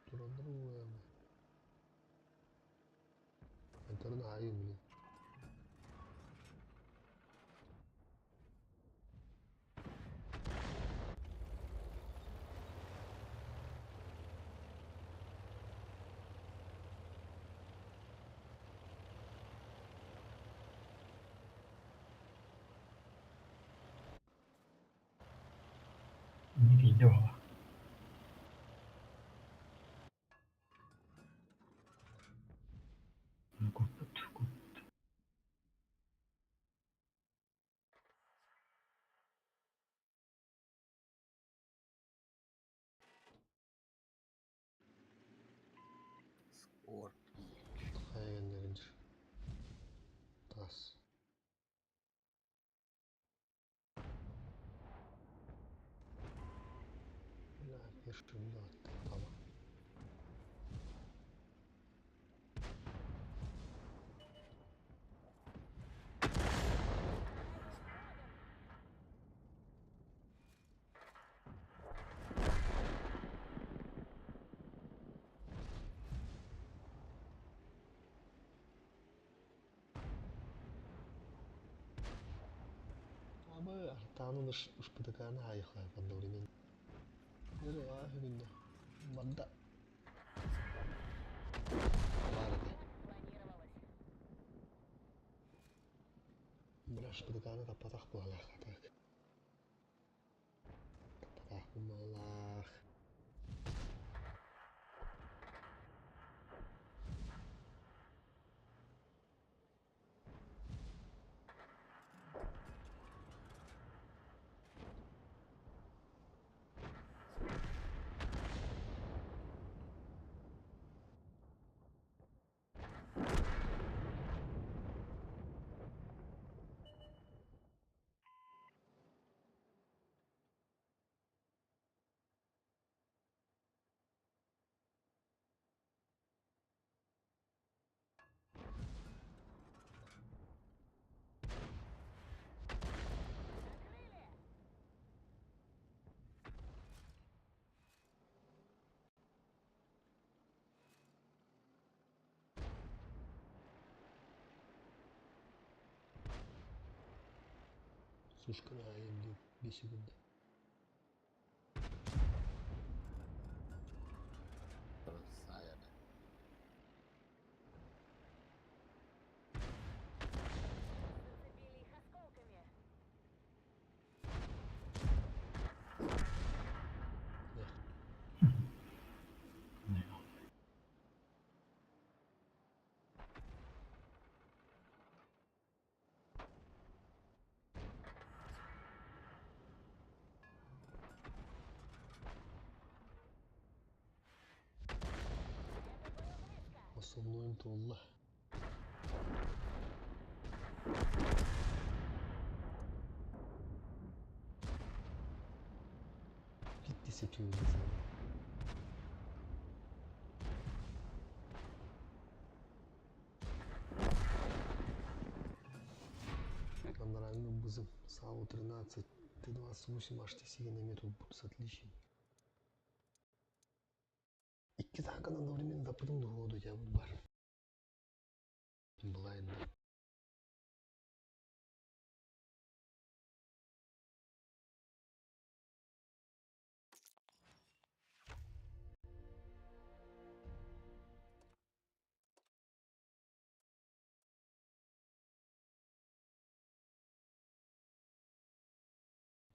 Турандар буяны. Пантераны айым блин. Не видела. Купут, купут. Скорпик. Хайгеннеринчи. Тас. Бля, пешим да таба. Абы артаанын ышпытыкааны аайыхлаах одновременно. Нөрө аа күннэ. Барда. Бар этэ. Планировалось. Бля, ШПДК-ны таппатах буолаах так. Таппатах буолаах. Накрыли! Сушканы айым деп 5 секунд. Сайада. Зацепили их осколками. Да. Это было близко. Основной туолла. Gitti sekiyor mesela. Андрангы бызым. САУ 13, Т-28 HTC на метр с отличием. Икки танканы одновременно таппытым дуһуоду дьабыт бар. Былайында.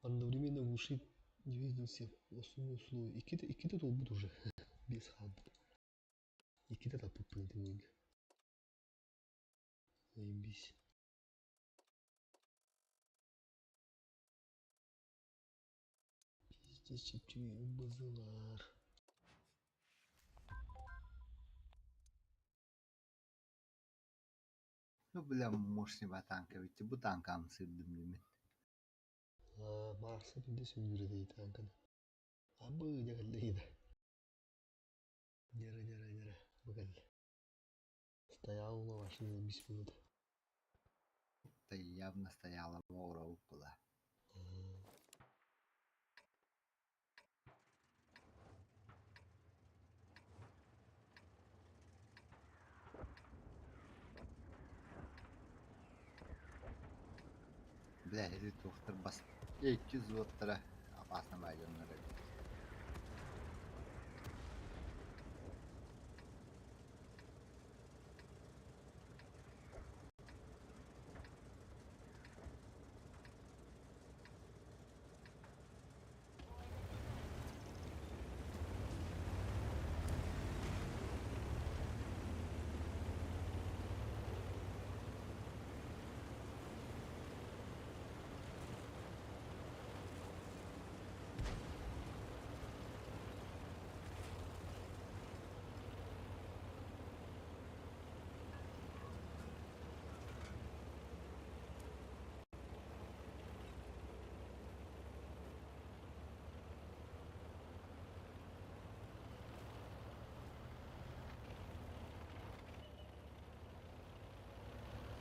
Одновременно глушить двигался основной слой. Иккитэ туолбут уже. Без хаалбыт. Иккитэ таппыппын ити Заебись. Пиздец чэпчэки базылар. Ну, бля, мощный танка, ведь бу танкам сырдым димин. Аа, Марса билде сөбүлүүр танканы. Абы дьэ кэллэ Нера, нера, нера. Бу кэллэ. Стояла машина 5 минут. Это явно стояла вора была. Бля, или доктор бас. Икки зуоттара опасно байденнар эбит.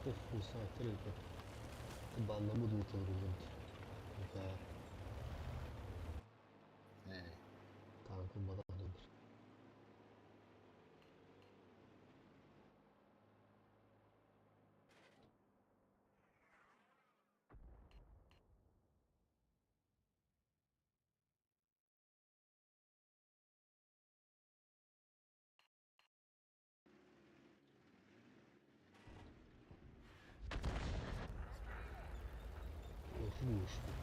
Ох, хуй знает, Банна буду турбут. Да, Э, танкым бадан. Оглушил.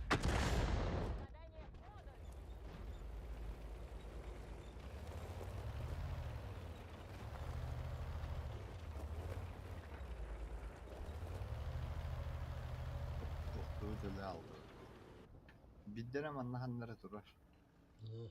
Попадание в модуль! Тохтуу төлө алды. Биддere манна ханнара турар. Да.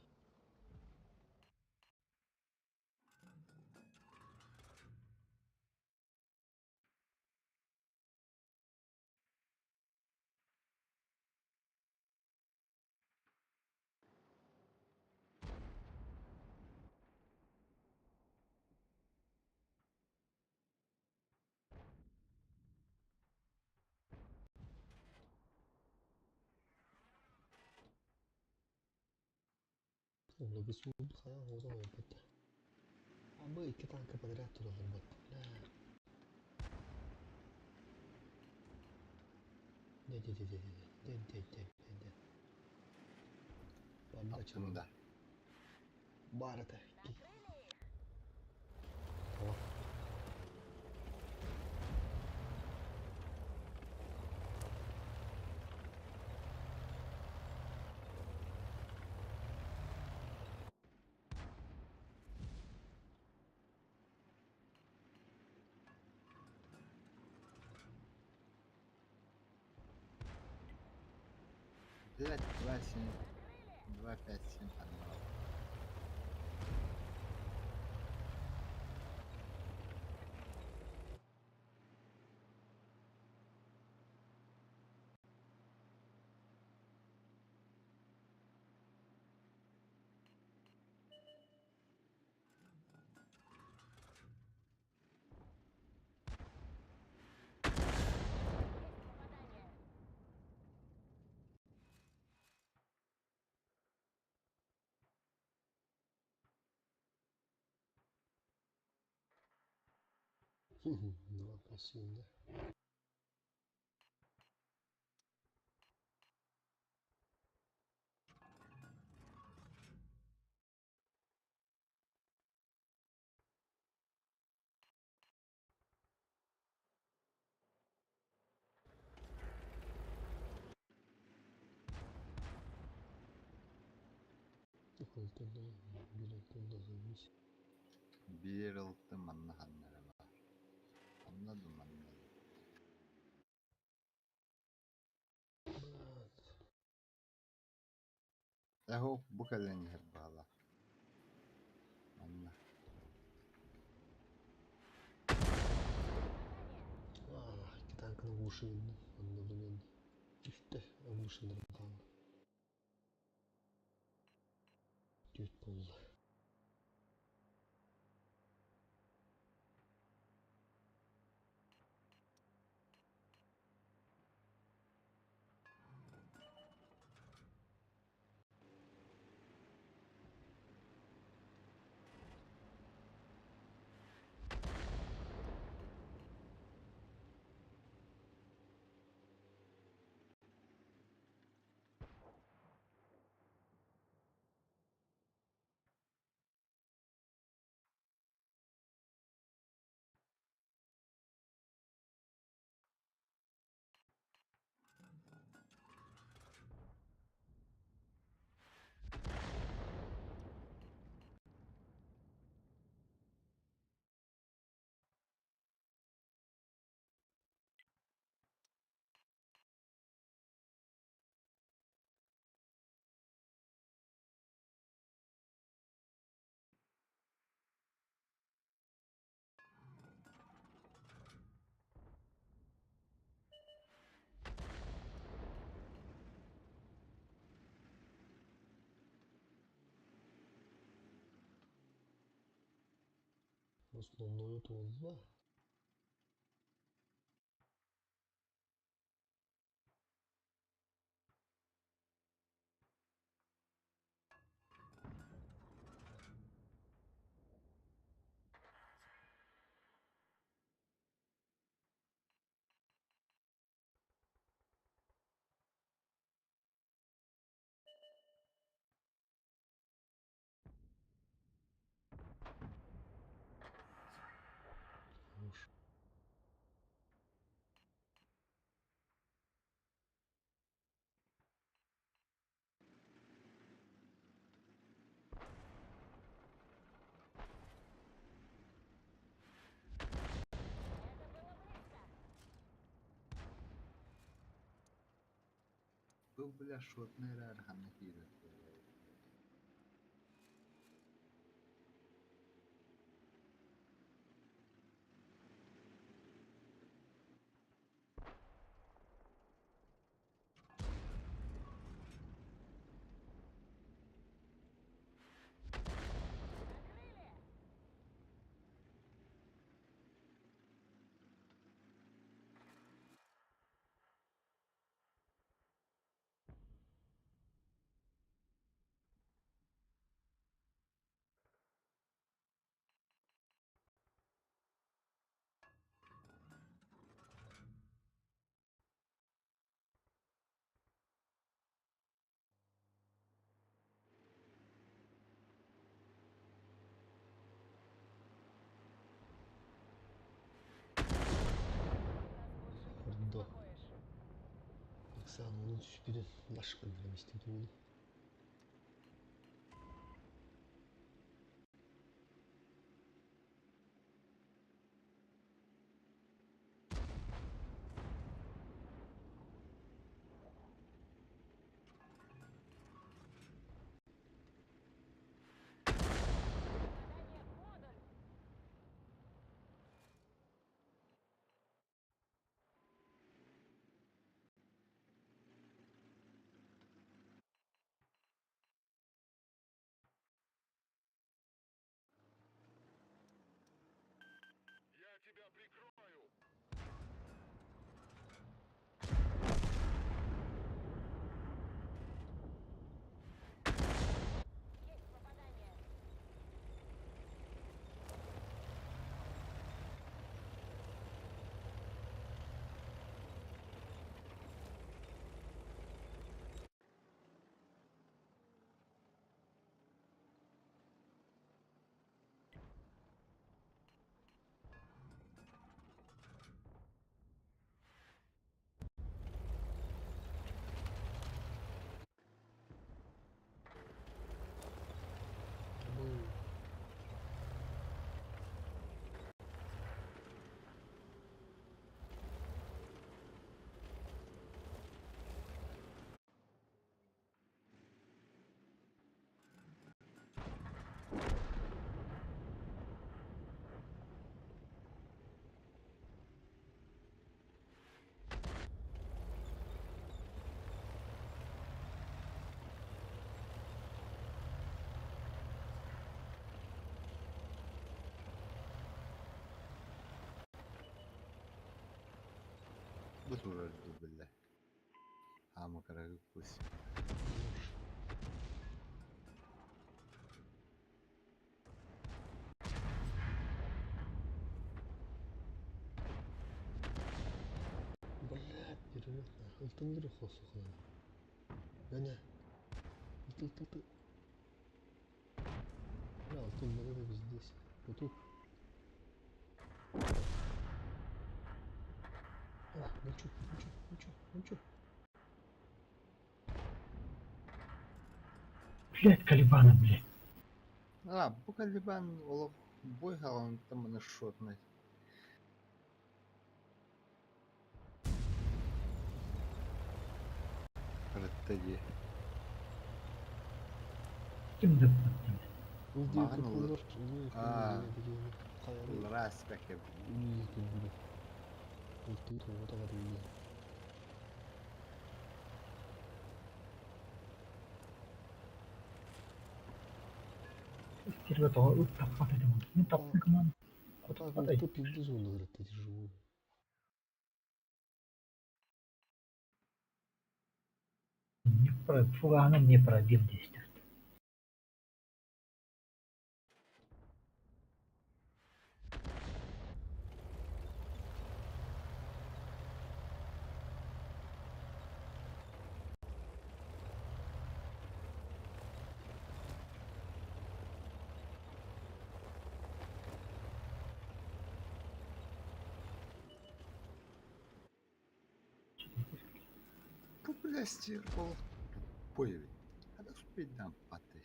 Онно бу хайа оҕото оҥорбут. Абы икки танка подряд тураллар бат. Бля. Де де де де де де де де де де. Банда Аттым да. Бар это. Накрыли их! Tamam. Блять, 2, 7, 2, 5, 7 ханнара. Есть попадание! Два по семь, да. Алтында, bir алтында заебись. Биир ылтым манна ханнара бар. Анна манна. Бат. Эхо бу кэлэн иһэр баала. Манна. Попадание! А, икки танканы оглушили одновременно. Үстэ оглушили қалды. Төрт болды. Основное туолла. Хорош. Это было близко. Бу бля шотный эрээр ханна киирэр Накрыли. Нас больше не Ордо. успокоишь. Оксана, onun түспүтүн лашкын истибит уолу. Попадание в модуль. Есть попадание. Бу Бу турар дуу биллэ. Хаама кыра кус. хорош. Блядь, перелет нахуй. Ылтыңдыр хосухлана. Әне. Ылтыл тыл. Бля, алтын надо здесь. Вот тут. О, ну чё, ну чё, ну чё, ну чё. Блядь, Калибана, блядь. А, бу Калибан олох бой хаалан там шотный. Кырытта дии. Ким да блядь. Ылдыы Маҕан курдулар, Аа. ылдыы курдулар, хайары Ыллара спекке. ылдыы курдулар. Ылтыы туоҕа ылдыы. Стерва тоҕо ыт таппат этим. Мин таптым команда. Так, Хотой. кто пизды зону говорит, эти живую. Не про фуганы не пробил действует. Бля, стерпал. Тупой ведь. А так успеть дам паты.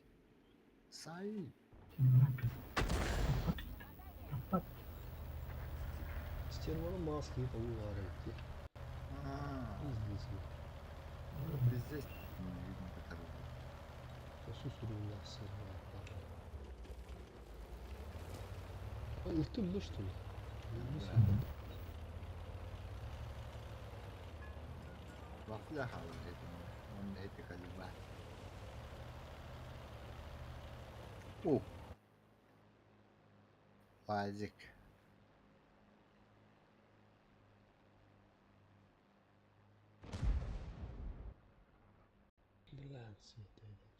Сай. Стервана маски это уварите. А, Пиздец. Пиздец. Не видно, как оружие. Сусуру серва. А, их тут да, что ли? Да. Вафля хавал это. Он это калиба. О! Пазик. Блядь, это.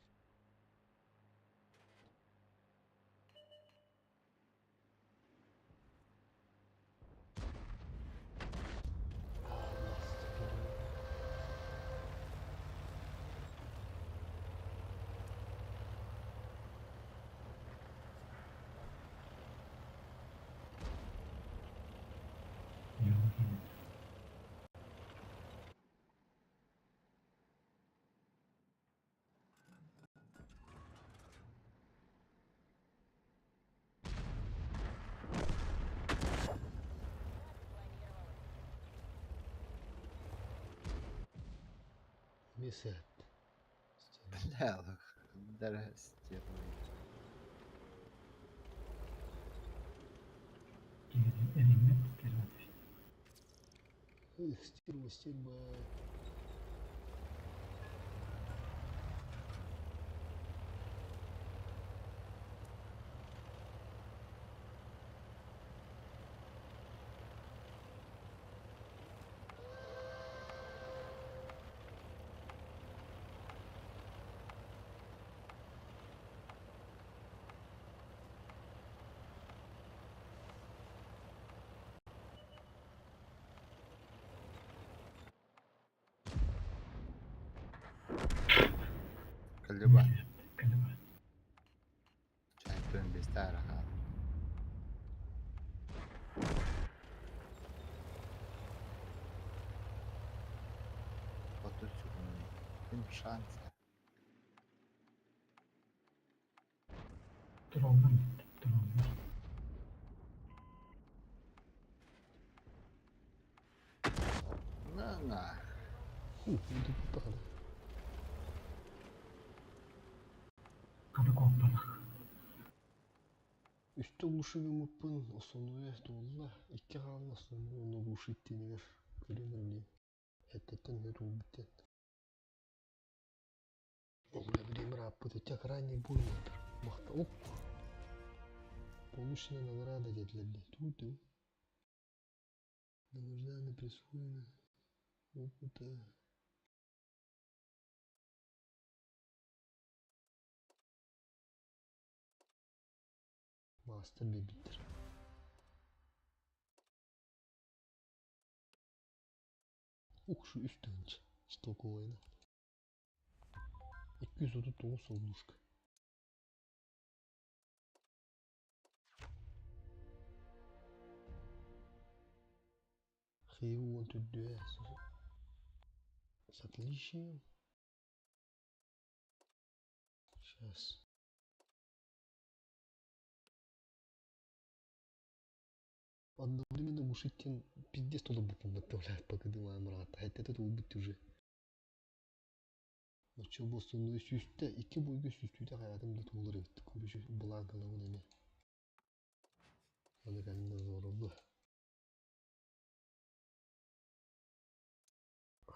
Месяц. Бля, даже стерва. Эх, стерва, стерва. Калиба. Чай без тараха. Вот тут им шанс. На на. Фу, ну тут надо. Үстэ глушигымыппын основное туолла, икки хаалла основной онно глушить тиинигэр көрүн блин. Хэттеттен нөр улбуттен. Бля, время раппыт, эти крайний бой Махта, оп. Получена награда диэтилэр Тут Награждание присвоено опыта. Мастер бибиттер. Ух, шу үстүнч. Стоковайна. 239 оглушка. Хейву он тут С отличием. Сейчас. Одновременно глушить пиздец туда букву отправляет, пока дымаем рата. Это тут убить уже. Очо босунду сүүстэ, икки бойга сүүстүүтэ хаятым да туолар эбит. Короче, бланкалабын эме. Аны кэннэ зоробу.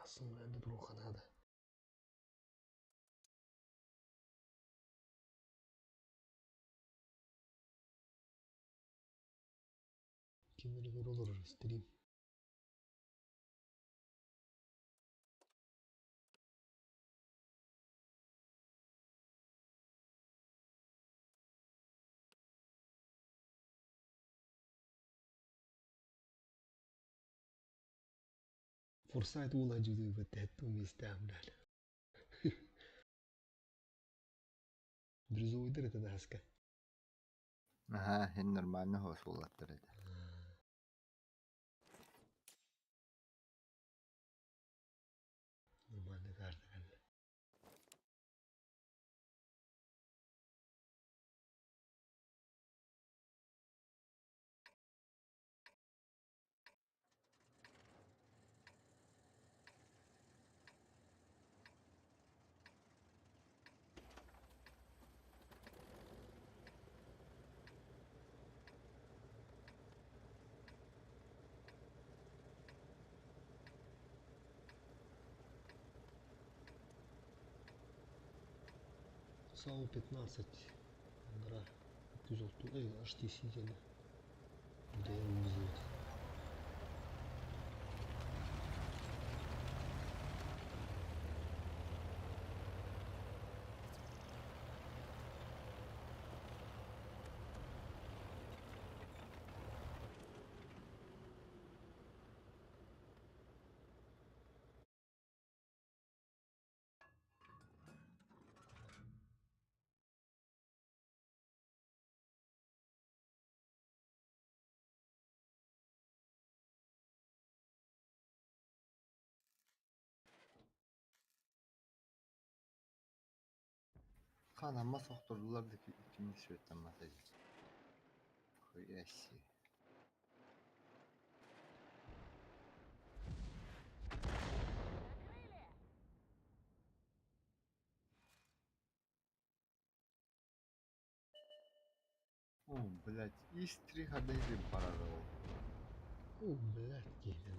Асын бәрді туруханада. Ким эрэ көрө олорор стрим. Форсайт уола дьүдүйбэт миэстээх Бирюзовыйдар этэ даһаска. Аһаа, һин нормально хоос буоллаттар этэ. Нормальный карта кэллэ. САУ 15 анара 206 HTC диэн ДМ взвод. Хан амма сохтордулар да кимник сүөттэммат эбит. Хуя себе. Накрыли! О, блядь, из три ходы парировал. О, блядь, киһи.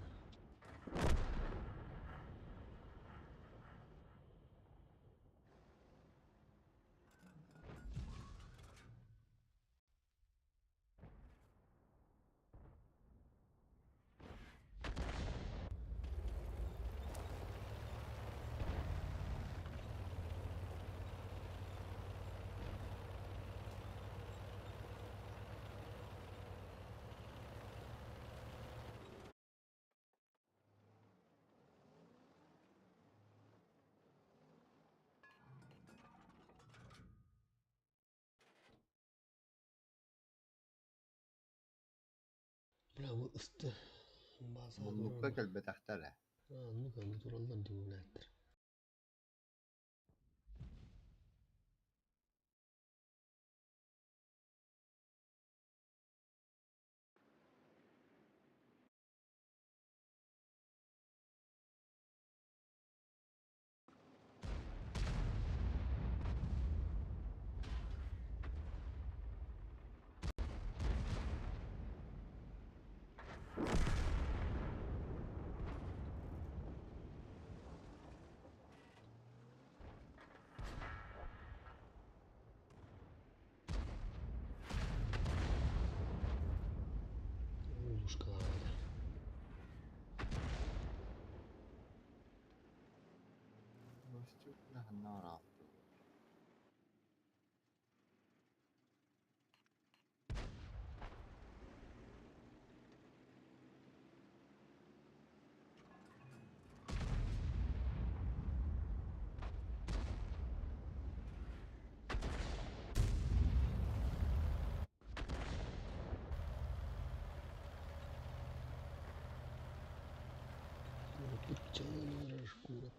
Бля, бу ысты. База Муннукка турар. кэлбэтэхтэр ээ. А, ну-ка, бу тураллар дии блядь. Ловушкалаабыта. Ростюк наһана Кура чалын шкура.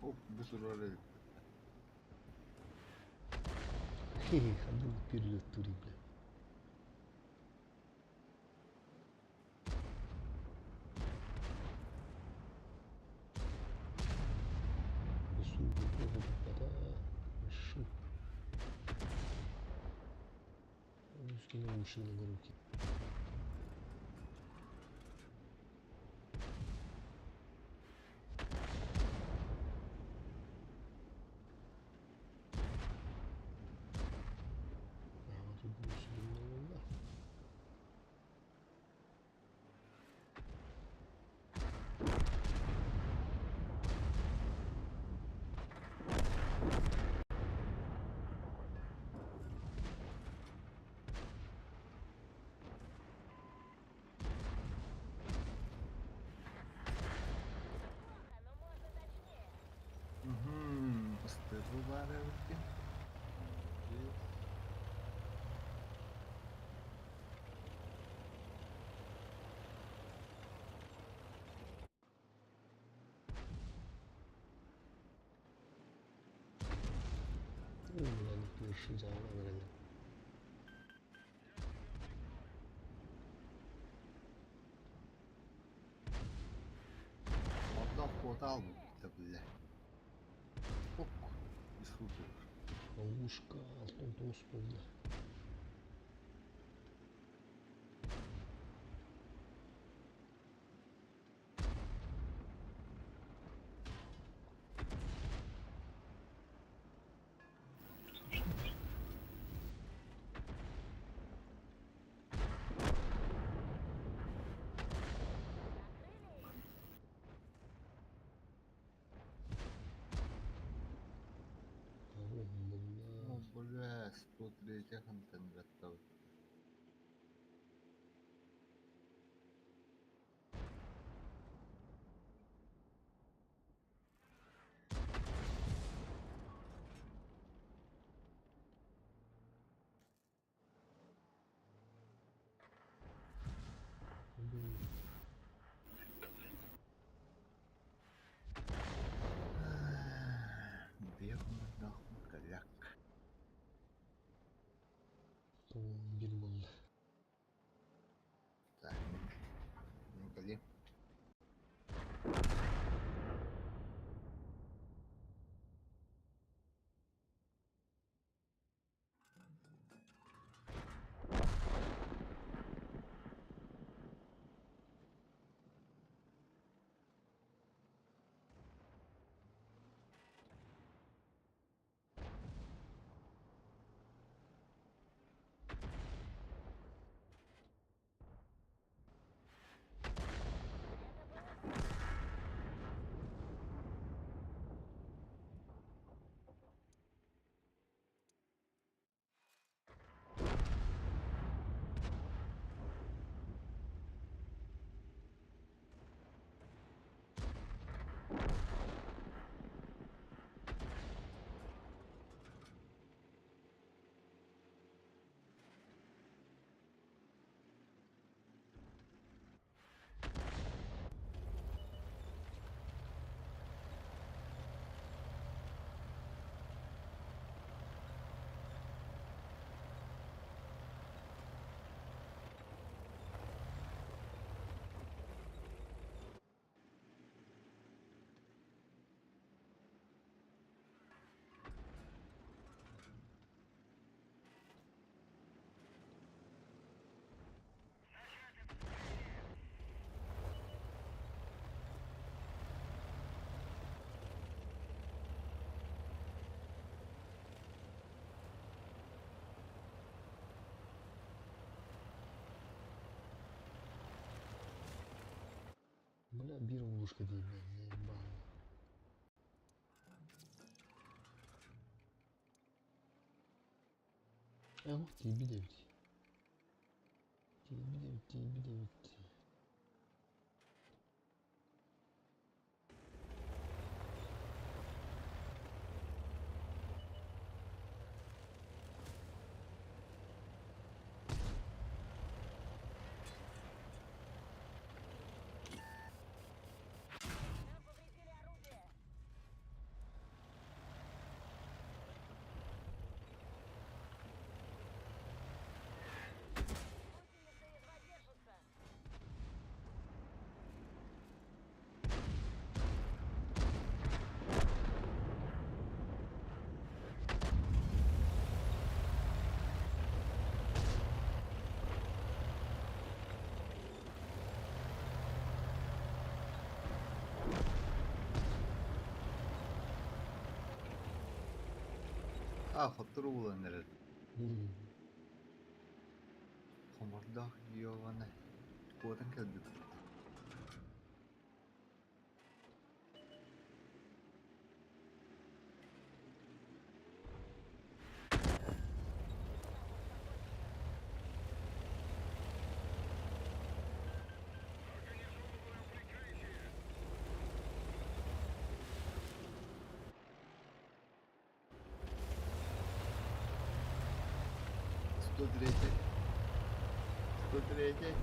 Оп, бу сурар эбит. Хе-хе, ханнык перелет тури, бля. Шу. Русский наушник на руки. Наада эбиккин. Молодец. Ы, Мордох куота албыт биллэ. Ок, исхутур. Ловушка, алтан тоғыз болды. Ну, бля, 103 контент. Бегмардах голяк. Bir болды. Так, ну, кали. Бля, bir ловушка деймін, заебало. Э, тебе девять. Тебе девять, тебе девять. Нам повредили орудие. Гусеницы едва держатся. А, хотуру булан эрэр. М, Хомордоох ёбана. Куотан кэлбит. 103-й. 103-й.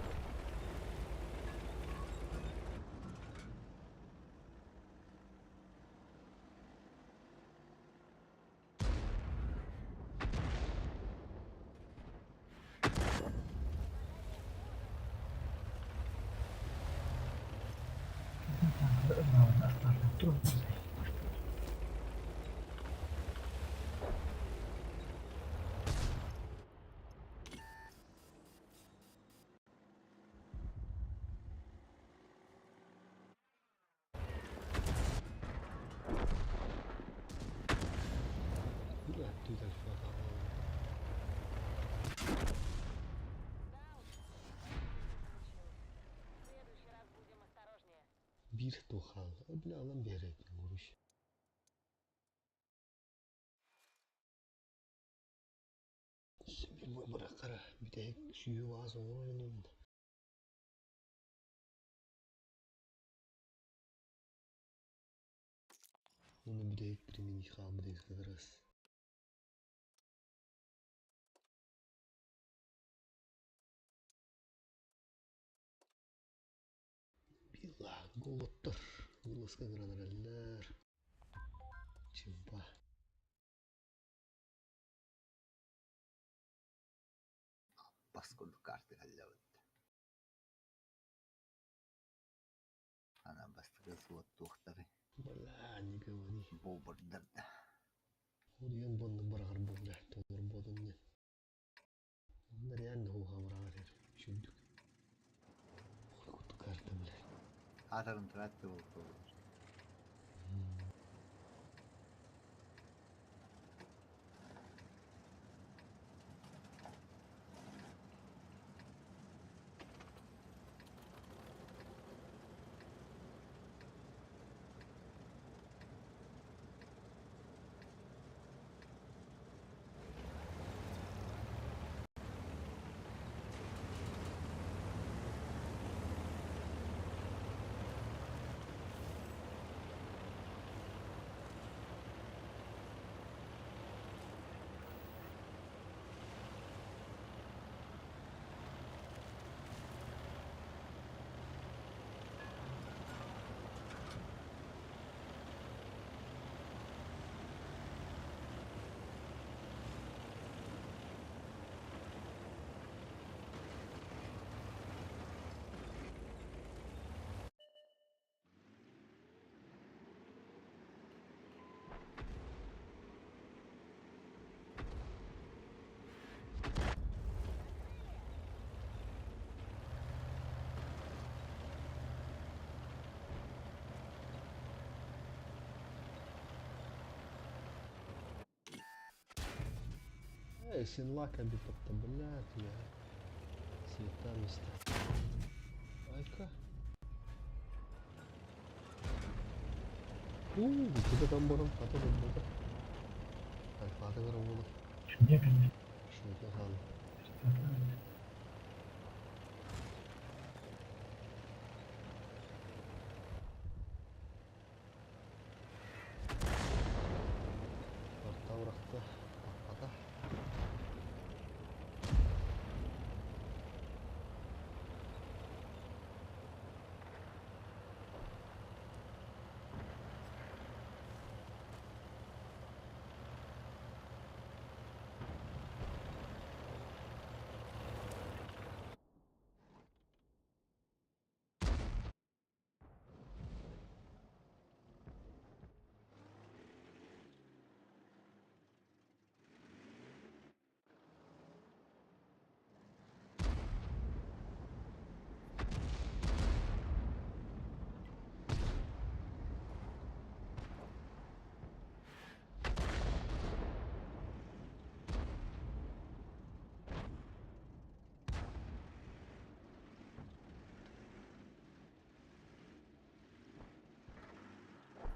Бля, тут альфа. Да уж, получилось. В следующий раз будем осторожнее. Биир туох хаалла. Бля, ылан биэрээт горуш. Быраххара бүтэһик сүүһү баас оҥорон Уну бүтэһик примени хаалбыт как раз. Била, голоттор. Вылазка гранареллер. Чимпа. Бас курдук карты халлабыт. Ана бастыгы суот туохтары. Бля, не говори. Бобурдарда. Уруйан буонна быраҕар буолла, толор буолун диэн. Онно реально хуха быраҕар эр. Үчүгдүк. Ой, куту карта, бля. Атарын тратты болду. Эй, синлака битокта, блядь, я. Цветами-то. Айка. У, куда там барам, хата да Альфа граммона. Не билим. Что это хал? Арта урахта. Ата.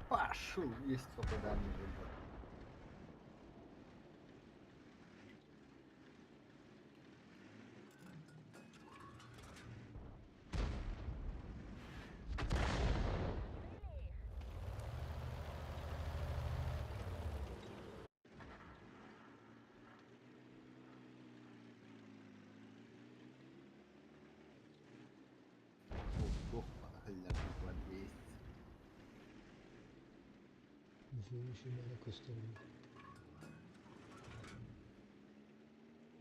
Пошел, есть попадание в Накрыли их. Следующий надо көстөр.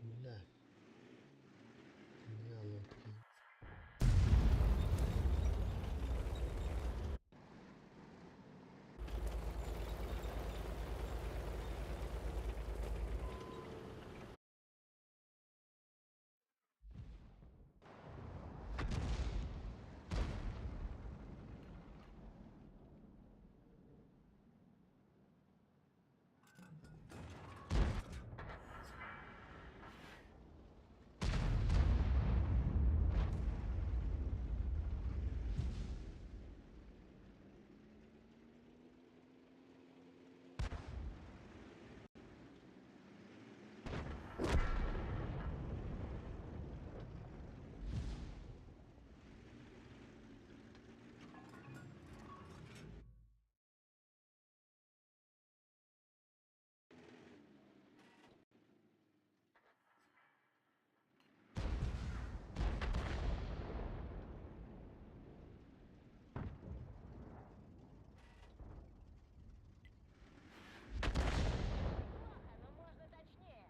Бля. Бля, лодки. Плохо, но можно точнее.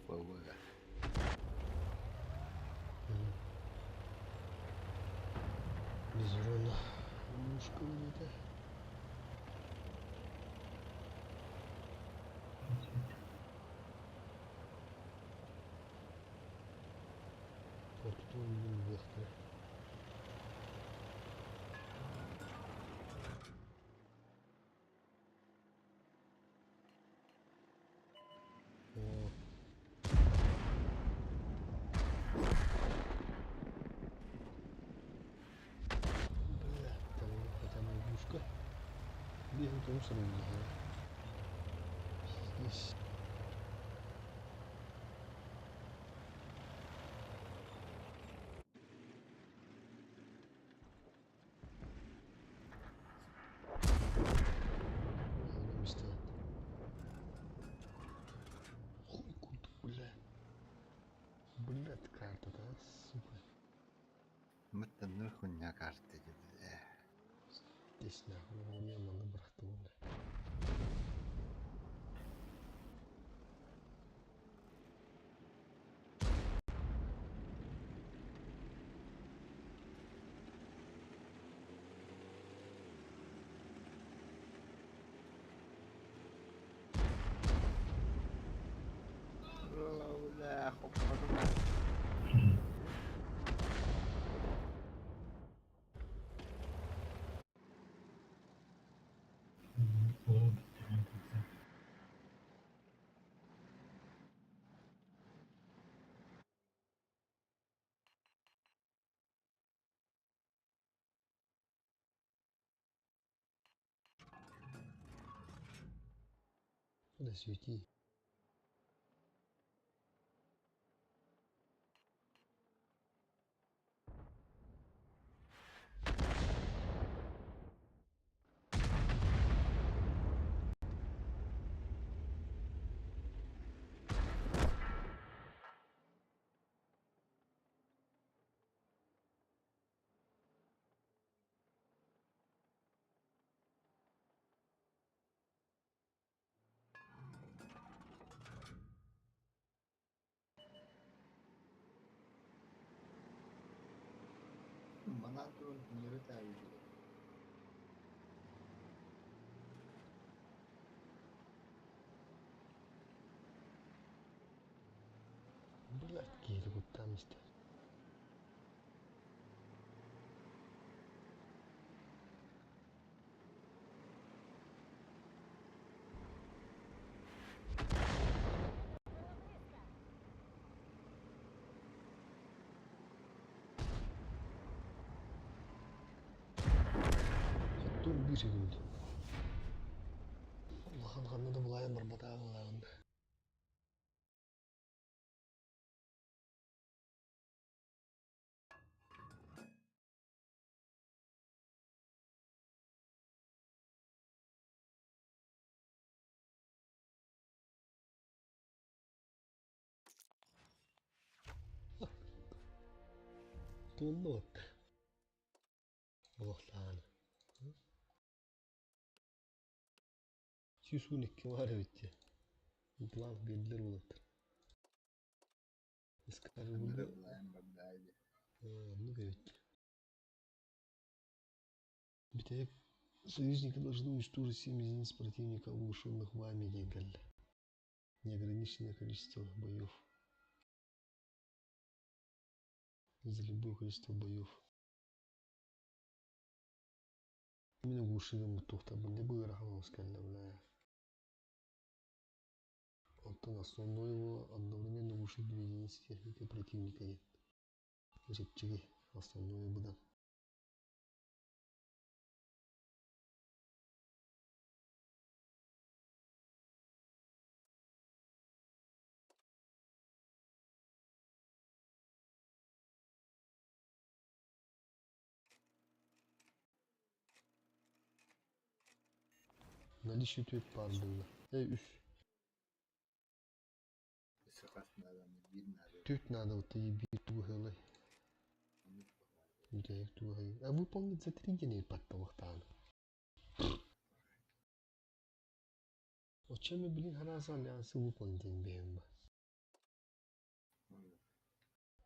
ФВГ. Без урона. Мушка где-то. Вот тут он блин, выехали. О. Бля, там хотя бы ловушка. Бегом там сразу. Здесь. Места. Хуй куда, бля. Блядь, карта, да, сука. Мыттанныр хуйня карта бля. Здесь нахуй, у меня надо брать, бля. Бля, хоп, Куда свети? Манаан туран түҥнэри таайдылар. Блядь, киһи куттаан истэ. Было близко. Хотун биир секунд. Улахан ханна да булаайан барбатаҕа ылаҕын. Туолла Олохтаан. 112 баар эбит дии. Бланк биэрдилэр уолаттар. Ханна былаан барда дии. Оннук эбит. Бүтэһик союзники должны уничтожить 7 единиц противника, оглушенных вами диэн кэллэ. Неограниченное количество боев. За любое количество боев. Мин оглушигым туохтарбын дьэ быырахан олус кэллэ бля. Оттон основной его одновременно оглушить две единицы техники противника диэн. Чэпчэки основной быдан. Наличие түөрт баар буолла. Э үс. Өссө хас нааданы биир наада. Түөрт наада вот биир тугу ыһыалай. Оннук баҕайы. Бүтэһик тугу ыһыай. А выполнить за три диэн ыйыппатталыктаан. Оччону билин харааса альянсы выполнить диэн бэйэм ба. Оннук.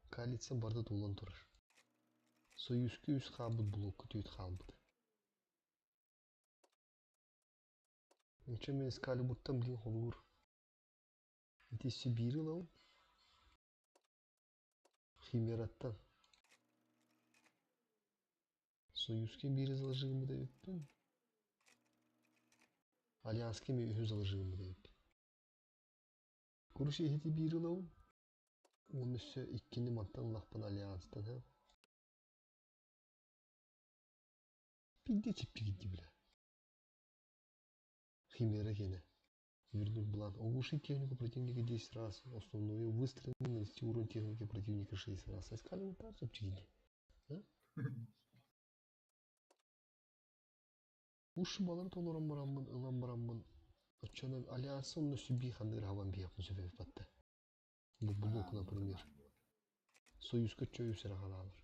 Коалиция барыта туллан турар. Союзка үс хаалбыт блокка түөрт хаалбыт. Оччо мен Эскалибуртан билин холуур. Ити Сибиири ылабын. Химераттан. Союзка биири заложигыммыт эбиппин. Альянска эмиэ үһү заложигыммыт эбиппин. Короче, иһити биири ылабын. Уонна өссө иккини мантан ыллахпына Альянстан һэ. Пиздец чэпчэкий бля. Химера киэнэ. Вернуть бланк. Оглушить технику противника 10 раз. Основную выстрелом нанести урон технике противника 6 раз. А искали чэпчэкий А? Ушубалары толорон бараммын, ылан бараммын, оччоно альянсы онно сүбии ханныгыр хабан биһиэхпин сөп эбит батта. Бу блок, например. Союзка чөйү сыраҕалаалар.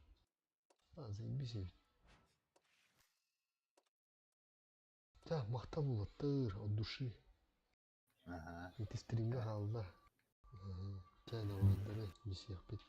А, заебись эбит. Так, махтал уолаттар, от души. Аха. Ити стримҥэ хаалла. Чэ, давайдары, билсиэхпит.